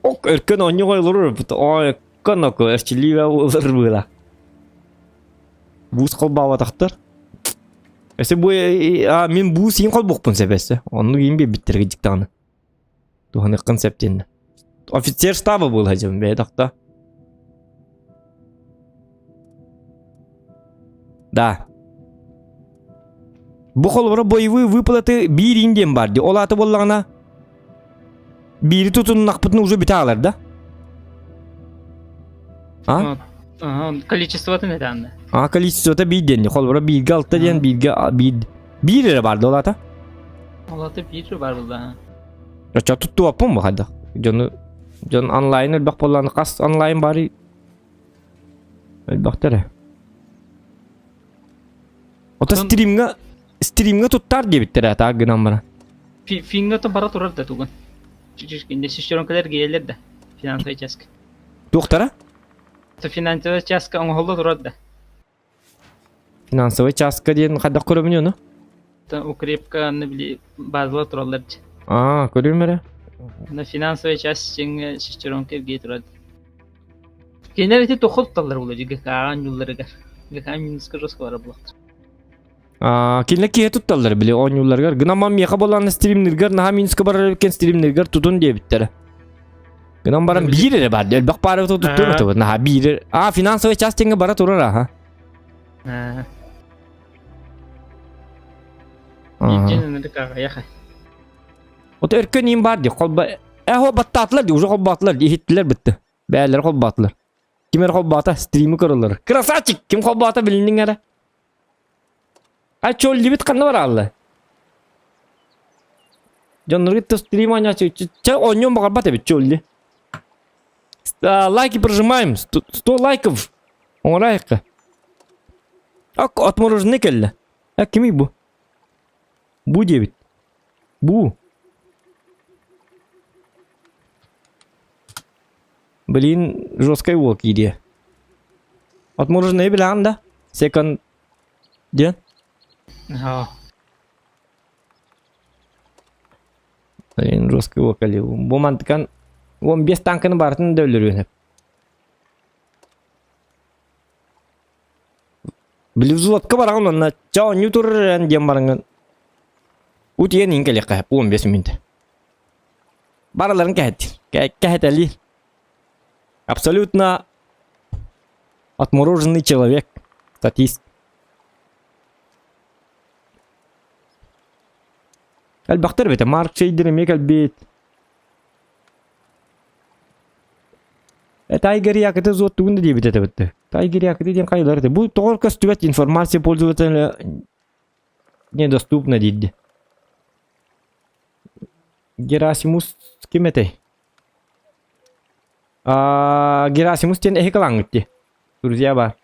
Ок, өркөн оонньуу олорор Ой, коноку эрчиллиибэ олорор быыла. Буус холбаабатахтар. Өссө бу а, мин буус иин холбуохпун сөп өссө. Оннук иин биэрбиттэргэ дьиктаҕына. Туһаныаххын сөп диэннэ. Офицер штаба буолла дьон бэйэ Да. Бу холобура боевые выплаты биир иин диэн баар дии. Ол аата буоллаҕына биири тутуннахпытына уже бүтэ аалар да? А? Количествотын этэ А количествота биир диэн холобура бииргэ алта диэн бииргэ биир биир эрэ баар да ол аата? Ол аата биир бар булла. Оччо туттубаппын бу хайдах. Дьону дьон онлайн элбэх буоллаҕына хас онлайн баарый? Элбэхтэр ээ. Ото стримҥа стримҥа туттаар диэбиттэрэ таах гынан баран. Фиҥҥа то бара турар да тугун. Сестренкалар киирэллэр да финансовай чааска. Туохтара? Финансовай чааска оҥоһулла турар да. Финансовай чааска диэн хайдах көрөбүн ону? Укрепка анны били базалар тураллар дии. Аа, көрүм эрэ. На финансовая часть дьиҥҥэ шестеренка эргийэ турар. Кинилэр ити туохха тутталлар буолуо дии ГК-ҕа оонньуулларыгар. ГК минуска жестко барар буолуохтар. Кинилэр киһи тутталлар били оонньуулларыгар. Гынан баран миэхэ буоллаҕына стримниргэр наһаа минуска барар эбиккин стримниргэр тутун диэбиттэрэ. Гынан баран биир эрэ бар, элбэх паары туттур этибит. Наһаа биир. А, финансовый часть теңге бара турар аха. Вот өркөн иин бар ди, холба Эхо баттаатылар ди, уже холбаатылар ди, иһиттилер битти. Бээлери холбаатылар. Ким эрэ холбаата, стримы көрөлөр. Красавчик! Ким холбаата билиниң эрэ. А чоллибит ханна бараалла? Дьоннорго стрим оонньоочу чэ оонньуон баҕарбат эбит чолли. Лайки прожимаем. 100 лайков. Оҥорайыкка. Ак отмороженный кэллэ. А кимий бу? Бу диэбит. Бу. Блин, жесткай уол киириэ. Отмороженный билэҕин да? Секонд диэн? Аа. Блин, жесткай уол кэлиэ. Бу мантыкан 15 танканы барытын да өлөрүөн сөп. Били взводка бараҕын уонна чэ оонньуу турар эрэн диэн бараҥҥын утуйан иһин кэлиэххэ 15 мүнүүтэ. Барыларын кэһэттин. Кэһэтэлиир. Абсолютно отмороженный человек. Статист. Элбэхтэр эбитэ. Марк Шейдер эмиэ кэлбит. Тайгер якыты зот тугун да диэбит этэ Тайгер якыты диэн хайалар этэ. Бу тоҕо көстүбэт информация пользователя недоступна диирди. Герасимус ким этэй? А, Герасимус диэн эһи кылаҥҥыт дии. Друзья бар.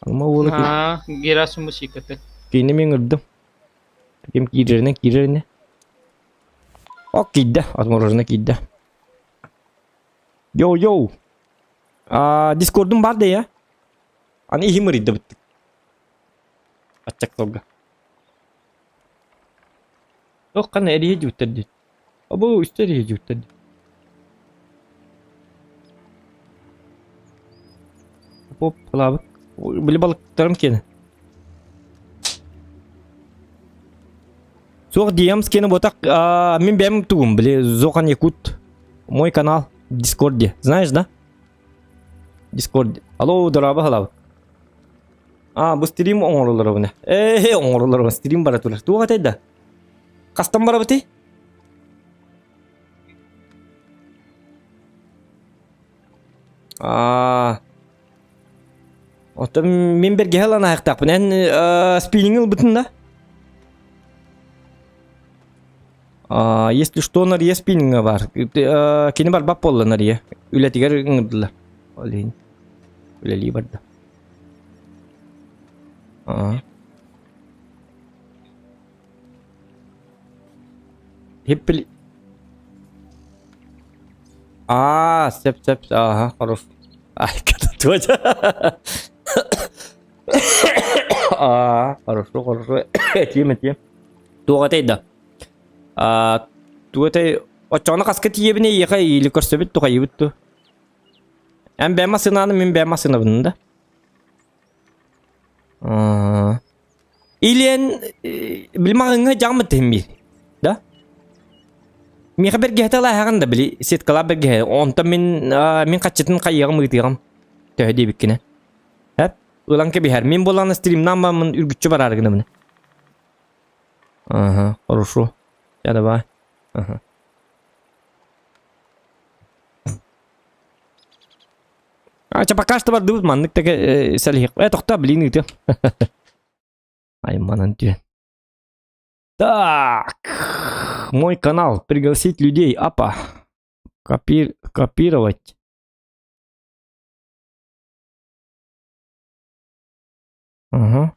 Алма уола Аа, Герасимус иккити. Киини мин ырдым. Ким киирэринэн киирэринэ. Ок киирдэ, отморожено киирдэ. Йоу-йоу. А, дискордум бар да я? Аны иһим ырыйда быттык. Аччак тылга. Ох, ханна эрийэ дьүттэр дии. Абы үстэ эрийэ дьүттэр дии. Оп, кылаабыт. Били балыктарым киэнэ. Суох диэмс киэнэ ботак мин бэйэм тугум, били Зохан Якут. Мой канал в Дискорде. Знаешь, да? Дискорд. Алло, дорообо халабыт. А, бу стрим оҥороллор буна. Ээ, оҥороллор стрим бара турар. Туох этэй да? Хастан барабытый? Аа. Оттон мин бэргэһэ ылан аһыктаахпын. Эн спиннинг ылбытын да? А, если что, Нария спиннинга бар. Кини барбат буолла Нария. Үлэтигэр ыҥырдылар. Ол иһин үлэлии барда. Аа. Хиппили... Аа, сөп сөп, ааха, хорош. Ай, точно. Аа, хорошо, хорошо. Этием, этием. Туох этэй да? Аа, туох этэй? Оччоҕуна хаска тиийэбин эйиэхэ или көрсөбүт тухайыбыт ту? Эн бэйэм массыынаны, мин бэйэм массыынабын да? Аа. Илиэн били маҕаҥҥа дьаҕыммыт иһин биир. Да? Миэхэ бэргэһэтэ ылааһаҕын да били сеткалаах бэргэһэ. Онтон мин мин хаччытын хайыаҕым ыытыаҕым. Төһө диэбиккинэ. Эп ылан кэбиһэр. Мин буоллаҕына стримнаан бараммын үргүччү бараары гынабын. Ага, хорошо. Я давай. Ага. А, чэ, пока что бардыбыт маннык тэгэ сэлиһиэх. Э, тохтоо, блин, ыытыам. Айманан түһэн. Так, мой канал, пригласить людей, апа. Копировать. Ага.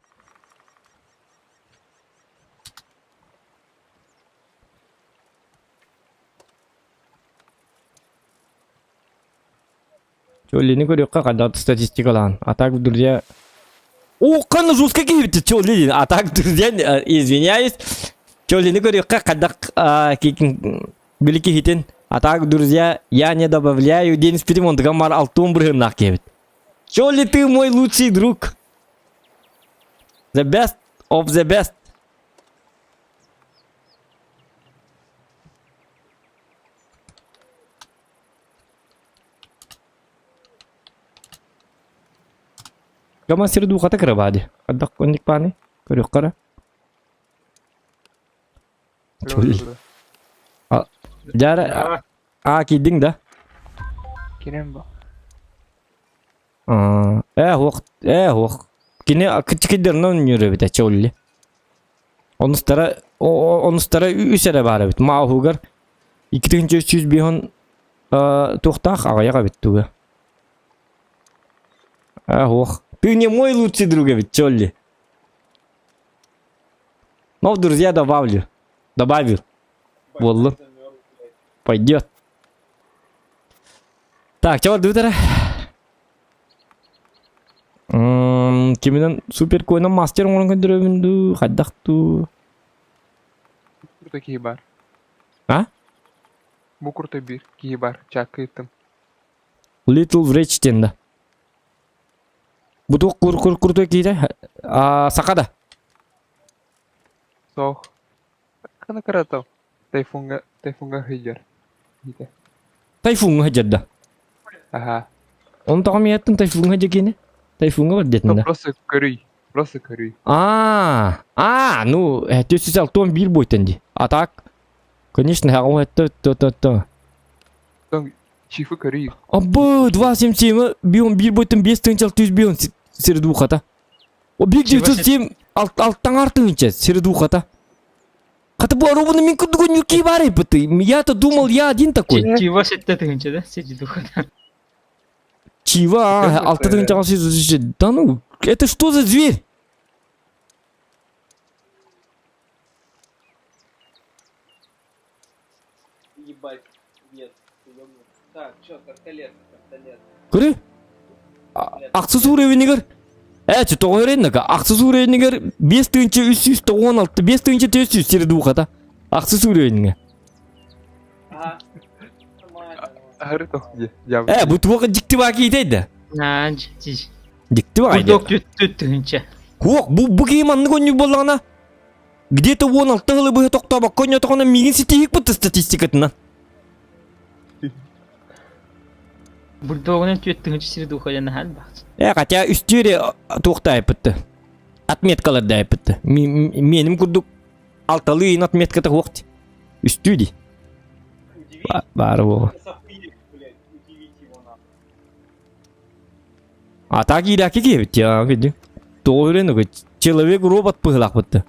Чоллини көрүөххэ хайдах статистикалаан. А так, друзья... О, қаны жестко киһибит Чолли. А так, друзья, извиняюсь. Чоллини көрүөххэ хайдах били киһитин. А так, друзья, я не добавляю день спитим, он бар алтуон бырыһыннаах киһибит. Чолли, ты мой лучший друг. The best of the best. Гаман сири духата кыра ди. Ардах онник пааны көрүөххэ эрэ. Дьара аа киирдиҥ да? Кирен бу. Ээ уох ээ уох. Кини кичикидернон нүрөбүтэ чолли. Онустара онустара үс эрэ баар эбит. Мааһугар 2305 туохтаах аҕыйах эбит туга. Ээ уох. Ты не мой лучший друг эбит чолли. Но в друзья добавлю. Добавил. Буоллун. Пойдет. Так, чего дутара? Киминен супер койнан мастер оҥорон көрдөрөбүн дуу, хайдах дуу? Курта киһи бар. А? Бу курта биир киһи бар. Чаакка ыыттым. Little Wretch диэн да. Бу туох кур кур куртой киһитэ? А, саха да? Суох. Хана кыратов. Тайфунга тайфунга сылдьар. Киһитэ. Тайфунга сылдьар да? Аха. Оны тоҕо миэттин тайфунга дьэ Тайфунга бар диэтин да? Просто көрүй. Просто көрүй. А, а, ну, түс алтон биир буйтан ди. А так, конечно, хаҕым этте то то то. Чифы көрүй. Абы, 277 бион биир буйтан 5 тыынчал түс бион сири духата. О, биг 907 алтан артыынча сири духата. Хата бу аробуну мин курдугу нюки бар эппити. Я-то думал, я один такой. Чива сетте тыгынча да? Сети духата. Чива, алты тыгынча Да ну, это что за зверь? Ебать, нет, Так, чё, карталет, карталет. Көрө? Ахсыз уровенигер Э, тоҕо өреннега ахсыз уровенигер 5396 5400 сири дуухата. Ахсыз уровеньге. Ага. Аһары тох дии. Дьаабы. Э, бу туох дьикти баа киитэй Наан жи. Дьикти баа Бульдог түт тыгынча. Хуох, бу бу киһи маннык онньук буоллаҕына где-то 16 сылы быһа тохтообокко онньотоҕуна миигин ситиһикпит статистикатынан. Бульдогунан түөт тыгынча сири духа наһаан бахт. Э, хотя үстүөрэ туохтаайпытты. Отметкалардаайпытты. Меним курдук алталыы отметката хуохти. Үстүү ди. Баары буолуо. А так иирээки киһибит я киди. Тоҕо үрэн человек робот быһылаахпытты.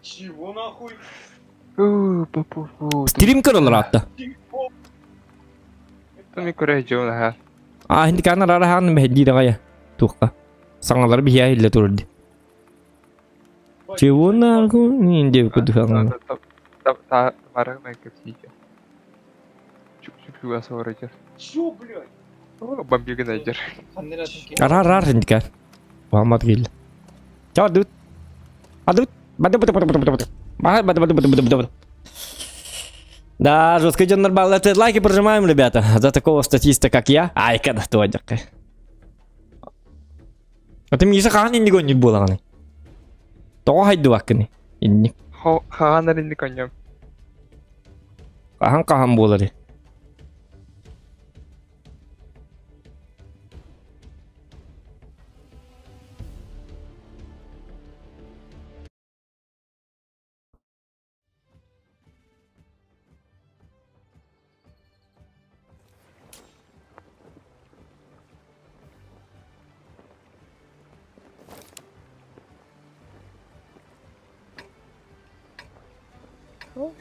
Чего нахуй? Стрим көрөлөр атта. Томи көрө дьон аха. А хинди кана рара хаан мехди дагая. Туққа. Саңалар бихия илле турды. Чего нахуй? Нинде кудухан. Та барах кепсите. Чуп чуп асорожер. Чё, блядь? Бомбига найдер. Рар рар хинди кар. Мухаммад кил. Чао дут. Адут. Бады бады бады бады бады. Бады бады бады бады бады бады. Да, жестко идем нормально. Лайки прожимаем, ребята. За такого статиста, как я. Ай, когда то А ты мне хаан инник онньук буолаҕыный? Тоҕо хайдыбаккыный? Инник. Хаанар инник онньом. Хаһан хаһан буолары?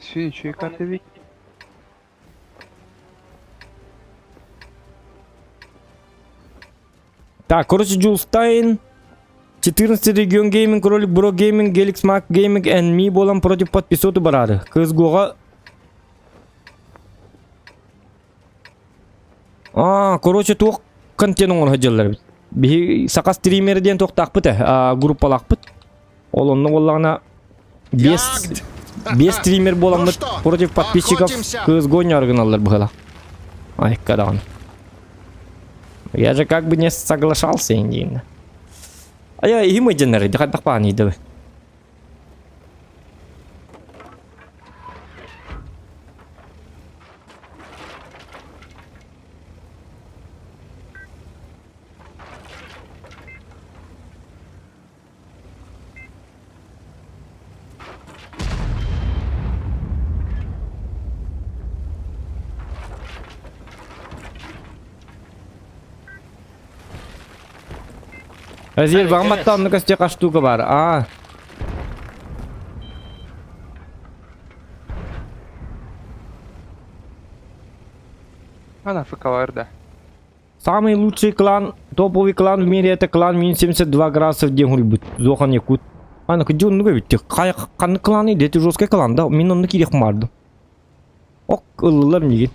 Сүй үчүгэй карта эбит. Так, короче, Джулстайн, 14 регион гейминг, ролик Бро гейминг, Геликс Мак гейминг and Me болан против подписоту барары. КСГО-ға... А, короче, туох контент оҥоро сылдьаллар эбит. Биһи саха стример диэн туохтаахпыт ээ, группалаахпыт. Ол онно буоллаҕына биэс биэс стример Ну буоламмыт что, против подписчиков охотимся? CSGO гыналлар быһыылаах. Айка даҕаны. Я же как бы не соглашался индийно. А я им иденер, хайдах баан идэбэ. Азир баҕамматта оннук өстө штука бар. А. Ана ФК да. Самый лучший клан, топовый клан в мире это клан минус 72 градусов диэн хуруйбут. Зохан Якут. Аны кыдьы оннук эбит. Хай ханнык кланы дети жесткий клан да. Мин онну кириэх бардым. Ок ыллылар мигин.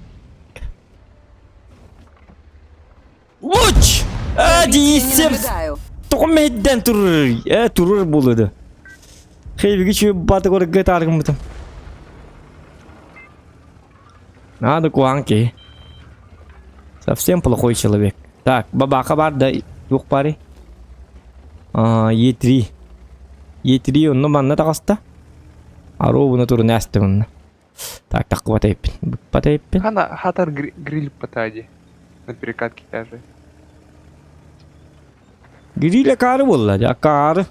Луч! Э, Пробития не диисем! наблюдаю. Тоҕо мэйдэн турар? Э, турар буолуо Хейбиги чү баты көргө тааргыммытым. Надо куһаҕан киһи. Совсем плохой человек. Так, бабаха бар да туох баарый? А, Е3. Е3 онно манна таҕыста. Аруобуна турун ээстэ мунна. Так, таххыбат эбиппин. Быкпат эбиппин. Хана хатар гриль патади. На перекатке даже. Гриль акаары буолла дьэ, акаары.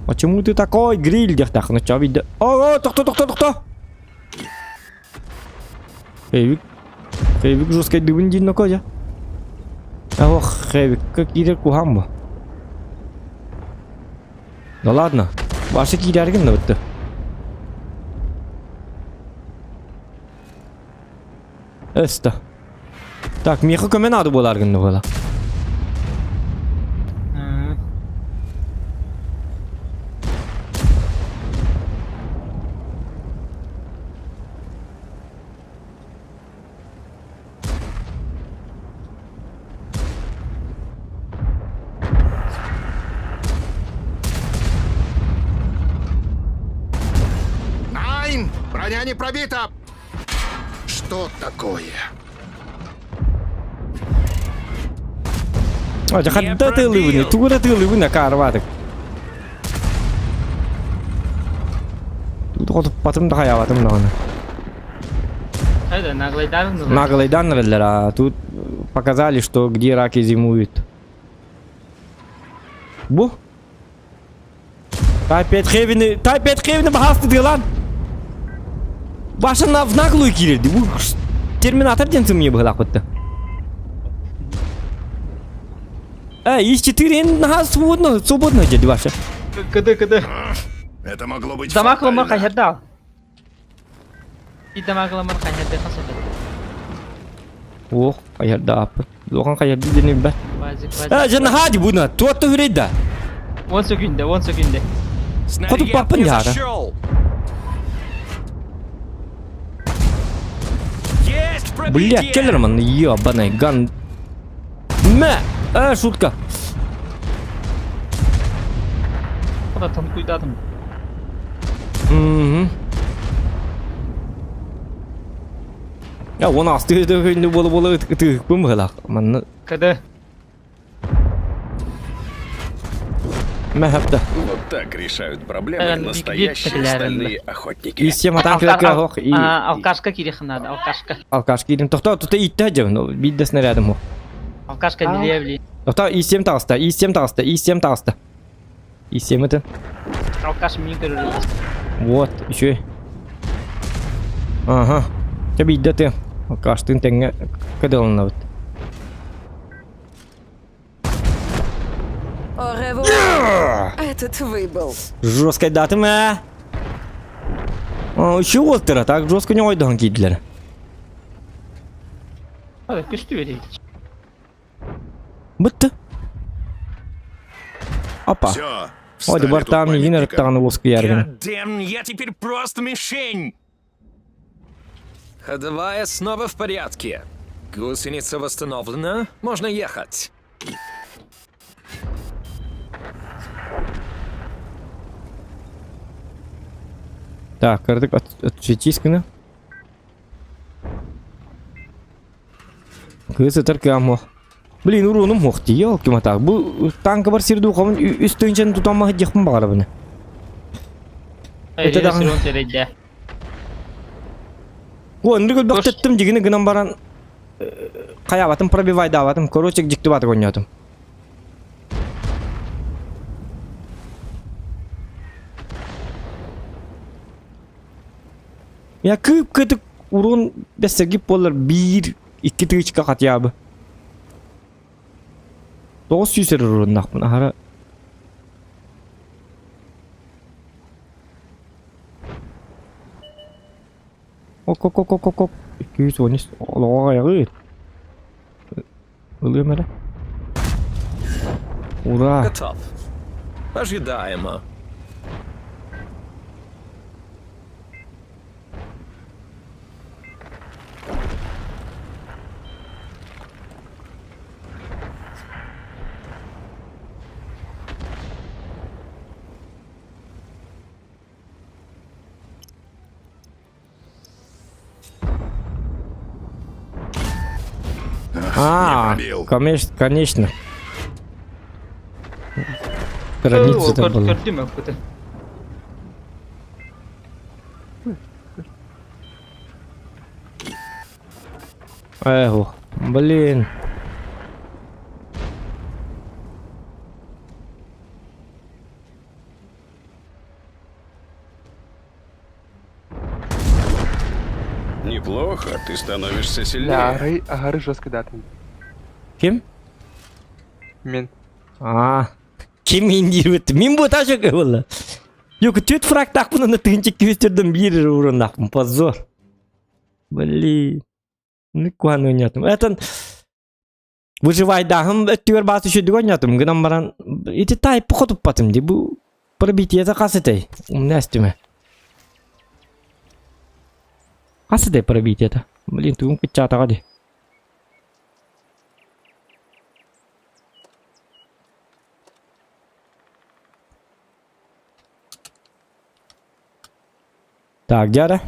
Почему ты такой, гриль диэхтээх ноччоо биирдэ. О, тохто, тохто, тохто! Хэвик. Хэвик жесткайдыбын диир ноко дьэ. Ох, Хэвикка киирэр куһаан бу. Да ладно, Ваша киирэргин да бытты. Өстө. Так, миэхэ көмө наада буолаар гынна буола. Найн! Броня не пробита! Что такое? А, хадда тыылыбын, тугура тыылыбын акаарбаатык. Хотуппатым да хайаабатым даҕаны. Хайда, наглайдан Наглайдан а тут показали, что где раки зимуют. Бу? Type Heaven'i, Type Heaven'i баһаасты дылан. Башына в наглую киирди. Бу Терминатор диэн сымыйа быһылаах бытты. Э, ИС-4 наһаа свободно, свободно деді Ваша. Кыды, кыды. Это могло быть Дамакламар фатально. хайырдал. И дамакламар хайырды хасады. Ох, хайырда аппыт. Лохан хайырды диэн билбэт. Базик, Э, базик. дьэ наһаа дии буна, туотта үрейда. Он сөкүндэ, он сөкүндэ. Хоту Снаряд папа не яра. зашел. Есть Бля, пробитие! Келлерман, ебаный ган. Мэ! Э, шутка. Куда танкуйдадым. Угу. Я он асты өйнө болы болы ытыгыкпын быһылаах. Манна Кыды. мэхэпта. Вот так решают проблемы Э, настоящие бит- стальные охотники. И сематан килэкэ и Алкашка кириха надо, алкашка. алкаш киирин. Тохто тута итте дьэ, но бидде снарядым хо. Алкашка не левли. Тохто и 7 таҕыста, и 7 таҕыста, и 7 таҕыста. И 7 это. Алкаш мин көрөр. Вот, еще. Ага. Чэ бидде ты. Алкаштын тэҥҥэ кыдылыннабыт. Au revoir. Этот выбыл. Жестко датым ээ. Еще уолтера, так жестко не ойдоһон киирдилэр. Hadi көстү берейин. Бытты. Опа. Все, О, Встали тут дебартаан миигин памятником. ырыттаҕына уоскуйааргына. Goddamn, я теперь просто мишень! Ходовая снова в порядке. Гусеница восстановлена, можно ехать. Так, кырдык отсветись гына. Кыыс ытар кыам Блин, уруунум хуох дии, елки-мотак. Бу танка бар сирду хомун үс тыынчаны тутан маһы баҕарабын. Это даҕаны. Сирон О, ынырык өлбөхтөттүм дьигини гынан баран хайаабатым пробивайдаабатым. Короче, дьикти баатык оонньоотум. Я кып-кытык урун бэссэргип буоллар биир икки тыычка хатыйаабы. 900 эрэ уруннахпын аһара Ок-ок-ок-ок-ок. 213 олоҕо айаҕыыр. Ылыам эрэ. Ура! Готов. Ожидаемо. А, пробил. конечно, конечно. Граница была. Көрдүм өкпүтүн. Эх, блин. Неплохо, ты становишься сильнее. Да, ары, аһары жестко датын. Ким? Мин. А, ким индирбит? Мин бу ташык буолла. Yok, түт фрактаахпын онно тыһынча күүстэрдэн биир эрэ ууруннаахпын, позор. Блин. Ну куһаҕан оонньоотум. Этон выживайдааһын өттүгэр баас үчүгэй оонньоотум. Гынан баран ити тайпы хотуппатым дии. Бу пробитиета хас этэй? Умна эстиме. Хас этэй пробитиета? Блин, тугум кыччаатаҕа дии. Так, дьара.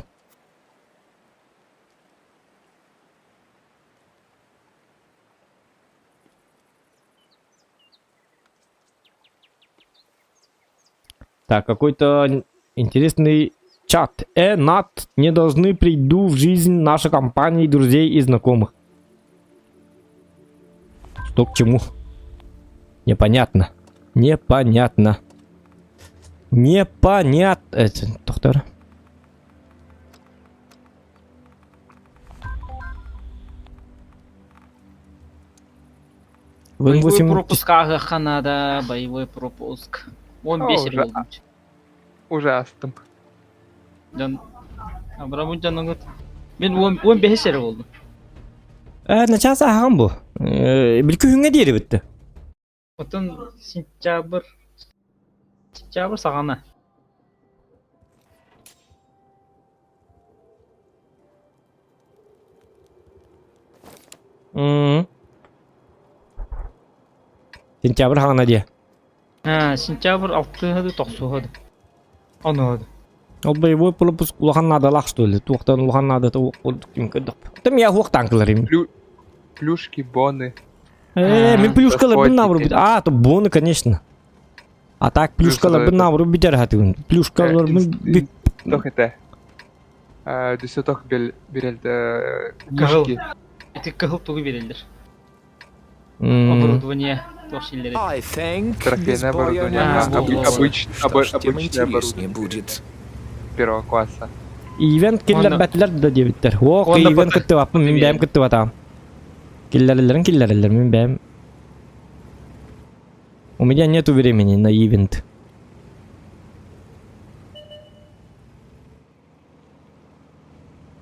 Так, какой-то интересный чат. Нат, не должны приду в жизнь нашей компании, друзей и знакомых. Что к чему? Непонятно. Непонятно. Непонятно. Это, доктор. Боевой 8 пропуск ааһыахха наада, боевой пропуск. 15 Уже. буоллум. Уже астым. Дьон Абрамын дьонугут. Мин 15 эрэ буоллум. Начаас ааһаҕын бу. Бил күһүҥҥэ диэри бүттэ. Оттон сентябрь сентябрь саҕана. Сентябрь хаҕана диэ. Аа, сентябрь алтыһа тохсуһа Ону Ол боевой пропуск улахан наадалаах что ли? Туохтан улахан наадата ким көрдөх. Там я хуохтаан кылар им. Плюшки, боны. Мин плюшкаларбын Расходники. наабыр. А, то боны, конечно. А так плюшкаларбын наабыр бүтэр хатыгын. Плюшкаларбын Тох это. Дүсө тох бирелде Кыһыл. пушки. Ити кыһыл тугу береллер. Оборудование туох силлери. I think Трофейное без боя оборудование. не А, разделаться. Обычное Что ж, тем интереснее оборудование будет. первого класса. Ивент киллэрбэтилэр да диэбиттэр. О, Онно ивент кыттыбаппын, мин бэйэм кыттыбатаҕым. Киллэрэллэрин киллэрэллэр, мин бэйэм. У меня нету времени на ивент.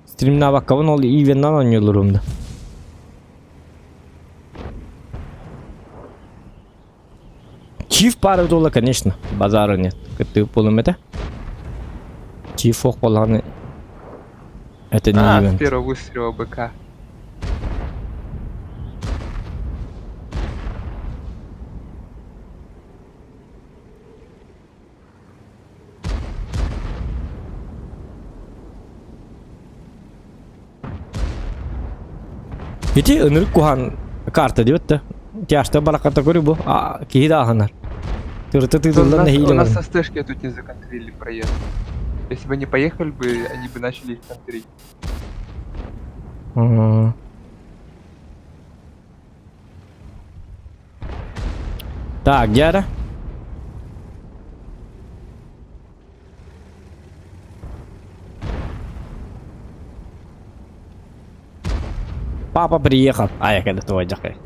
Стримнаабаккабын ол ивеннан оонньуулларым да. Чиф пары буолла, конечно. Базара нет. Кыттыы буолум этэ. Чиф ох буоллаҕына это не А, с ивент. первого выстрела БК. Ити ынырык куһаан карта диэбит да. Тяжта бараката көрү бу. Киһи да аһынар. Тырыта У тыытыллан нас, нэһиилэ у нас барар. со стэшки тут не законтрили проезд. Если бы они поехали бы, они бы начали их контрить. Ага. Так, дядя. Папа приехал. А я когда твой дякай.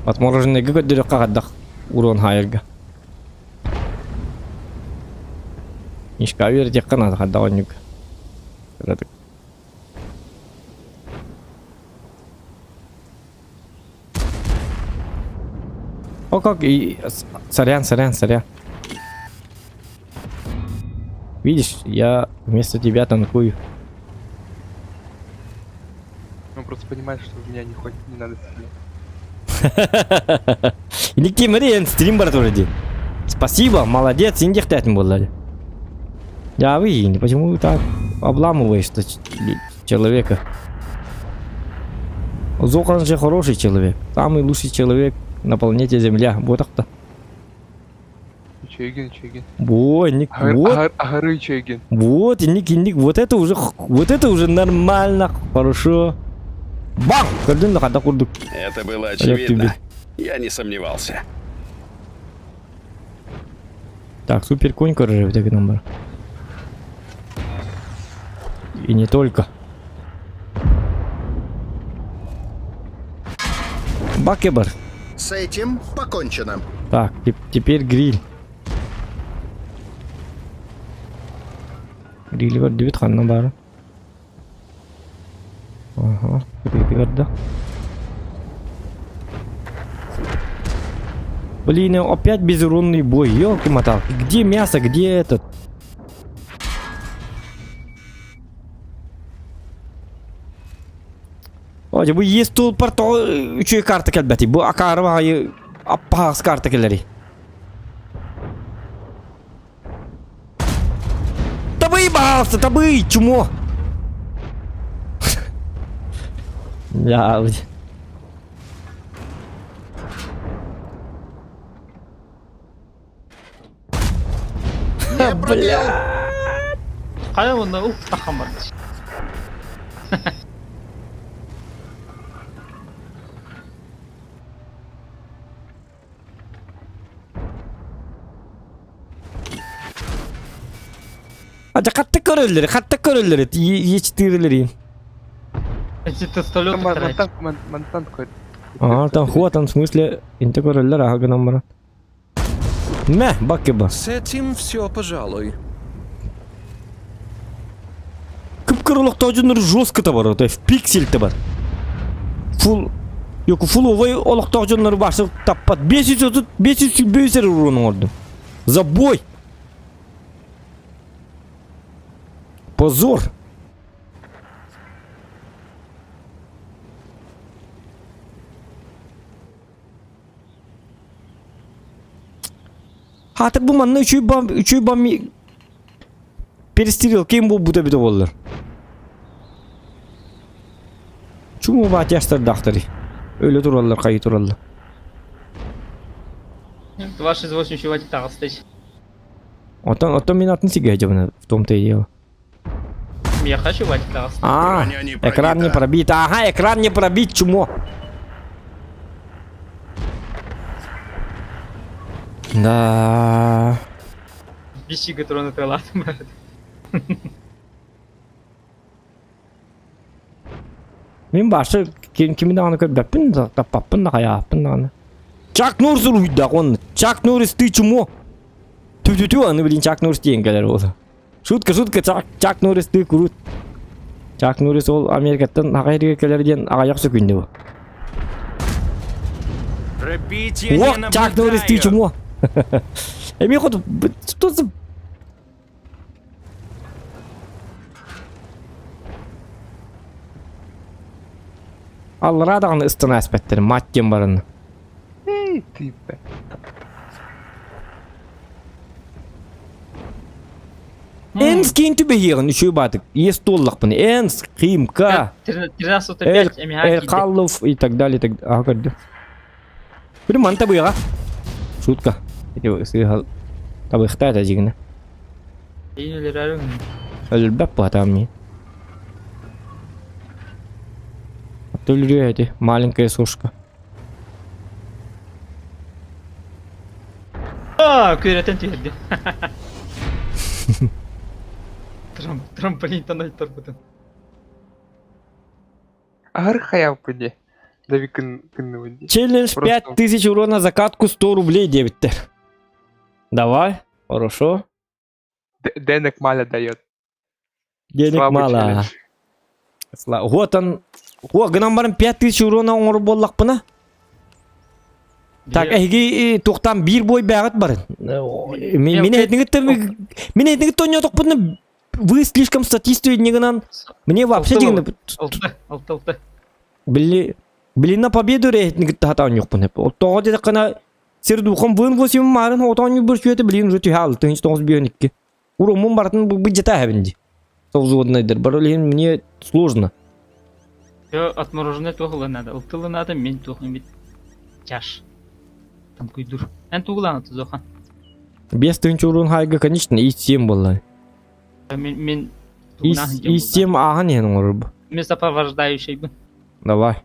Отмороженный көрдөрөххө хаддах урон хайырга. Мишка үөрэтиэххэ наада хаддах оннук. О как и сорян, сорян, сорян. Видишь, я вместо тебя танкую. Он просто понимает, что в меня не хоть не надо стрелять. Инник Мария, стрим бар тоже. Спасибо, молодец, индих тәтін болды. Я вы, почему так обламываешь человека? Зохан же хороший человек. Самый лучший человек на планете Земля. Вот так-то. Чегин, Чегин. Во, ник, вот. Агары Чегин. Вот, ник, ник, вот это уже, вот это уже нормально, хорошо. Бам! Көрдүн да хата курдук. Это было очевидно. Я не сомневался. Так, супер конь короче, так номер. И не только. Бакебар. С этим покончено. Так, теперь гриль. Гриль көрдүбүт ханна бары. Ага, гриль Блин, опять безуронный бой, елки-моталки. Где мясо, где этот? О, бу есть тул порто үчүгэй карта кэлбэти. Бу акаарба айы аппаас карта кэлэри. Табый, баалса, табый, чмо. Я, Не пробил. Хайа уонна ух таххан барда. Ача хатта көрөллөр, хатта көрөллөр, ечтирилери. Эти тестолеты Мантан, мантан такой. А, там хуатан, в смысле, инте көрөллөр аха гынан баран. Мә, баккеба. С этим все, пожалуй. Кып-кыр олохтоожуннар жестко бар, то есть пиксель бар. Фул Yok фул овой олохтоожуннар башы таппат. 530 500 500 урон оңордум. Забой! Позор! Хатыр бу манна үчүй бам үчүй бам перестрел ким буолбута эбитэ буоллар. Чуму баатястардаахтарый. Өлө тураллар, хайы тураллар. 268 чувак таҕыстый. Оттон, оттон мин атын сигэ дьабына, в том-то и дело. Миэхэ чувак таҕыста. А, Броня не экран не пробита. пробит. Ага, экран не пробит, чмо. Да. Бисига туран ытыалаатым. Мин башы ким кими даҕаны көрбөппүн, таппаппын да хайааппын даҕаны. Чак Норрис уруйдаах уонна Чак Норрис ты чмо. Тү-тү-тү аны блин Чак Норрис диэн кэлэр буолла. Шутка, шутка, Чак, Чак Норрис ты крут. Чак Норрис ол Америкаттан аҕай эргэ кэлэр диэн аҕыйах сөкүндэ бу. Пробитие Ох, не Чак Норрис ты наблюдаю. чмо. Эмиэ хоту что за Аллараа даҕаны ыстана эспэттэр, мать диэн баран. Эй, ты, бля. Энскин түбэһиэҕин үчүгэй баатык. Иэс туоллахпын. Энск, Химка, 13.5 Эль Каллов и так далее. Так... Ага, көрдүм. Били маны табыаҕа. Шутка. Ити сыыһа табыахтаа этэ дьигинэ. Өлөрбөт буһатаам мин. Өлөрүө эти маленькая сушка. Аа, күөрэтэн түһэрдим. Трамплинтан айтарбытын. Аһар хаявка де. Дави кынныбын ди. Челлендж 5000 урона за катку 100 рублей диэбиттэр. Давай, хорошо. Денег мало дает. Денег Слабый мало. челлендж. Вот он. О, гынан баран 5000 урона оҥорор буоллахпына. Так, эһиги туохтан биир бой бэҕит барын. Мин этиҥиттэн мин этиҥиттэн ойнотохпуна вы слишком статистию гынан мне вообще дигин Алты, алты, алты. Били били на победу рейтинг тахата ойнохпун. Тоҕо диэтэххинэ сир духом вын восемь марын отоонньу бір сүөтэ билин уже түһэ алты 952. Уруммун барытын быдьата эһэбин дии. Совзводнайдар бар ол иһин мне сложно. Все отмороженное туох надо. Ылтылы надо, мен туох бит. Чаш. Там куйдур. Эн тугулаан тузохан. 5000 урун хайга, конечно, и 7 была. Мен мен И 7 аахан иһэн оҥорор. Мен сопровождающийбын. Давай.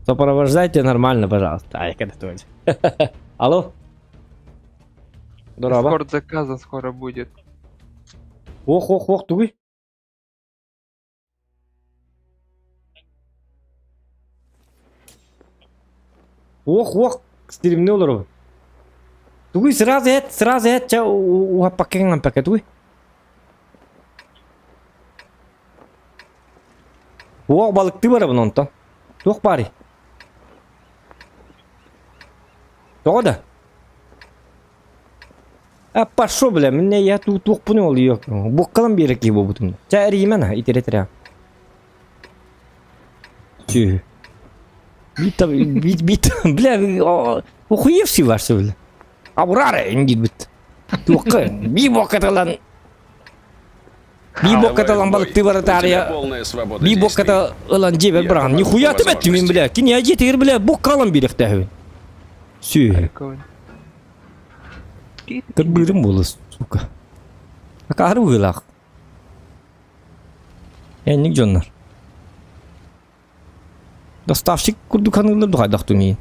Сопровождайте нормально, пожалуйста. Ай, когда тоже. Алло. Дороба. Эскорт заказа скоро будет. Ох, ох, ох, тугуй. Ох, ох, стримни олоробун. Тугуй сразу эт, сразу эт, ча уһаппакка пакка тугуй. Уох балыкты барабын онтон. Туох баарый? Тоҕо да? А пошо, бля, мне я тут туох понял ее. Боккалам биэрэ киһи буолбутум. Ча эрийимэн итирэ тирэ. Чү. Бит бит бит бля, охуевший ваш, бля. Абурара диир Туохха би буоккаталан би буоккаталан балыкты баратаарыйа би буокката ылан дьиэбэр быраҕан нихуя ты бэттим бля кини дьиэтигэр бля буоккалан биэрэхтээхпин сүөһү кырбыырым буолла сука акаары быһыылаах энник дьоннор доставщик курдук ханыыллар духайдах миин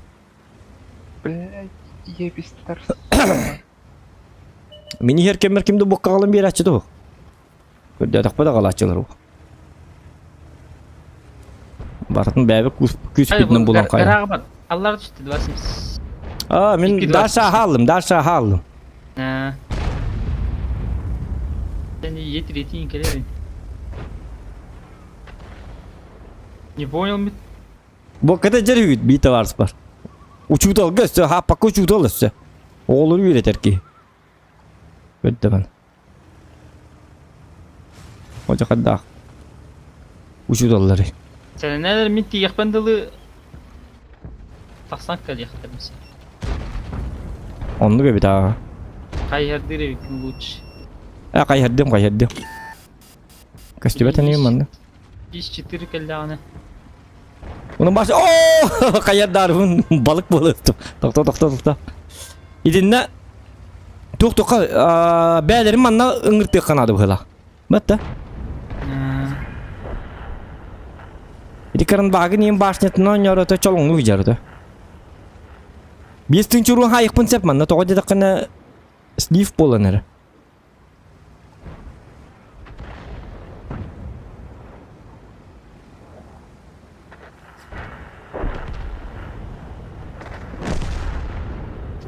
Блядь, я без Мин иһэр кэммэр ким да буокка аҕалан биэрээччи дуо? Көрдөөтөхпө да аҕалааччылар Барытын бэйэбит күүспүтүнэн булан хайа. Бар. Аллар түстү 20. А, мин Даша хааллым, Даша хааллым. Сен етретин келерин. Не понял ми? Буокката дьэр үгүт бии табаарыс бар. Учууталга өссө хааппакка учуутал өссө. Оҕолору үөрэтэр киһи. Көрдөмөн. Одьахардаах учууталлары. Сэнэнэлэр мин тиийэхпин дылы тахсан кэлиэхтэрин сөп. Оннук эбит аа. Хайыһардыыр эбиккин лучше. Э хайыһардым хайыһардым. Көстүбэт эниим манна. 5-4 кэллэҕинэ. Onun баш оо хайардарбын балык буолуттум. Тохто тохто тохто. Итиннэ туох туохха бээлэрин манна ыҥыртыахха наада быһыылаах. Батта. Ити кырын баагын иин башнятынан оонньоорото чолоҥну видярото. Биэс тыынча хайықпын сеп манна тоҕо диэтэххинэ слив буолан эрэ.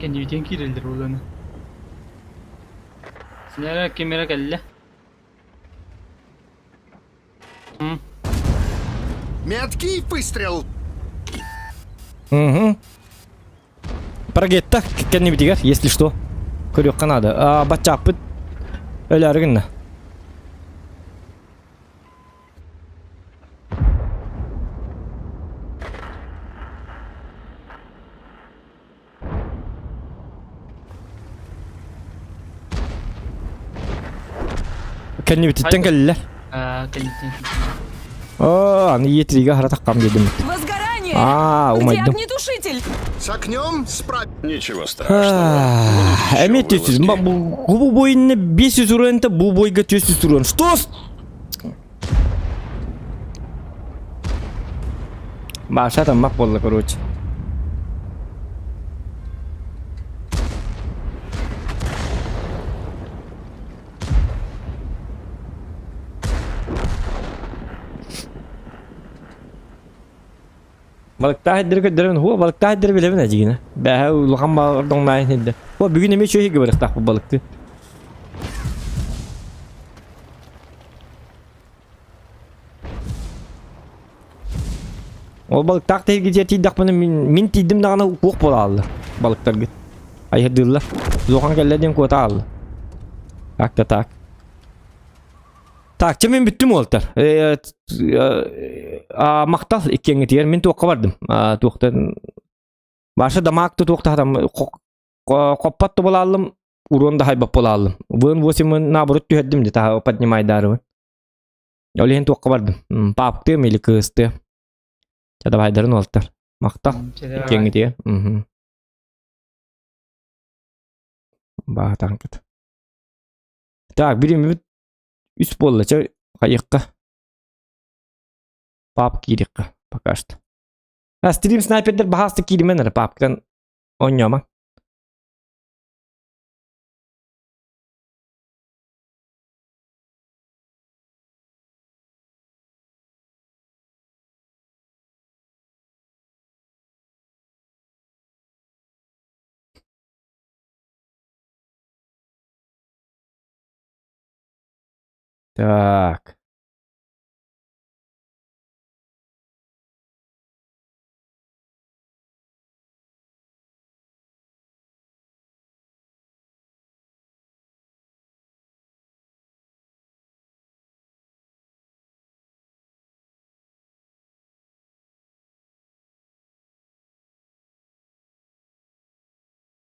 Кэннибитин киирэллэр буоллаҕына. Нэрэ ким эрэ кэллэ. Меткий выстрел! Угу. Прогетта кэннибитигэр, если что. Көрүөххэ наада. А, баччааппыт өлөөрү гынна. Кэннибититтэн кэллилэр. Аа, кэнниттэн. Оо, аны иэтиригэ хара таххам дедим. Возгорание! Аа, Где умайдым. огнетушитель? С огнем справ... Ничего страшного. Будут еще Эмиэ түс. вылазки. Бу бойынны 500 уран бу бойга 400 уран. Что? Баша таммах буолла короче. Балыктаах ирдэри көрдөрөн, хуа балыктаах ирдэри билэбин эдьигинэ. Бээһэ улахан ордоҥнаайын ирдэ. Хуа бүгүн эмиэ үчүгэй барыктаах балыкты. Ол балыктаах тэһиргитигэр тиийдэхпинэ мин, мин тиийдим даҕаны куох буола хаалла балыктаргыт. Айһырдыыллар. Зохан кэллэ диэн куота хаалла. Так да так. Так, чэ мин бүттүм уолтар. Э, а, махтал иккиэҥҥитигэр мин туохха бардым. А, туохтан Баша дамаак туохтаатам хоппот тубалааллым, урон да хайбап буолааллым. Вын восемь наоборот түһэрдим де таһа поднимайдарыбын. Ол иһин туохха бардым. Пааптыам или кыыстыам. Чэ давайдарын уолтар. Махтал. Иккиэҥҥитигэр. Мгм. Баатаҥкыт. Так, бириммит үс буолла. Чэ, хайыахха. Пап киириэххэ пока что. А стрим снайпердер баһаасты кииримэн эрэ папкан оонньоома. Так.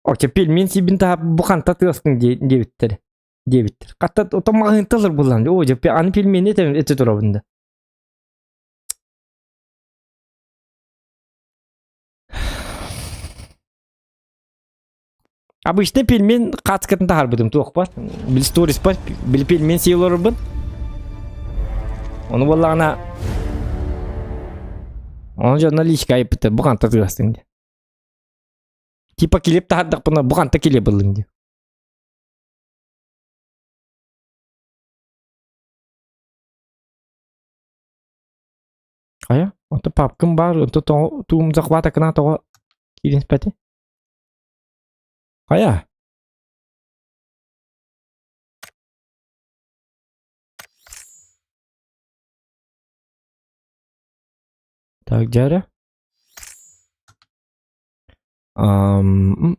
Оччо пельмень сиибин таһа бу ханта тыаскын диэбиттэр диэбиттэр. Хатта ото маҕаһыынталар буллан. Оо, дьэ аны пельмени этэ турабын да. Обычно пельмень хаацкатын таһаарбытым туох бар. Били сторис бар, били пельмень сии олорорбун. Ону буоллаҕына Ону дьонно личка айыппыттар, бу ханта тыастыҥ диye. Типа килип таһардахпына бу ханта килип ыллыҥ диye. Хайа, ото папкам баар, ото туум захвата кына тоҕо киирэн испэти. Хайа? Так, дьэ Ам,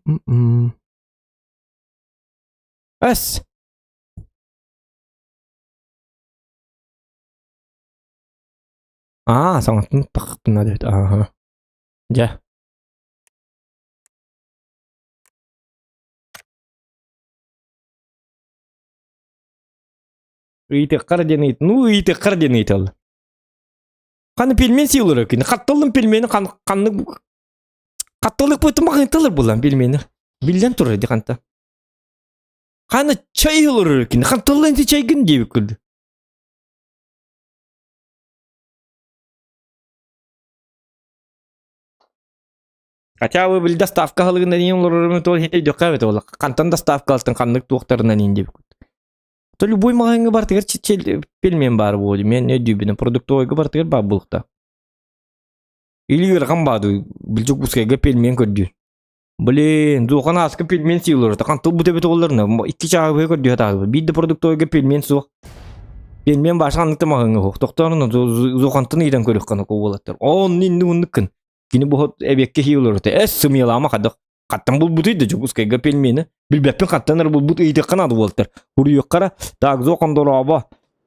Эс! Аа, саҥаттан тахпына диэбит. Ааһа. Дьэ. Ыйытыаххар диэн ыйыт. Ну, ыйытыаххар диэн ыйыталлар. Ханы пельмень сиилэр күнү. Хаттыллым пельмени хан ханнык хаттылык бутум махынтылыр булан пельмени. Биллэн турар ди ханта. Ханы чай олорор күнү. Хаттыллын ти чайгын диэбит курдук. Хотя бы били доставка халыгынан иин олорорум то өйдөххө эбит ол. Хантан доставка алтын ханнык туохтарынан иин диэбит. То любой маҕаһыыҥҥа бартыгар пельмен баар буолуо мен өйдүүбүнэн продуктовойга бартыгар баар буолуохтаах. Или ыарахан баадый билдьик ускайга пельмен көрдүүр. Блин, дуохан ааска пельмен сиилэр, тахан тыл бут эбит оҕолорно икки чааһы быһа көрдүү сатаабыт. Биир да продуктовойга пельмен суох. Пельмен баша ханнык да маҕаһыыҥҥа суох. Тохтоорун зохантан ыйытан көрүөххэ уолаттар. Онну инни уннуккун. Кини бу эбиэккэ сиилэр эс сымыйалаама хадах. Хаттан булбутуй да Дьокуускайга пельмени. Билбэппин хаттан эрэ булбут ыйытыахха наада буолтар. Уруйуохха Так, зохан дорообо.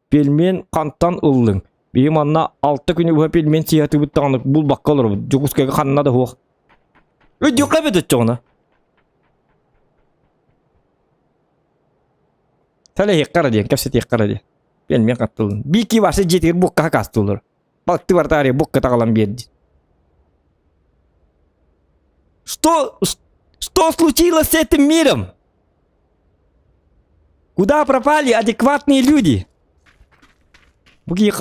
Пельмен хантан ыллыҥ? Биһи манна алта күнү быһа пельмен сиһатыбыт даҕаны булбакка олоробут. Дьокуускайга ханна да суох. Өйдүөххэ эбит оччоҕуна. Сэлэһиэххэ эрэ диэн, кэпсэтиэххэ эрэ диэн. Пельмен хаттылын. Бики Вася дьиэтигэр букка хакаастыыллар. Балыкты барытаарыйа букка таҕалан биэрди. Что, что случилось с этим миром? Куда пропали адекватные люди? Бу киһи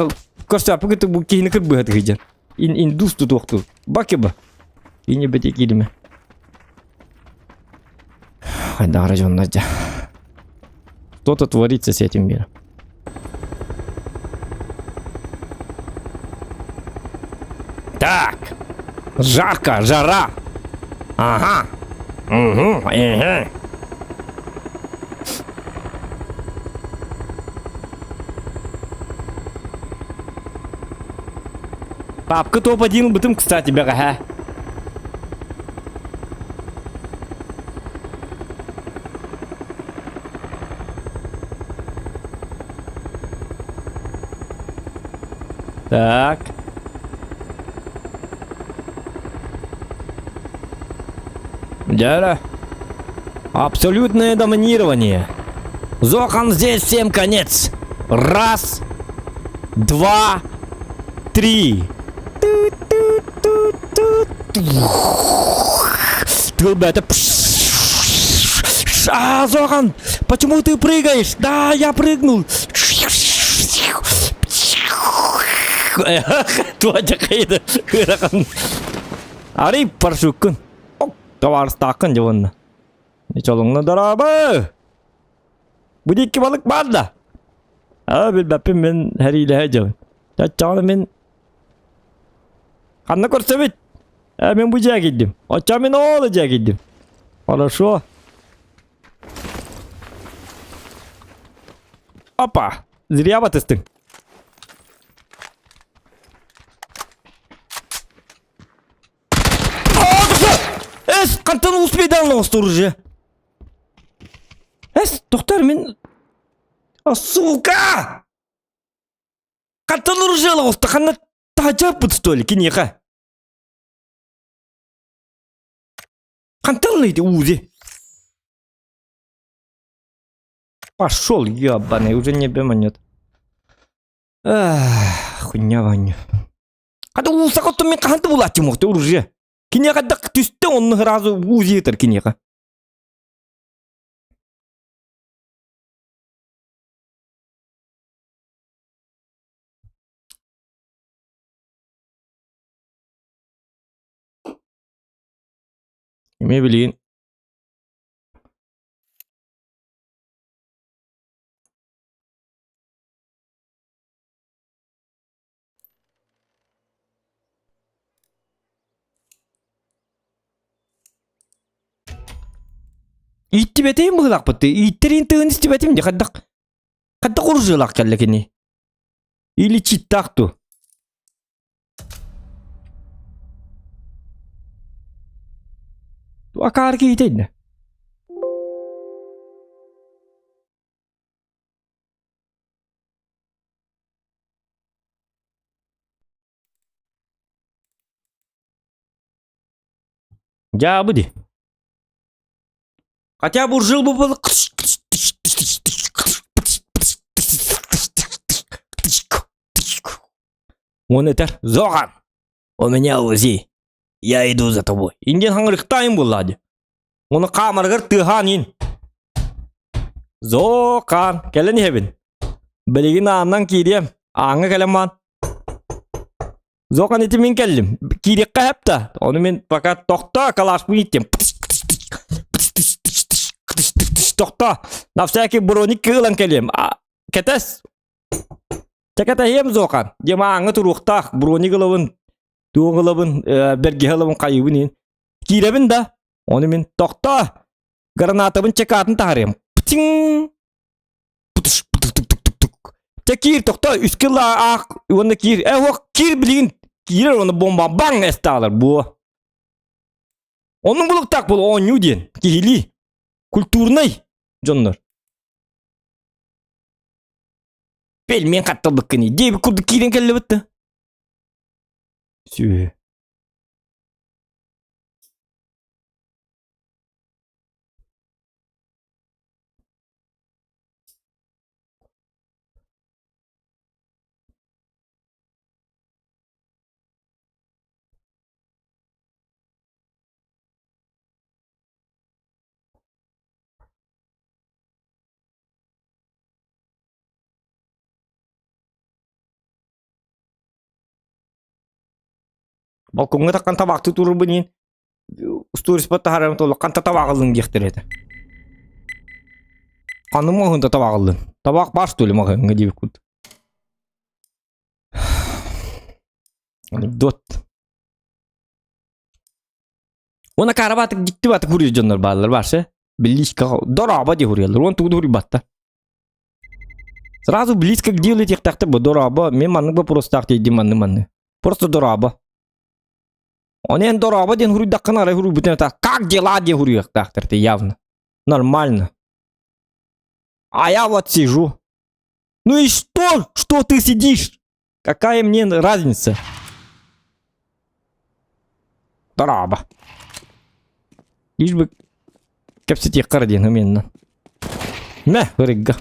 көрсөппү бу киһини кырбыһа тыгыдьар. Ин индус тутуохтур. Бакыба. Ини бете кириме. Хайдара дьоннор дьа. Что-то творится с этим миром. Так. Жарко, жара. Ага. Угу, угу. Папка топ-1 бытым, кстати, бэҕэһээ. Так. Дяра. Абсолютное доминирование. Зохан здесь всем конец. Раз, два, три. Ребята, а, Зохан, почему ты прыгаешь? Да, я прыгнул. Арый паршуккун. Табаарыстааххын дьэ уонна. Чолоҥно дорообо! Бу диэки балык баар да? Аа билбэппин мин сэриилэһэ дьон. Чаччаҕына мин Ханна көрсөбүт? Э, мин бу дьиэ киирдим. Оччо мин ол дьиэ киирдим. Хорошо. Опа! Зря батыстың. Эс, қантан успейдан оңостор уже. Эс, тоқтар мен... А, сука! Хантан оружие оҕуста ханна таһдьааппыт что ли киниэхэ? Хантан ити УЗИ? Пошел, ебаный, уже не бемонет. Ах, хуйня Ваня. Хата уулса хотто мен хаһан булааччым уохта оружие. Киниэхэ да түстэ онну сразу УЗИ ытар киниэхэ. Эмиэ билигин Ииттибэтим быһыылаахпыт ииттэрин тыын истибэтим дии хайдах Хайдах оружиелаах кэллэ кини? Или читтаах дуу? Акаар киһитэ иннэ. Дьаабы ди. Хотя бы жил бы был... Он этэр Зохан, у меня УЗИ. Я иду за тобой. Индин хаҥырыктаайын буоллаа дии. Оны хаамарыгар тыаһаан иин. Зохан, кэлэн иһэбин. Билигин аанынан киириэм. Ааҥҥа кэлэн маан. Зохан ити мин кэллим. Киириэххэ сөп да. Ону мин пока тохтоо калашпын иттим. Тохтоо. На всякий броник ылан кэлиэм. Кэтэс. Чэ кэтэһиэм Зохан. Диэм ааҥҥа туруохтаах броник ылабын, туох ылабын, бэргэһэ ылабын хайыбын иин. Киирэбин да. Ону мин тохтоо. Гранатабын чекатын таһарыам. Птиҥ! Чэ киир тохтоо үс кило аах уонна киир э уох киир билигин киирэр уонна бомба баҥ эстаалар буо. Оннук булуктаах бол оонньуу диэн. Киһилии. Культурнай дьоннор. Пельмен хатталбыккыный. Диэбит курдук киирэн кэллибит да. Сүө. Балкоҥҥа таххан табаахтыы турарбын иһин устуоруспат таһаарарым толлоххан табааҕыллын диэхтэрэ этэ. Ханным маҕаһыынта табааҕыллын. Табаах баар что ли маҕаһыыҥҥа диэбит курдук. Анекдот. Уонна карабатык дьикти батык хуруйар дьоннор бааллар баарсы. Близко дорообо дии хуруйаллар. Уон тугу да хуруйбаттар. Сразу близко к делу этиэхтээхтэр бу дорообо. Мен маннык вопростаах тиийдим манны манны. Просто дорообо. Оны эн дорообо диэн хуруйдаххына арай хуруйбутун это как дела диэн хуруйуохтаахтар ты явно. Нормально. А я вот сижу. Ну и что, что ты сидишь? Какая мне разница? Дорообо. Лишь бы кэпсэтиэххэ диэн именно. Мэ, ырыгга.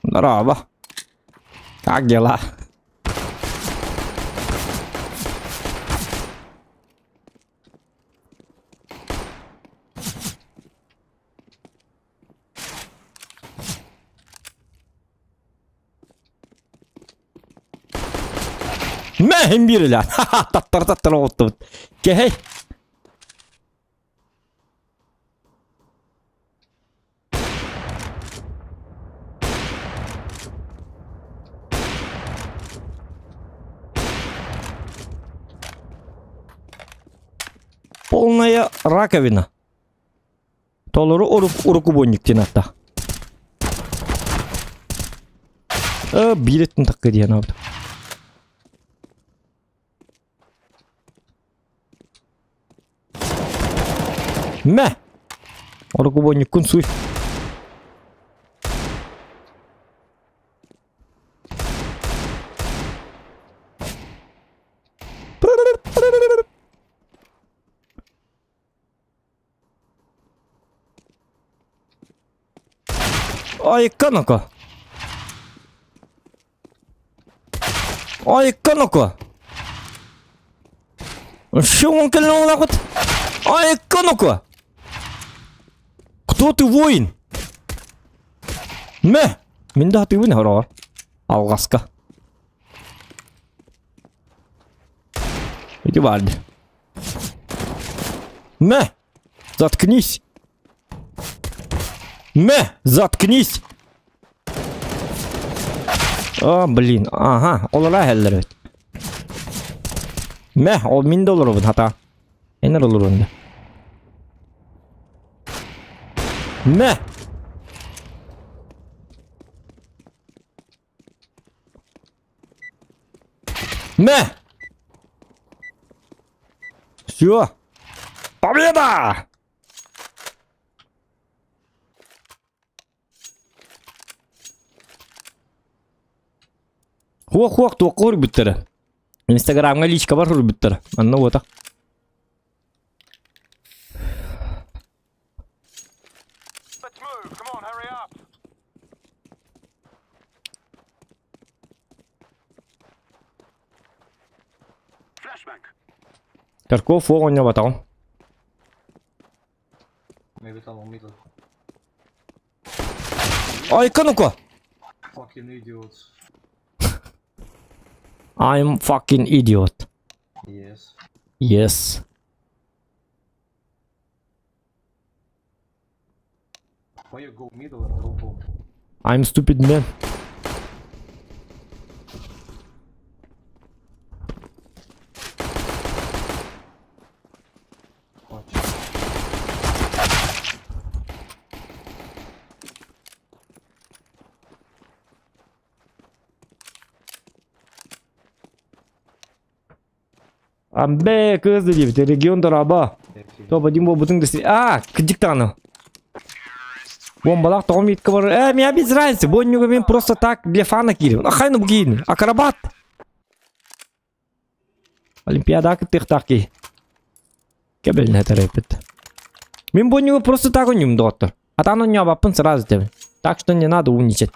Здорово. Как дела? Мэһин биирилэр. Таттар таттар оҕуттубут. Кэһэй. Полная раковина. Толору урукубонник диэн атта. Биир өттүн такка диэн абыт. Мэ! Орукубонниккун суй. Айка ну-ка. Айка ну-ка. Что он кэлэн Айка ну-ка. Кто ты воин? Мэ! Мин да тыыбын хороҕор. Алҕаска. Иди барды. Мэ! Заткнись! Мэ! Заткнись! А, блин, ага, олора иһэллэр эбит. Мэ, ол мин да олоробун хата. Эн эрэ олоруон да. Мэ! Мэ! Все! Победа! Хуох-хуох туохха уруйбуттара. Инстаграмҥа личкабар уруйбуттара. Манна уота. Тарков оҕонньоботоҕум. Maybe tunnel middle. Айка ну-ка! Fucking idiots. I'm fucking idiot. Yes. Yes. Why you go middle and go home? I'm stupid man. Watch. Амбе кыз диэбит регион дорообо. То Вадим буолбутуҥ да А, кырдьык даҕаны. Бомбалаах тоҕо митка бар. Э, меня без разницы. Бу онньуга мин просто так для фана киирим. Ахайны бу киин. Акробат. Олимпиада кыттыахтаах киһи. Кэбилнэ төрөппүт. Мин бу онньуга просто так онньум доҕоттор. Атаан онньообаппын сразу этэбин. Так что не надо умничать.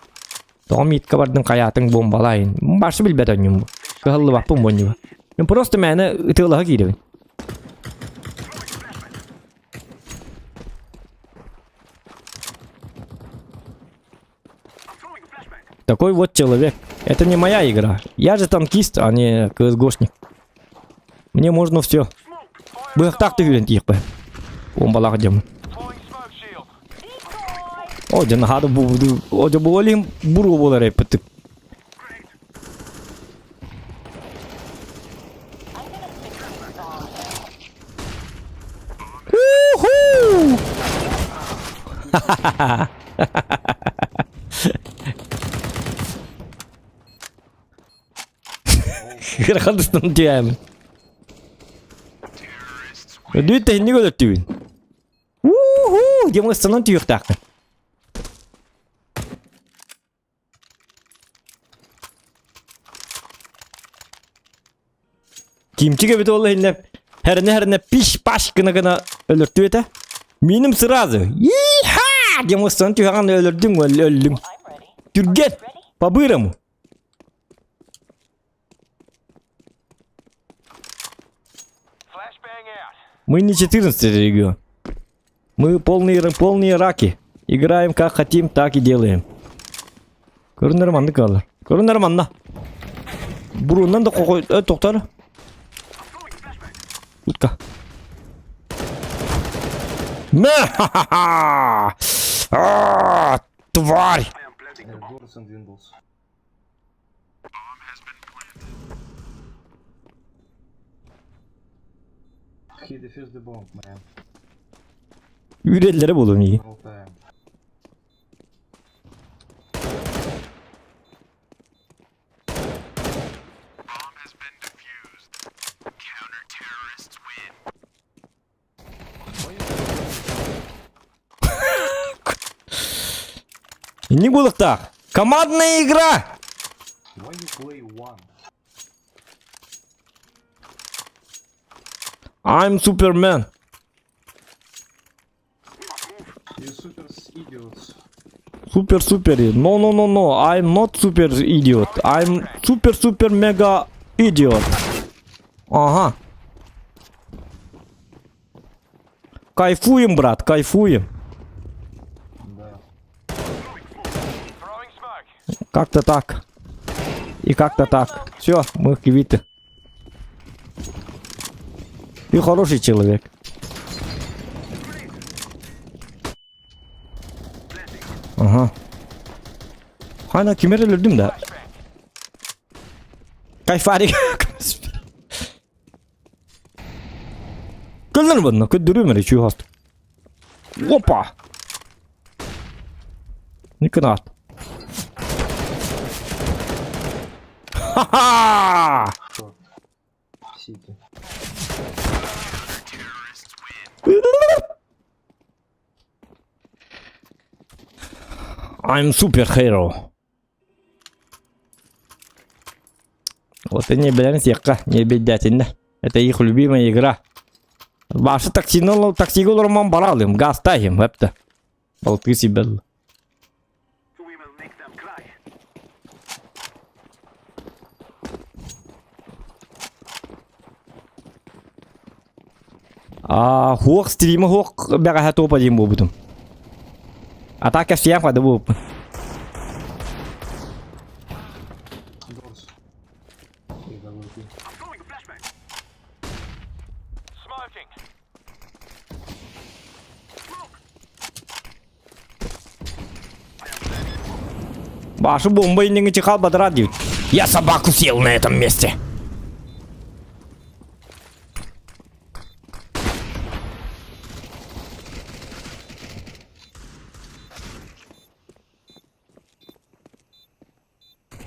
Тоҕо митка бардын хайаатыҥ бомбалаайын. Барсы билбэт онньум бу. Кыһаллыбаппын бу онньуга. Мин просто мээнэ ытыалаһа киирэбин. Такой вот человек. Это не моя игра. Я же танкист, а не КСГОшник. Мне можно все. Быһахтаах түһүрэн тиийиэхпэ. Бомбалаах дьом. О, дьэ наһаа да бу о дьэ бу олим буруо буолар эппит. Уху! Ыарахан тиэм. Өдүү тэһинник өлөртүбүн. Уху! Диэн ыстанан түһүөхтээхпин. Кимчик эбит ол иһиннэ хэринэ-хэринэ пиш-паш гына-гына өлөртүө этэ. Миним сразу Иха! диэн мустан түһэҕин өлөрдүҥ өллүҥ. Түргэн! По-бырому. Мы не 14 регион. Мы полные, полные раки. Играем как хотим, так и делаем. Көрүнэр маннык алар. Көрүнэр манна. Бурунан да кокой э, токтор. Утка. Мэ! Ха-ха-ха! А, тварь! Doors and windows. He defused the bomb, man. Үрэллэрэ буолуо миигин. All time. Инник буолуохтаах. Командная игра! Why you play one? I'm Superman. You super idiots. Super super. No no no no. I'm not super idiot. I'm super super mega idiot. Ага. Кайфуем, брат, кайфуем. Да. Как-то так. И как-то так. Все, мы квиты. Ты хороший человек. Ага. Хана кимэр өлөрдүм да. Кайфарик. Көллөр bunна, көддөрүм эрэ чугаст. Опа! Никонат. Ха-ха! Short. City. I'm superhero. Вот и не билэн сиэххэ, не билдээтиннэ. Это их любимая игра. Башы таксины таксига олормон баралым, газтайым, эптэ. Балтыы сибэл. А, хуох стрима хуох бэҕэһээ туопа диэн буолбутум. А так кэпсиэн хада буолбуппун. Doors. AWP. Башы бомба инниҥи чихал бадрат диэбит. Я собаку съел на этом месте.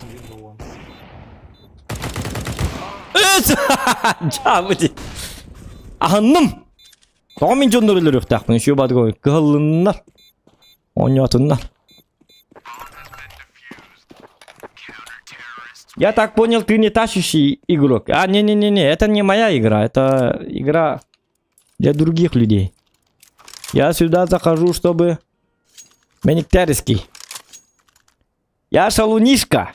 Window one. Молодец! Дьаабы Аһынным! Тоҕо мин дьоннору өлөрүөхтээхпин? Үчүгэй баатыгы кыһаллыннар. Оонньоотуннар. Я так понял, ты не тащащий игрок. А, не-не-не-не, это не моя игра, это игра для других людей. Я сюда захожу, чтобы... Мэниктерский. Я шалунишка.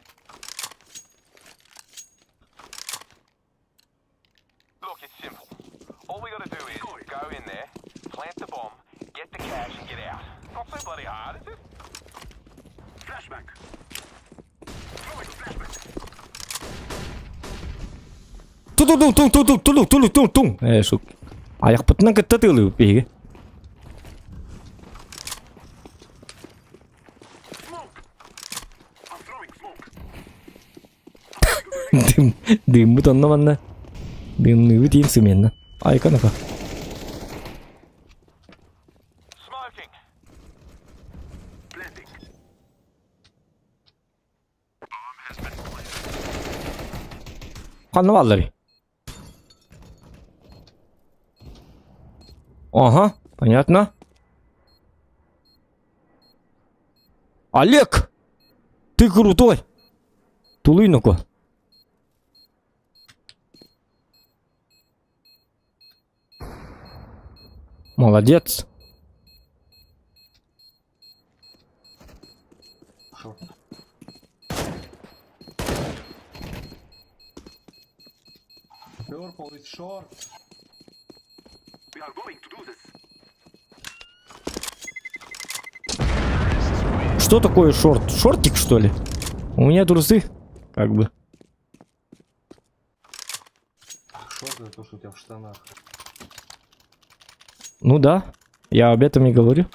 Ту-ту-ту, ту-ту-ту, ту-ту, ту-ту, ту. Э, шук. Аяқпытынан кытта тыылыы биһиги. Дым, дыммыт онно манна. Дымныыбыт иин сымыйанна. Айка нака. Ханна баалларый? Ага, понятно. Олег! Ты крутой! Тулуй ну-ка. Молодец. Purple is short. Что такое шорт? Шортик, что ли? У меня трусы, как бы. Шорт это то, что у тебя в штанах. Ну да, я об этом и говорю.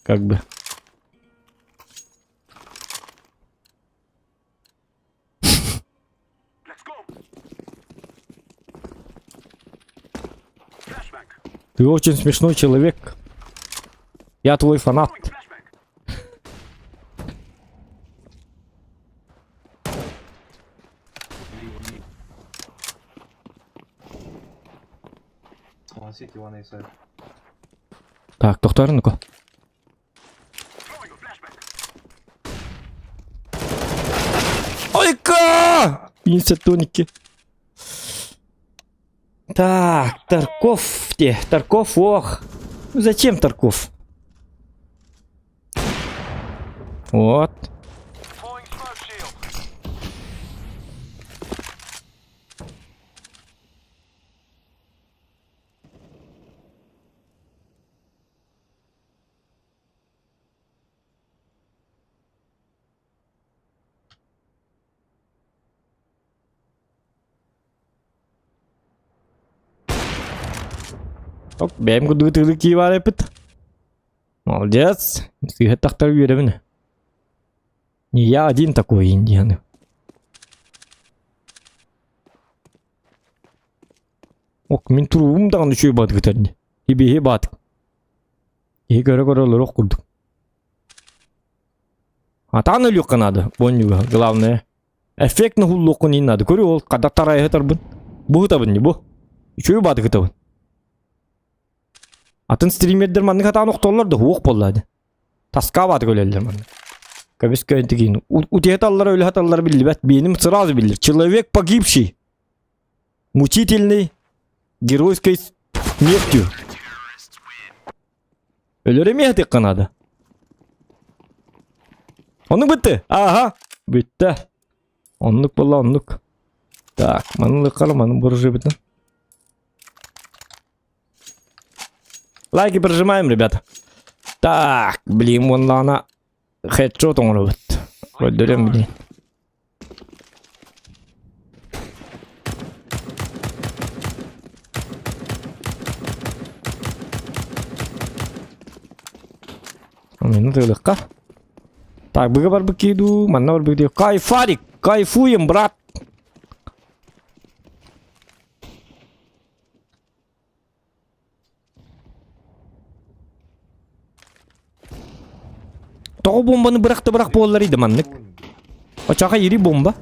Как бы. Ты очень смешной человек. Я твой фанат. One city, one A side. Так, тохтоор ну-ка. Ойка! Институники. Так, Тарков где? Тарков, ох. Ну зачем Тарков? Вот. Оп, бэйэм курдук ытыгылык кии баар эппит. Молодец. Сыыһа тахтар үөрэбин. Не я один такой индианы. Ок, мин туругум даҕаны үчүгэй баатык ытар Ибиһи баатык. Киһи көрө-көрө олоруох курдук. Атаан өлүөххэ наада, бонньуга, главное. Эффектно хуллуоххун иин наада. Көрү ол хадах тарайа сытарбын. Бу ытабын бу. Үчүгэй баатык ытабын. Атын стримердер маннык атаан охтоллор да уох буолла дии. Таска баатык өлөллөр маннык. Көбүс көөнтүгин. Утуйаталлар өлө саталлар биллибэт. Биэним сразу биллэр. Человек погибший. Мучительный геройской смертью. Өлөр эмиэ сытыахха наада. Оннук бүттэ. Ааха. Бүттэ. Оннук буолла оннук. Так, маны лыккара, маны буржуйбутун. Лайки прожимаем, ребята. Так, блин, вон хедшот оҥоробут. Көрдөрөм блин. Мені тыылыкка. Так, быга барбыт киду, манна барбыт киду. Кайфарик, кайфуем, брат. Тоҕо бомбаны бырахта бырах буоллар иди маннык. Очаха ири бомба.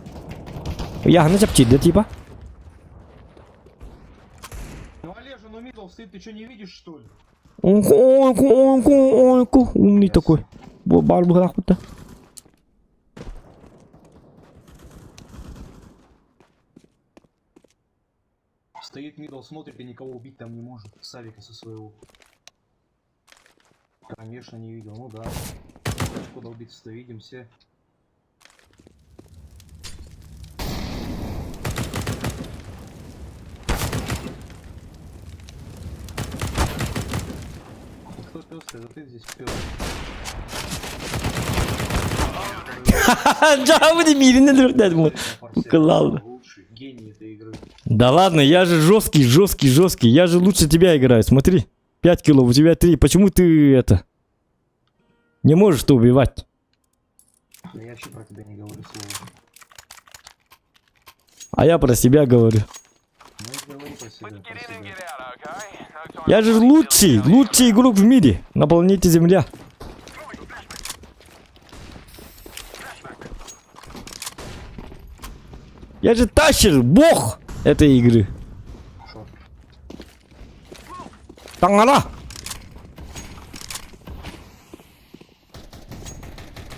Яһаны чапчыйда типа. Ты что, не видишь, что ли? Онку, онку, онку, онку. Умный такой. Бу бар быһылаах Стоит мидл, смотрит и никого убить там не может. Савика со своего. Конечно, не видел, ну да. Куда убиться-то видим все. Кто пес? Это ты здесь пес. Жабы мирine дедим. Уколол. Лучший гений этой игры. Да ладно, я же жесткий, жесткий, жесткий. Я же лучше тебя играю. Смотри, 5 кило, у тебя 3. Почему ты это не можешь то убивать? Да я вообще про тебя не говорю слова. А я про себя говорю. Ну и говори про себя, про себя. Я же лучший, лучший игрок в мире на планете Земля. Я же тащер, бог этой игры. Short. Таҥара!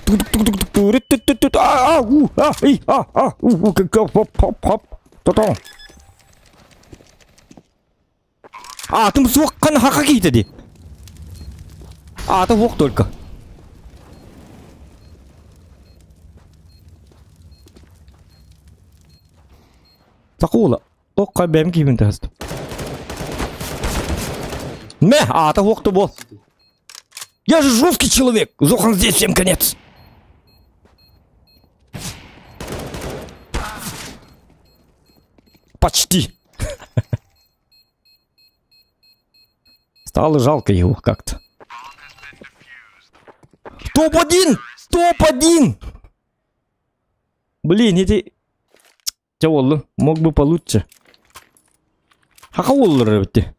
Тук-тук-тук-тук-тук, А, а, у, а, и, а, а, у, у, к, к, хоп, хоп, хоп. То-то. А, там суох кан хака киитэ А, это вок только. Такула. Токка бэм киибин таст. Мэ, а, это вок то бол. Я же жесткий человек. Зохан здесь всем конец. Почти. Стало жалко его как-то. Топ-1! Топ-1! Блин, эти... Чего, мог бы получше. Хака оллар эбит.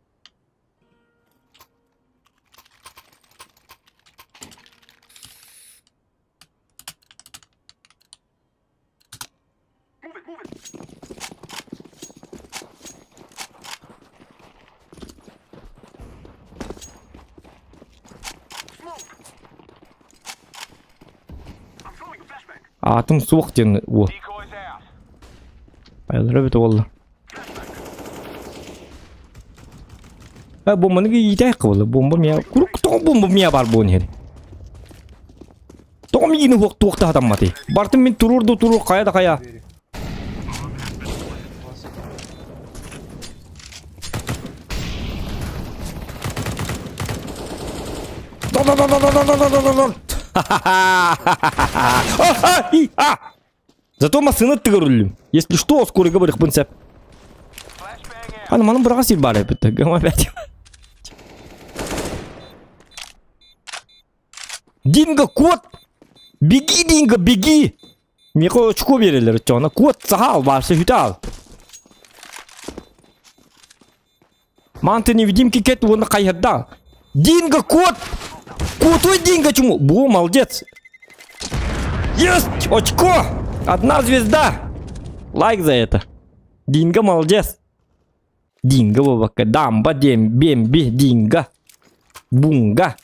Аатым суох диэн уол. Айылар эбит уолла. А бомбаны иитэ кыбылы. Бомба мия. Курук тоҕо бомба мия бар буон иһэр. Тоҕо миигин уһуох туохта хатамматый. Бартым мин турур да турур хайа да хайа. Двери. One city. Зато массыына тыгар үллүм. Если что, скоро говорих бынсеп. Аны манын быраға сир бар эбит. Гама опять. Динго, кот! Беги, Динго, беги! Миэхэ очко биэрэллэр оччоҕуна кот сахал баарса хүтэ Манты невидимки кет уонна хайһарда. Динго, кот! Кутой Динго чуму! Бу, молодец! Есть! Очко! Одна звезда! Лайк за это. Динго молодец. Динго бабака. Дамба, дем, бемби, динго. Бунга.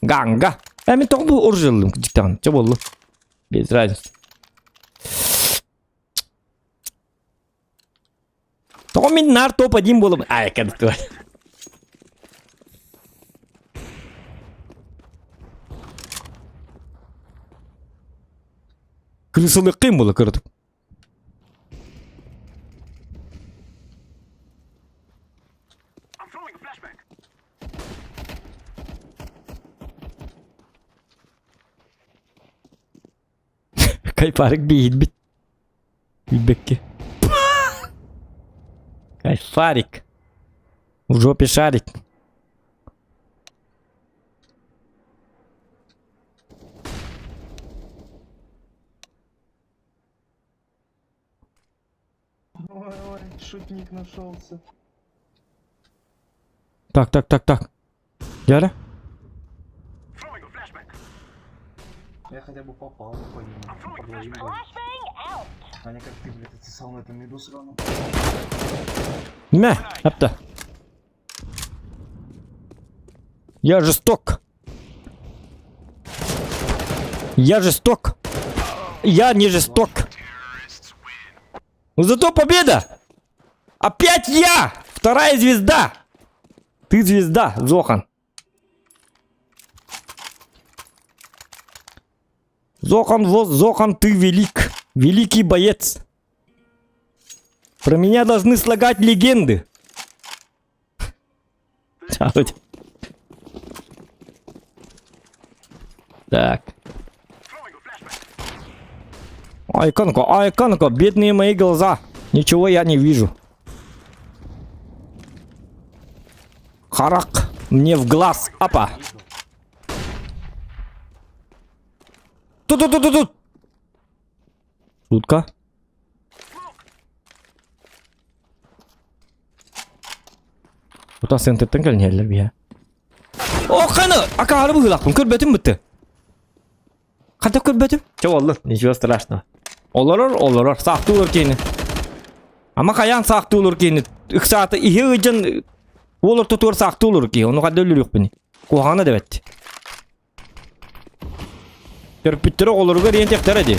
Ганга. Э, мен тоҕо бу оружиелым диктан. Че болду? Без разницы. Тоҕо мин наар топ-1 буолабын. Ай, кадытыа. Крысалыккын буола кыратык. Кайфарик биирбит. Билбэккэ. Кайфарик. В жопе шарик. Ой, ой, шутник нашелся. Так, так, так, так. Дьэ Я хотя бы попал по ним, по двоим даже. А не как ты, блядь, отсосал на этом миду сраном. Мэ, апта. Я жесток. Я жесток. Я не жесток. Но зато победа! Опять я! Вторая звезда! Ты звезда, Зохан. Зохан, воз, Зохан, ты велик. Великий боец. Про меня должны слагать легенды. Так. Айконка, айконка, бедные мои глаза. Ничего я не вижу. Харак мне в глаз. Апа. Тут-тут-тут-тут. Шутка. Ута сентеттен кэлин биһэ. Охханы! Акаары быһыылаахпын, көрбөтүм бытты. Хата көрбөтүм. Чэ боллун, ничего страшного. Олорор, олорор, саахтуулар киини. Ама хайаан саахтуулар киини. Ыксаата иһи ыдьан уол ортотугар саахтуулар киһи. Ону хадда өлөрүөхпүнүй. Куһаҕана да бэт. Төрөппүттэрэ оҕолоругар иэнтэхтэрэ дии.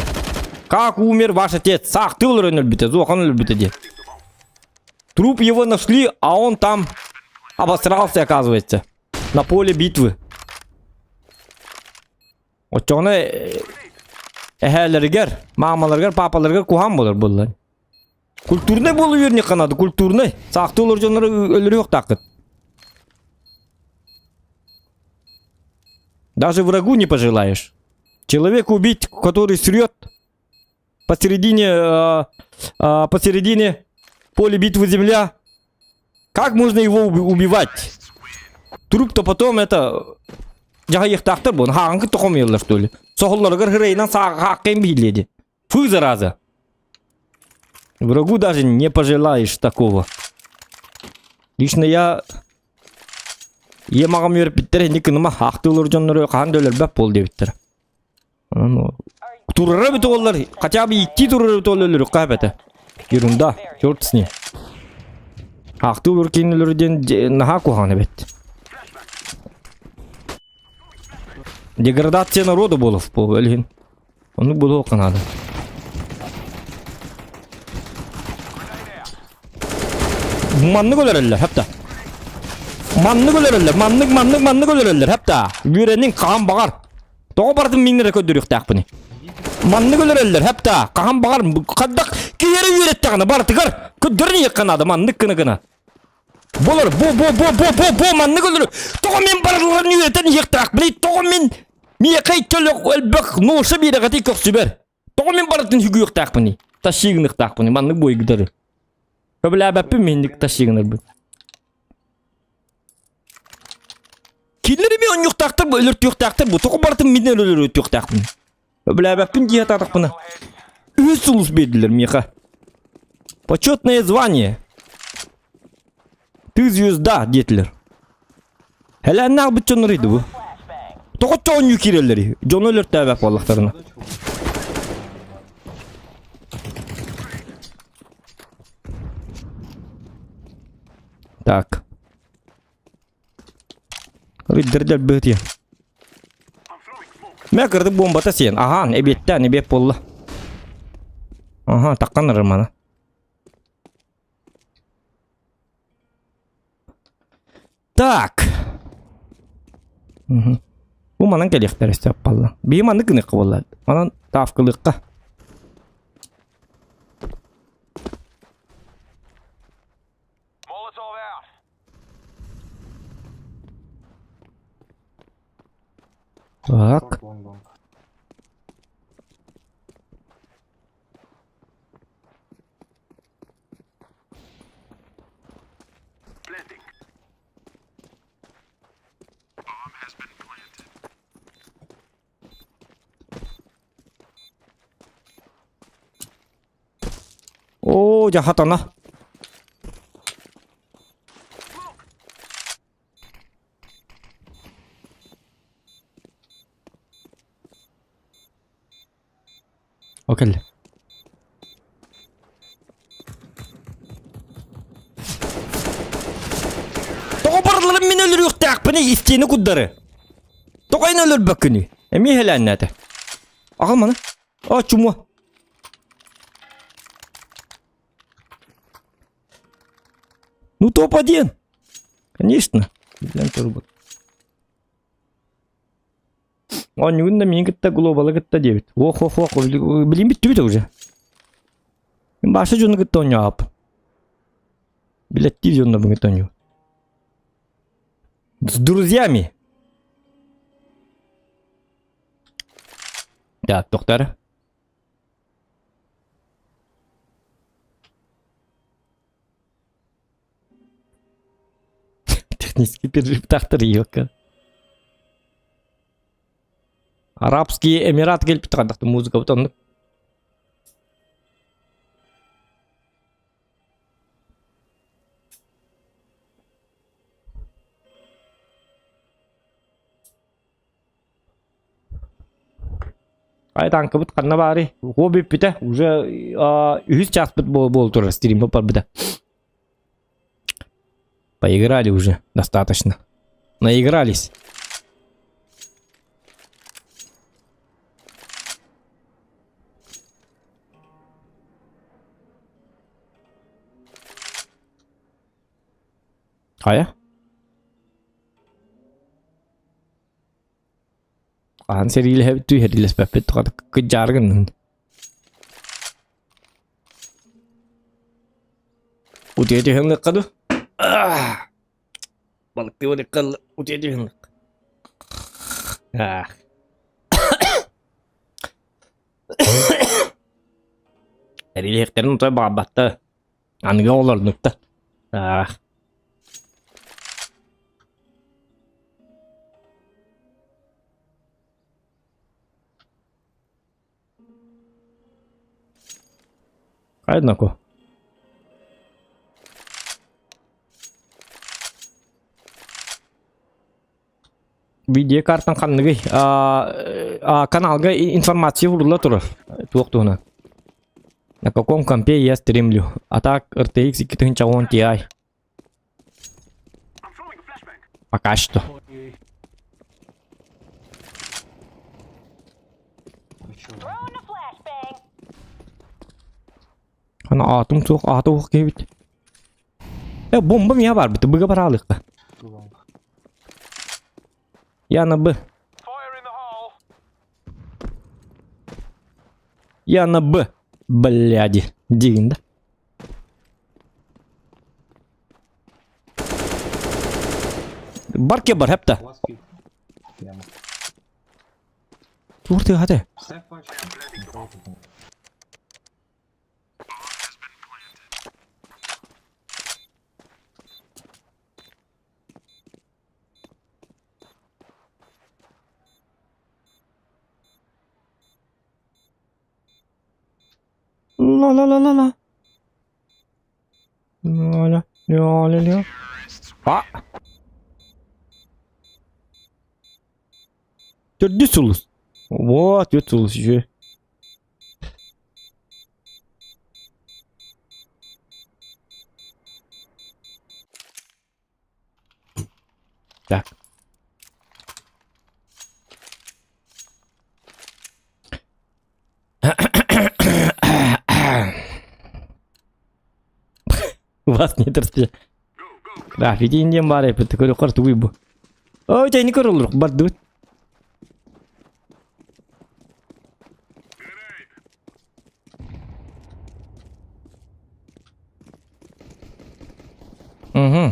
Как умер ваш отец? Саахтыы олорон өлбүтэ, зуохан өлбүтэ дии. Труп его нашли, а он там обосрался, оказывается. На поле битвы. Оччоҕуна эһээлэригэр, маамаларыгар, паапаларыгар куһаан буолар буолла. Культурнай буолу үөрнүөххэ наада, культурнай. Саахтыы олорор дьоннору өлөрүөхтааххыт. Даже врагу не пожелаешь. Человека убить, который срет посередине, э, э, посередине поля битвы земля, как можно его убивать? Труп-то потом это... Дьаһайыахтаахтар буон, хаҕаҥкы тохомуйаллар что ли? Соһоллоругар хырайынан сааххайын биһилиэди. Фу, зараза! Врагу даже не пожелаешь такого. Лично я Ийэм аҕам үөрпүттэр инник гыныма ахтыылар дьоннору хаһан да өлөрбөт буол диэбиттэр. Онон турара эбит уоллар, хотя бы икки турара эбит уол өлөрүөххэ эбэтэ. Ерунда, черт с ней. Ахтыылар кинилэр диэн наһаа куһаҕан эбит. Деградация народа буолуох буолуо илин. Ону булуохха наада. Маннык өлөрөллөр, хапта. Маннык өлөрөллөр, маннык, маннык, маннык өлөрөллөр, хапта. Үөрэниҥ хаһан баҕар. Тоҕо барытын мииннэрэ көрдөрүөхтээхпиний? Маннык өлөрөллөр, хапта. Хаһан баҕар, хайдах киһи эрэ үөрэттэҕинэ барытыгар көрдөрөн иһиэххэ наада, маннык гына-гына. Болор, бу, бу, бу, бу, бу, бу, маннык өлөрү. Тоҕо мин барыларын үөрэтэн иһиэхтээхпиний? Тоҕо мин миэхэ икки элбэх ноша биэрэҕитий көхсүбэр? Тоҕо мин барытын сүгүөхтээхпиний? Тащи гыныахтаахпыный, маннык буойгутары. Көбүлээбэппин минник тащи гынарбын. Кинилэр эмиэ онньуохтаахтар бу, өлөртүөхтээхтэр бу. Тоҕо барытын мин өлөрүөхтээхпин? Көбүлээбэппин дии сатаатахпына. Үс сулус биэрдилэр миэхэ. Почетное звание. Ты звезда диэтилэр. Хэлээннээх бит дьоннор иди бу. Тоҕо оонньуу киирэллэрий? Дьону өлөртөөбөт буоллахтарына. Так. Риддердер быһытыйа. Мэ кырдык бомбата сиэн. Аһаан, эбиэттээн, эбиэт буолла. Аха, таккан ырмана. Так. Угу. Бу манан кэлиэхтэр өстөөх балла. Биһи маннык гыныахха буолла. Манан таавкалыахха. Так. Оо, дьэ хатана. О кэллэ. Тоҕо барыларын мин өлөрүөхтээхпиний? истиэни куддары. Тоҕо эн өлөрбөккүнүй? Эмиэ иһэлээннээтэ. Аҕал маны. А, чума. Ну топ-1. Конечно. Билэн турбут. Оонньугун да миигин кытта глобалы кытта диэбит. Ох, ох, ох, билин бүттүбүт уже. Мин баша дьону кытта оонньообуппун. Билэттиир дьонно бүгүн оонньуу. С друзьями. Так, доктор. Технический перерыв тахтар елка. Арабские Эмират келбит хандахты музыка вот оннук. Ай танкыбыт ханна баарый? Уо бүппүтэ. Уже үһүс чааспыт буол турар стриммэ барбыта. Поиграли уже достаточно. Наигрались. Хайа? Хаһан сэриилэһэбит дуу, сэриилэспэппит тухары кыдьаары гыннын. Утуйа түһэн ылыахха дуу? Балыктыы барыахха утуйа түһэн ылыахха. Сэриилэһиэхтэрин утуйа баҕарбаттар. Аныгы оҕолордук да. Однако. Видеокартан ханныгый? Каналга информация урула турар. Туох туһунан. На каком компе я стримлю? А так RTX 2010 Ti. Пока что. Ана атым суох, аты уох киһибит. Э, бомба миа бар бит, быга бараалыкка. Я на Б. Я на Б. Бляди. Дигин да. Барке бар хепта. Тур ты хате. Ла-ла-ла-ла-ла. Ла-ла, ля-ля-ля. А! Төрдүс сулус. Вот, төрт сулус еще. Так. Вас не терпи. Да, веди индиан баар эппит көрүөххэр тугуй бу. Ой, чайны көр олорук бардыбыт. Угу.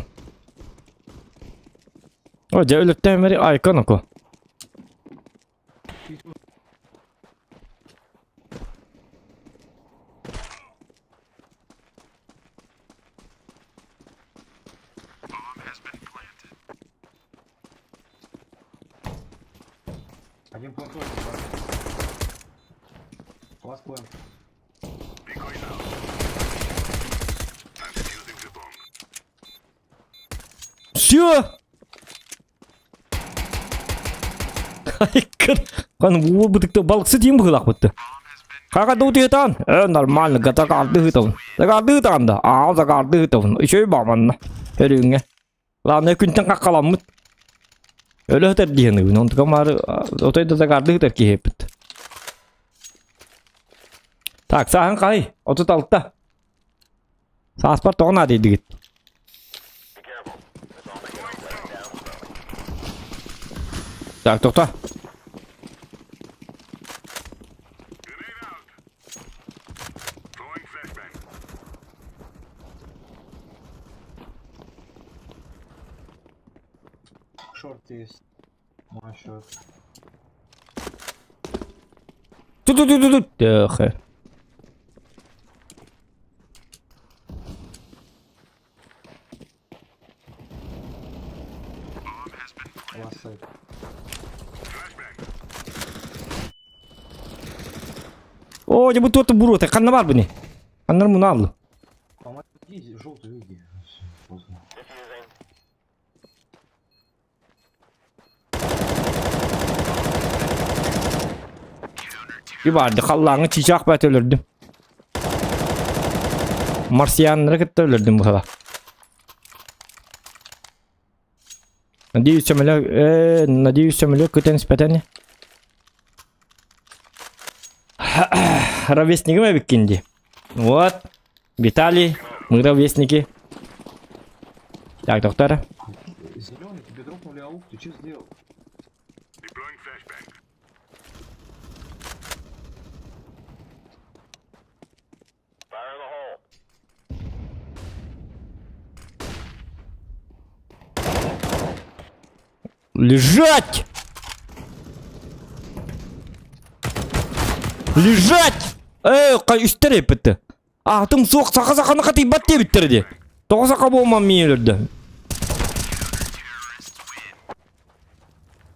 О, дьэ өлөттөөн бери айкон око. Один плохой. Ласт план. Все! Хан уолбутыкта балыксы тиин быһыылаах бытты. Хака утуйатаан? Э, нормально, гатакарды ыытабын. Закарды ыытаҕын да? Аа, закарды ыытабын. Үчүгэй бааманна. Өрүүҥҥэ. Главное күнтэн хаххаламмыт. Өлө сытар дии саныыбын. Онтукам маары отой да загаардыы сытар киһи эппит. Так, сааһын хай? 36. Сааспар тоҕо наадыйдыгыт? Так, тохто. Шорт есть. Мой шорт. Ту-ту-ту-ту-ту. Төхө. Last side. Оо, дьэ бу туота буруота. Ханна бар бұны? Ханнар мұны алды. Помоги, желтый выйди. Всё, поздно. Bir барды халлааҥҥа чыычаах баат өлөрдүм. Марсианнары кытта өлөрдүм быһыла. Надеюсь, сөмөлө, э, надеюсь, сөмөлө көтөн испэтэн. Ровесниким эбиккин дии. Вот, Виталий, мы ровесники. Так, доктор. Зеленый, тебе дропнули аук, ты что сделал? Лежать! Лежать! Эй, кай үстер эппитте. Аатым суох саха саханы хатыйбат диэбиттэр дии. Тоҕо саха буолмам миин өлөрдө.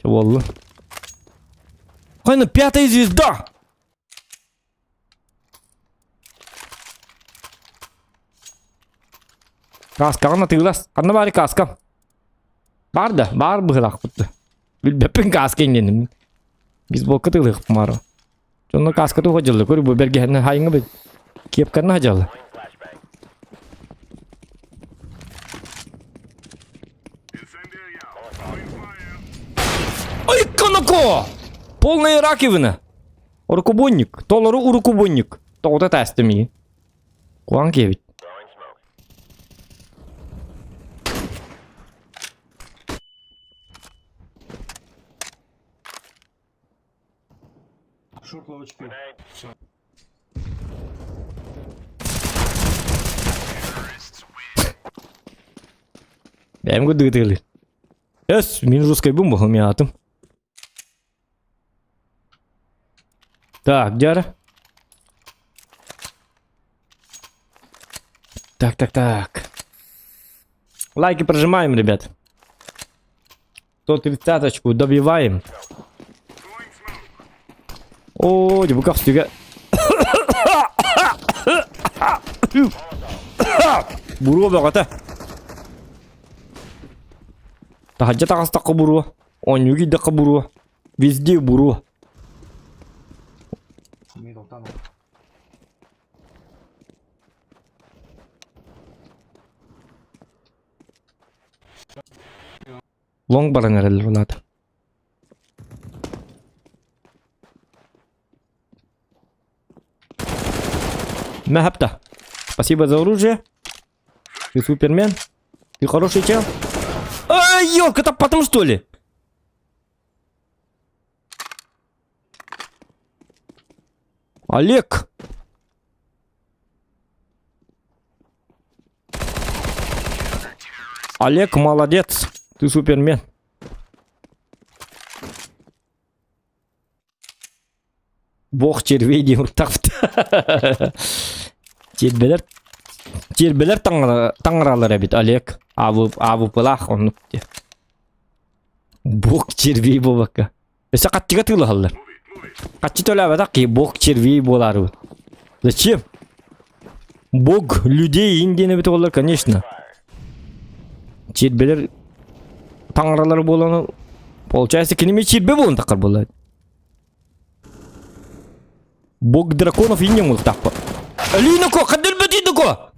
Чэ буолла. Хайна пятая звезда! Кааскаҕын атыылас. Ханна баары кааскам? Баар да, баар быһыылаахпыт да. Билбэппин кааска иҥнэним. Бейсболка тыылыахпын баара. Дьонно кааска туох дьылла көр бу бэргэһэннэ хайыҥа бит. Кепканна дьалла. Ой, коноко! Полная раковина! Урукубунньук, толору урукубунньук. Тоҕута таастым миигин. Куаҥ киэбит. Шорт ловочки. Бэйэм курдук Эс, мин русскайбын буһум аатым. Так, дьара. Так, так, так. Лайки прожимаем, ребят. 130-очку добиваем. О, дебуках стига. Буруо бөҕөтө. Таһырдьа таҕыстахха буруо, оонньуу киирдэххэ буруо, везде буруо. Middle tunnel. Лоҥ баран эрэллэр улаата. Мэхэпта. Спасибо за оружие. Ты супермен. Ты хороший чел. Ай, елка, это потом что ли? Олег! Олег, молодец. Ты супермен. Бог червей диэн уртахпыт. Чиэрбэлэр чиэрбэлэр таҥаралар эбит Олег. АВП-лаах оннук диye. Бог червей буолбакка. Өссө хаччыга тыылаһаллар. Хаччы төлөөбөтөх киһи бог червей буолаарыбыт. Зачем? Бог людей ин диэн эбит буоллар, конечно. Чиэрбэлэр таҥаралар буолан получается киними чиэрбэ буолан таххар буолла. Бог драконов инньэ оҥоруохтаахпыт. Өлүүнүкө, хаддырбытыйдыко!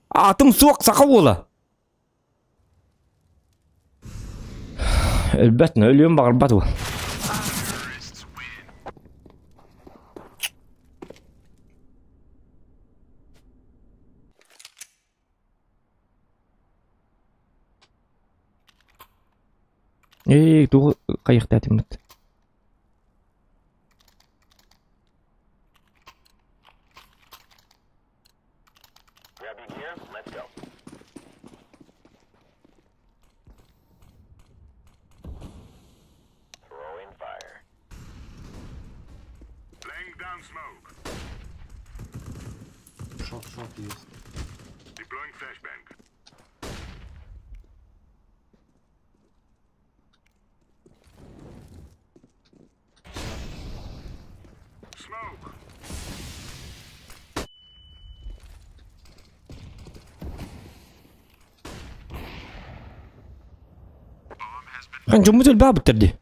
Аатым суох саха уола. Өлбөт, өлүөн баҕарбат уол. Ээ, тугу хайыахтаатыммыт? Шот, шот есть. Хан дьоммут элбээбиттэр дии.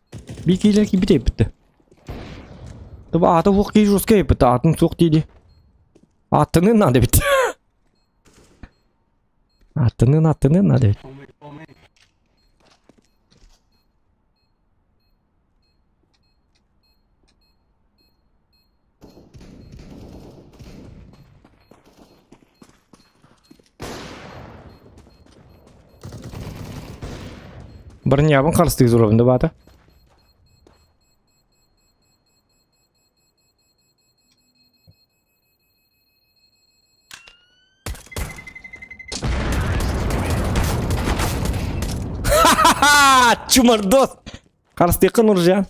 Биир киилэр киирбит эбиттэр. Тоба аата суох киһи жесткай эбит, аатын суох дии дии. Ааттаныан наада эбит. Ааттаныан ааттаныан наада эбит. Бронябын харыстыы турабын да баата. Ха-ха-ха! Чумардос! Харыстыахха Нуржан.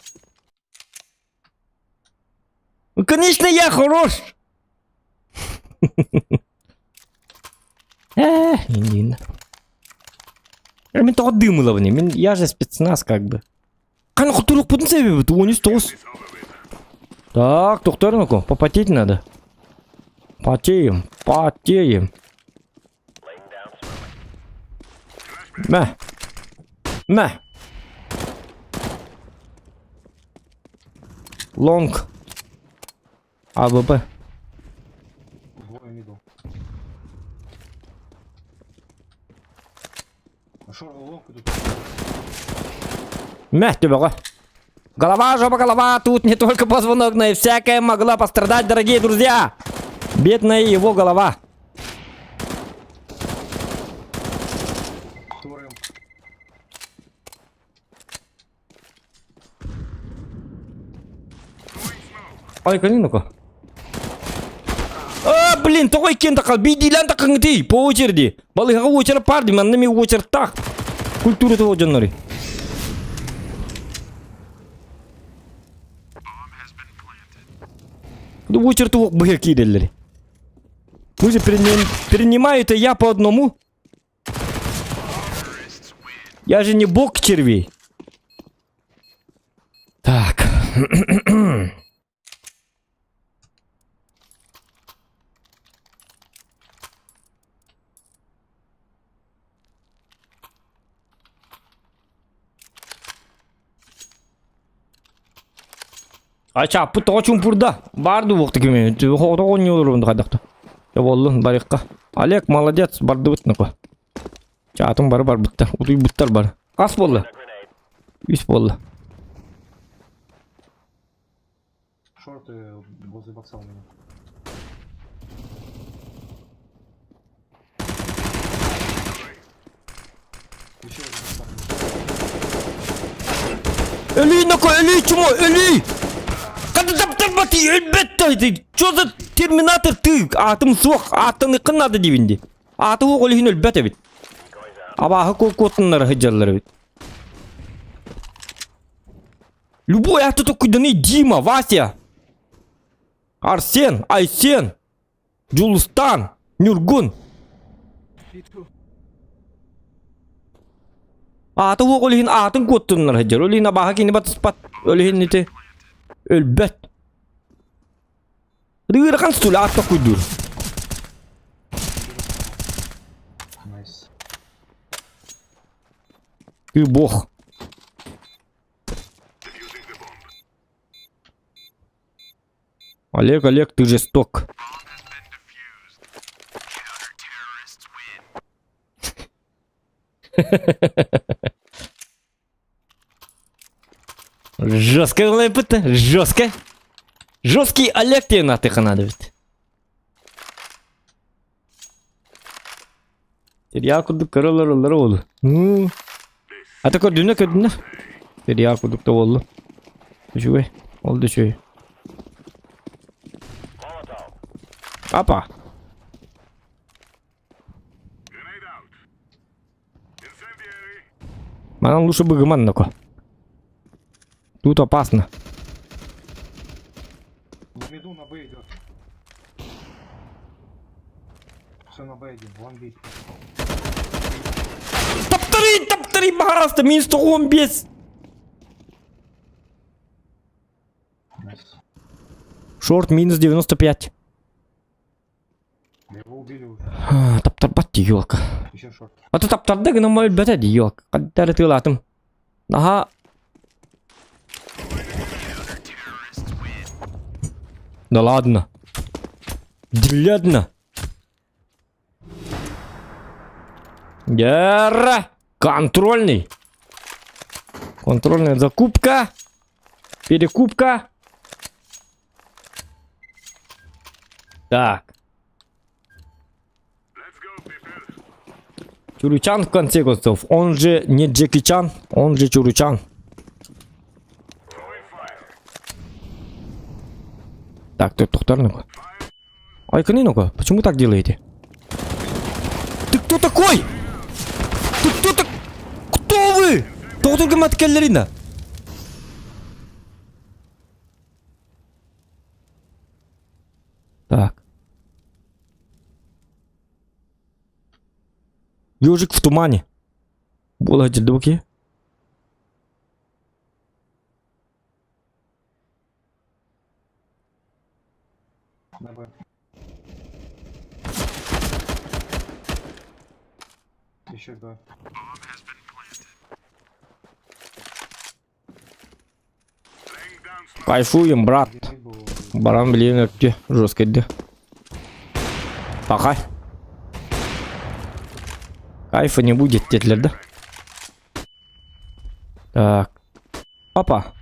Ну, конечно, я хорош! Эх, не Мин тоҕо дым ылабын мин я же спецназ как бы. Хана хотурук себеби 19. Так, тохторноку, попотеть надо. Потеем, потеем. Мә. Мә. Лонг. АВП. Двое мидл. Шор, лонг идут. Мә, төбөҕө. Голова, жопа, голова, тут не только позвонок, но и всякое могла пострадать, дорогие друзья. Бедная его голова. Вторым. Ай, кэлин ну-ка. А, блин, тоҕо иккиэн тахал, биирдиилээн таххаҥытый, по очереди. Балыыһаҕа уочарат баар дии, манна эмиэ уочараттаах. Культура того дьоннору. Уочарат уох быһа киирэллэр. Пусть принимаю это я по одному. Я же не бог червей. Так. Ачааппыт тоҕо чуумпурда? Баар дуу буохта кими? Тоҕо оонньууллар хайдахта? Дьэ буоллун барыахха. Олег молодец бардыбыт нахуй. Чаатын бары барбыттар, утуйбуттар бары. Хас буолла? Үс буолла. Шорты возле бокса у меня. Еще возле бокса. Өлүй нахуй, өлүй чмо, өлүй! Когда өлбөт ты? Что за терминатор ты? Аатым суох, ааттаныаххын наада диибин дии. Ааты суох ол иһин өлбөт эбит. Абааһы куотуннара сылдьаллар эбит. Любой ааты токкуйданыы Дима, Вася, Арсен, Айсен, Дьулустаан, Ньургун. Ааты суох ол иһин аатын куоттуннар сылдьар. Ол иһин абааһы кини батыспат. Ол иһин ити өлбөт. Ыарахан стул аат токкуйдуур. Найс. Ты бог. Олег, Олег, ты жесток. Жестко ылайбыт, жестко. Жесткий Олег диэн атыхана эбит. Сериал курдук көрөлөр оллар оолу. Ата көрдүнэ көрдүнэ. Сериал курдук да боллу. Үчүгэй. Ол да үчүгэй. Апа. Манан лучше быгыман нако. Тут опасно. На виду на Б идет. Все на Б один, вон бит. Таптары, таптары, пожалуйста, минус 115. Найс. Шорт минус 95. Его убили уже. Таптарбат дии елка. Еще шорт. А то таптарда гынан өлбөтө дии елка. Хаддары тыылаатым. Наһаа Да ладно. Длядно. Гера! Контрольный. Контрольная закупка. Перекупка. Так. Чуручан в конце концов. Он же не Джеки Чан, он же Чуручан. Так, ты тухтар ну-ка. Ай, ну-ка, почему так делаете? Ты кто такой? Ты кто так? Кто вы? Тоҕо түргэн кэллэрина? Так. Ежик в тумане. Була дедуки. На Б. Еще Б. Кайфуем, брат. Баран билигин өттү жестко да. Пока. Кайфа не будет диэтилэр да. Так. Папа.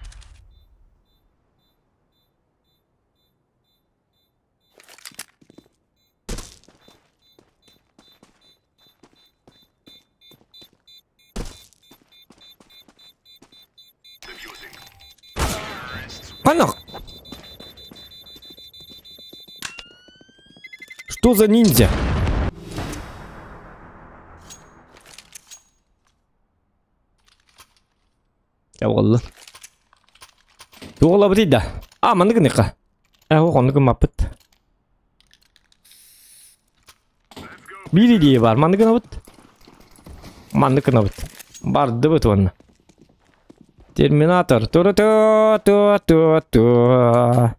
Панах! Что за ниндзя? Я буолла. Туолабытый да. А, маннык гыныха. Э, оннук гыммаппыт. Биир идея бар. Маннык гынабыт. Маннык гынабыт. Бардыбыт уонна. Терминатор. Ту-ту-ту-ту-ту.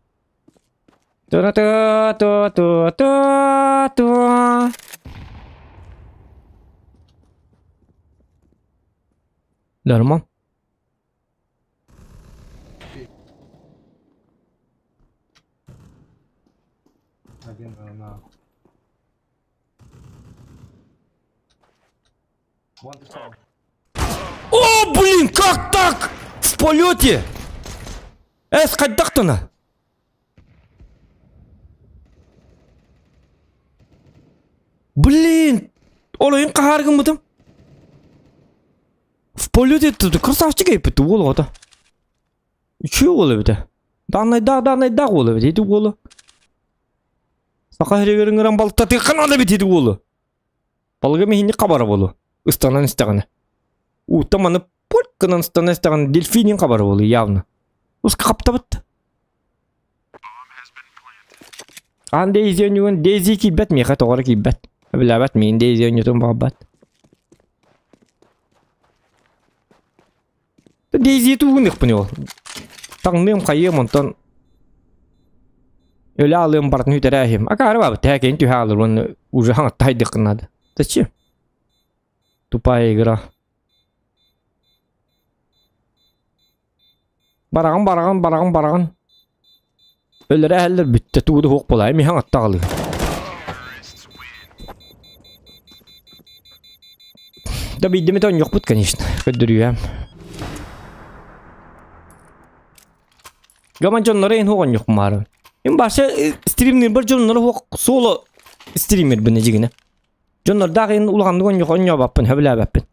Ту-ту-ту-ту-ту. Нормал. Один на... Вон ты сам. О, блин, как так? В полете? Эс, хайдахтана. Блин, оройун хаһаар гыммытым. В полете тут красавчик эппит уол оҕото. Үчүгэй уол эбитэ. Даанайдаах даанайдаах уол эбит ити уолу. Саха сиригэр ыҥыран балыктатыахха наада эбит ити уолу. Балыгым иһинник хабара буолуо. Ыстанан истэҕинэ. Ууттан маны пульт гынан ыстанан истэҕинэ дельфинин хабара буолуо явно. Уска хаптабыт. Аан Дейзи оонньуугун Дейзи киирбэт миэхэ тоҕо эрэ киирбэт. Билээбэт миин Дейзи оонньуутун баҕарбат. Дейзи туугун ол. Таҥныам хайыам онтон өлө алыам барытын үтэрээһим. Акаары баабыт тэһэ түһэ аалыр уонна уже хаҥаттаһайдыаххын наада. Зачем? Тупая игра. Бараҕын бараҕын бараҕын бараҕын. Өлөрө эһэллэр бүттэ тугу да суох буолаа эмиэ хаҥаттаҕалыы. Да биирдэ эмит оонньуохпут конечно көрдөрүөм. Гаман дьоннору эн хуоҕонньук маары. Им баша стримнир бар дьоннору хуох соло стример бин дьигинэ. Дьоннордаах эн улаханнык онньук онньообаппын хөбүлээбэппин.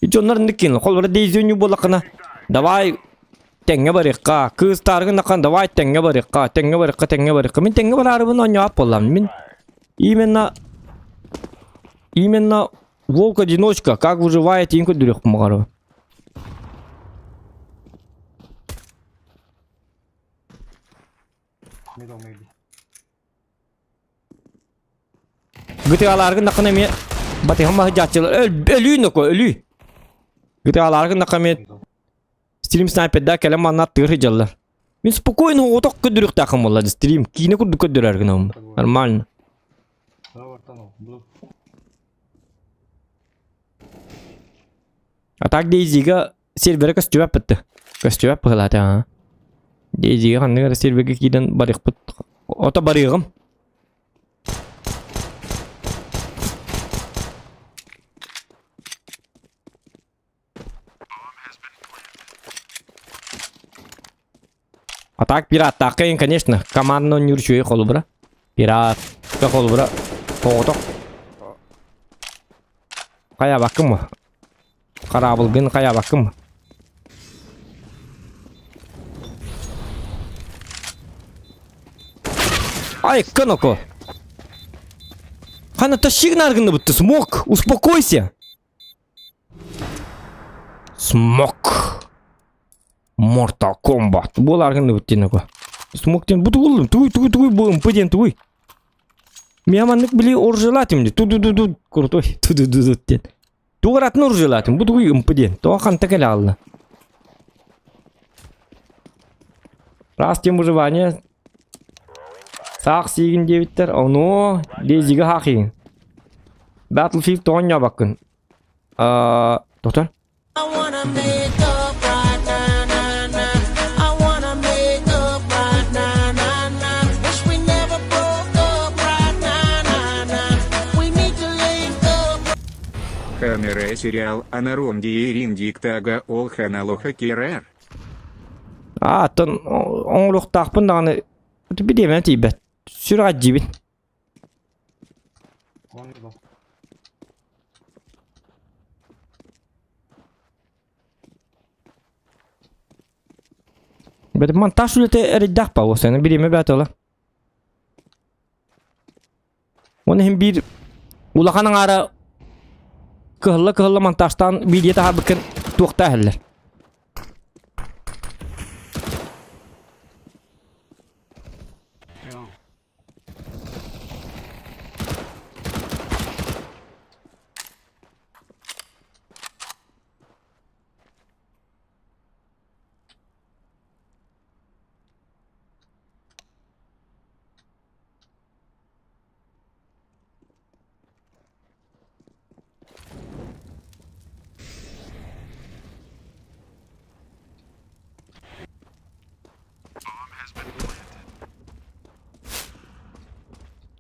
Дьоннор инник кин холбора дейзөнньү буоллаххына давай тэҥҥэ барыахха кыыстааргын нахан давай тэҥҥэ барыахха тэҥҥэ барыахха тэҥҥэ барыахха мин тэҥҥэ бараарыбын онньообат буоллам мин именно именно волк-одиночка как выживает иин көрдөрүөхпүн баҕарабын. Middle maybe. Гытыалааргын нахын эмиэ батыһан баһыдьааччылар өлүү ноко өлүү. Гытыалааргын нахын эмиэ стрим снайперда кэлэн манна аттыгар сылдьаллар. Мин спокойно отох көрдөрүөхтээххин буолла стрим киинэ курдук көрдөрөр гынабын. Нормально. А так Дейзига сервере көстүбэт бытты. Көстүбэт быһылаата аа. Дейзига ханнык эрэ сервергэ киирэн барыахпыт. Ото барыаҕым. А так пираттааххын, конечно, командно оонньуур үчүгэй холобура. Пират холобура оҕотох. Хайаабаккын бу? Хараабылгын хайаабаккын бу? Ай, Каноко! Хана тащи наргынны смог! Успокойся! Смок. Mortal Kombat. Буолааргын диэн око. Смок диэн бу тугуллум. Тугуй тугуй тугуй бу ымпы диэн тугуй. Мен маннык били оружелатым ди. Ту ду ду ду крутой. Ту ду ду ду диэн. Тугар атын оружелатым. Бу тугуй ымпы диэн. Тоҕо ханта кэлэ алла. Раз тем выживание. Саах сиигин диэбиттэр. Ону Дейзига хаахиин. Battlefield оонньообоккун. Доктор? Камера сериал Анаронди и Риндиктага Олханалоха Керар. Аа, оттон оҥоруохтаахпын даҕаны бириэмэ тиийбэт. Сүрэҕэ дьиибин. Бэт монтаж үлэтэ эрэйдээх ба уосаны бириэмэ бэт ола. Оны иһин биир улахан аҥаара кыһылла-кыһылла монтажтаан видео таһаарбыккын туохтаа иһэллэр.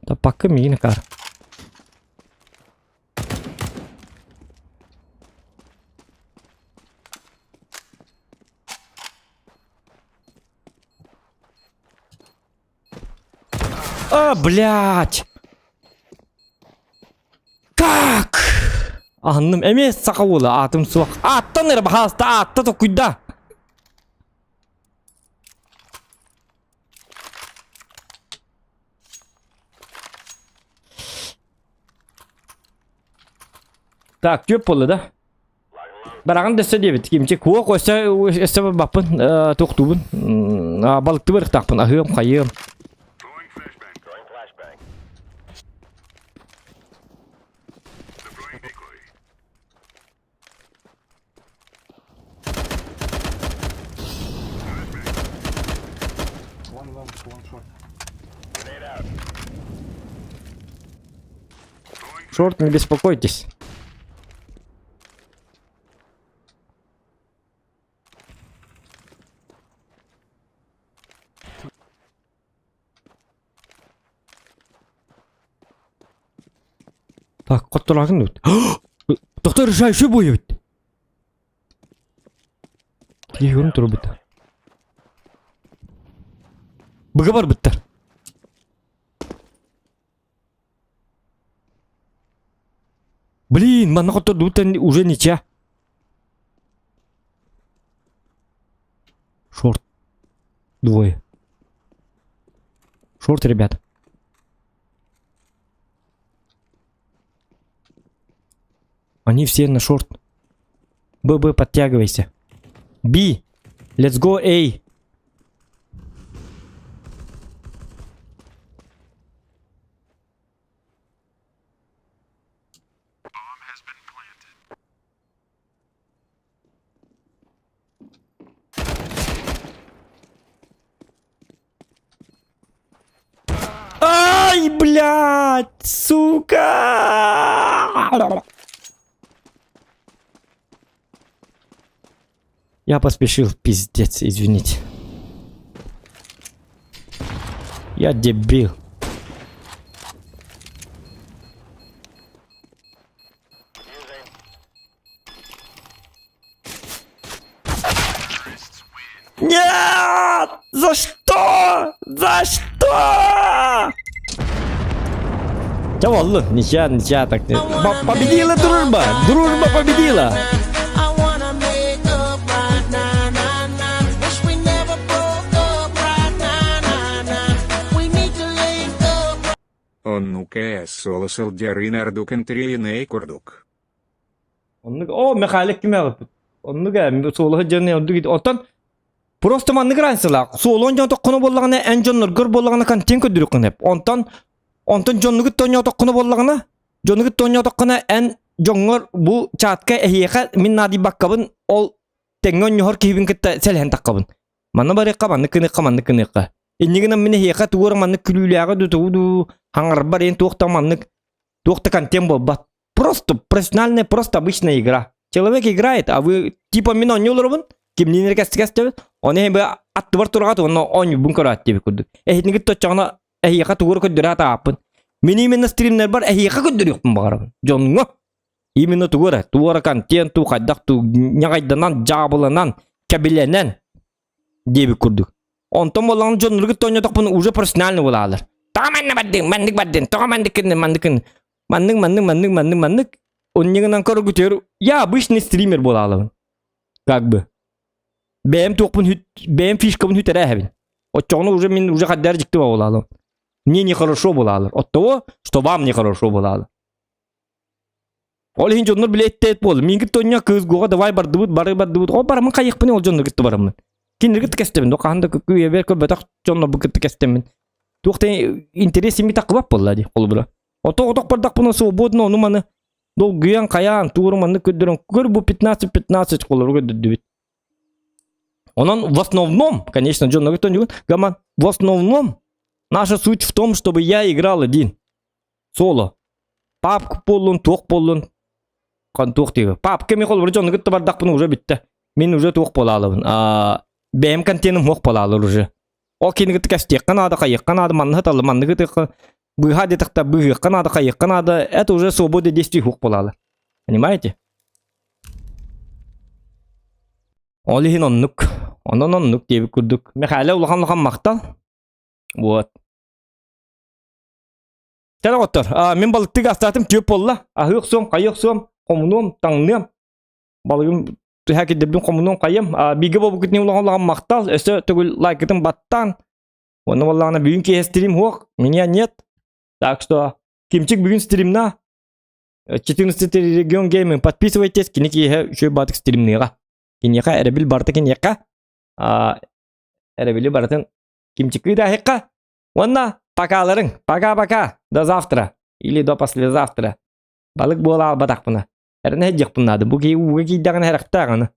Таппакка миигин акаар. А, блядь! Как? Анным эмиэ саха уола аатым суох. Ааттан эрэ баһааста аатта токуйда. Так, түөп буолла да? Бараҕын дөссө диэбит. Кимчи куох өссө өссө барбаппын, туохтуубун. Балыкты барыктаахпын, аһыам, хайыам. One long, one short. Шорт, не беспокойтесь. Так, хоттороогун эбит. Доктор решающий бой эбит. Киһи көрөн турбут. Б-га барбыттар. Блин, манна хоттордубуттан уже ничья. Шорт. Двое. Шорт, ребят. Они все на шорт. Б, Б, подтягивайся. B. Let's go, A. Ай, блядь, сука! Я поспешил, пиздец, извините. Я дебил. Нет! За что? За что? Чэ буоллун, ничья, ничья так. Победила дружба! Дружба победила! Оннук ээс соло сылдьарын ордук интэриэһинэй курдук. Оннук, о, Михайлик ким эҕиппит. Оннук ээ, суолаһы дьон ордук Оттон просто маннык разницалаах. Суолуон дьон тоххуна буоллаҕына, эн дьонноргор буоллаҕына контент көрдөрүөххүн сөп. Онтон онтон дьоннугут тонньоотоххуна буоллаҕына, дьонугут тонньоотоххуна эн дьоҥҥор бу чатка эһиэхэ мин наадыйбаккабын ол тэҥҥэ онньоһор киһибин кытта сэлэһэн таххабын. Манна барыахха, маннык гыныахха, маннык гыныахха. Иннигинэн мин эһиэхэ тугу эрэ маннык күлүүлээҕи дуу, тугу дуу хаҥарбар эн туох да маннык туох да контент буолбат. Просто профессиональная, просто обычная игра. Человек играет, а вы типа мин оонньуу олоробун, кимниин эрэ кэстигэстэбит, ону эһи аттыбар тураҕат уонна оонньуубун көрөөт диэбит курдук. Эһитинигит точчоҕуна эһиэхэ тугу эрэ көрдөрө сатаабаппын. Мин именно стримнербар эһиэхэ көрдөрүөхпүн баҕарабын. Дьоҥҥо. Именно тугу эрэ, тугу эрэ контент, туу хайдах туу ньаҕайданан, дьаабыланан, кэбилэнэн диэбит курдук. Онтон буоллаҕына дьонноргут тоонньотохпун уже профессионально буолаалар. Тоҕо манна бардыҥ, маннык бардын, тоҕо маннык гыннын, маннык гыннын. Маннык, маннык, маннык, маннык, маннык. Онньугунан көргүтүөр я обычный стример буолаалабын. Как бы. Бэйэм туохпун хүт, бэйэм фишкабын хүтэрээһэбин. Оччоҕуна уже мин уже хаддар дьикти буолаалым. Мне нехорошо буолаалар. От того, что вам нехорошо буолаалар. Ол иһин дьоннор билэттээт буол. Миигин тонньо кыыс гуоҕа давай бардыбыт, бары бардыбыт. Ол бараммын хайыахпын ол дьоннор кытта бараммын. Кинилэр кытта кэстэбин. Хаһан да үйэбэр көрбөтөх дьоннорбун кытта кэстэммин. Туох да интерес имит акыбат буолла дии холобура. Ото отох бардахпына свободно ону маны долгуйан хайаан тууру маннык көрдөрөн көр бу 15-15 холору көрдөрдүбүт. Онон в основном, конечно, дьоннорго тонньугун, гаман в основном наша суть в том, чтобы я играл один. Соло. Папка буоллун, туох буоллун, туох диэбэ. Папка ми холобура дьонну кытта бардахпына уже бүттэ. Мин уже туох буолаалабын. Бэйэм контеным суох буолаалар уже. Ол кини кытта кэстиэххэ наада, хайыахха наада, манна сыталлар, маннык ытыахха, быыһаа диэтэхтэ быыһыахха наада, хайыахха наада, это уже свобода действий суох буолаалар. Понимаете? Ол иһин оннук. Онон оннук диэбит курдук. Михаил улахан-улахан махтал. Вот. Чэ доҕоттор, мин балыктыы астаатым түөп буолла. Аһыы охсуом, хайыы охсуом, хомунуом, таҥныам. Балыгым түһэ кирдэрбин хомунуом, хайыам. Бииргэ буолбуккут улахан улахан махтал. Өссө төгүл лайкытын баттаан. Уонна буоллаҕына бүгүн киэһэ стрим суох, меня нет. Так что Кимчик бүгүн стримна. 14 регион гейминг подписывайтесь, кини киэһэ үчүгэй баатык стримныаҕа. Киниэхэ эрэбил барыта киниэхэ. Эрэбили барытын Кимчиккы ыытаахыхха. Уонна покаларыҥ, пока-пока, до завтра или до послезавтра. Балык буола албатахпына. Эрэнэ сылдьыахпын наада. Бу киһи ууга киирдэҕинэ сэрэхтээх аны.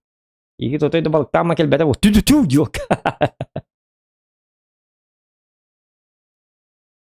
Ики тотой да балыктаама кэлбэтэ. Тю-тю-тю, дьуок.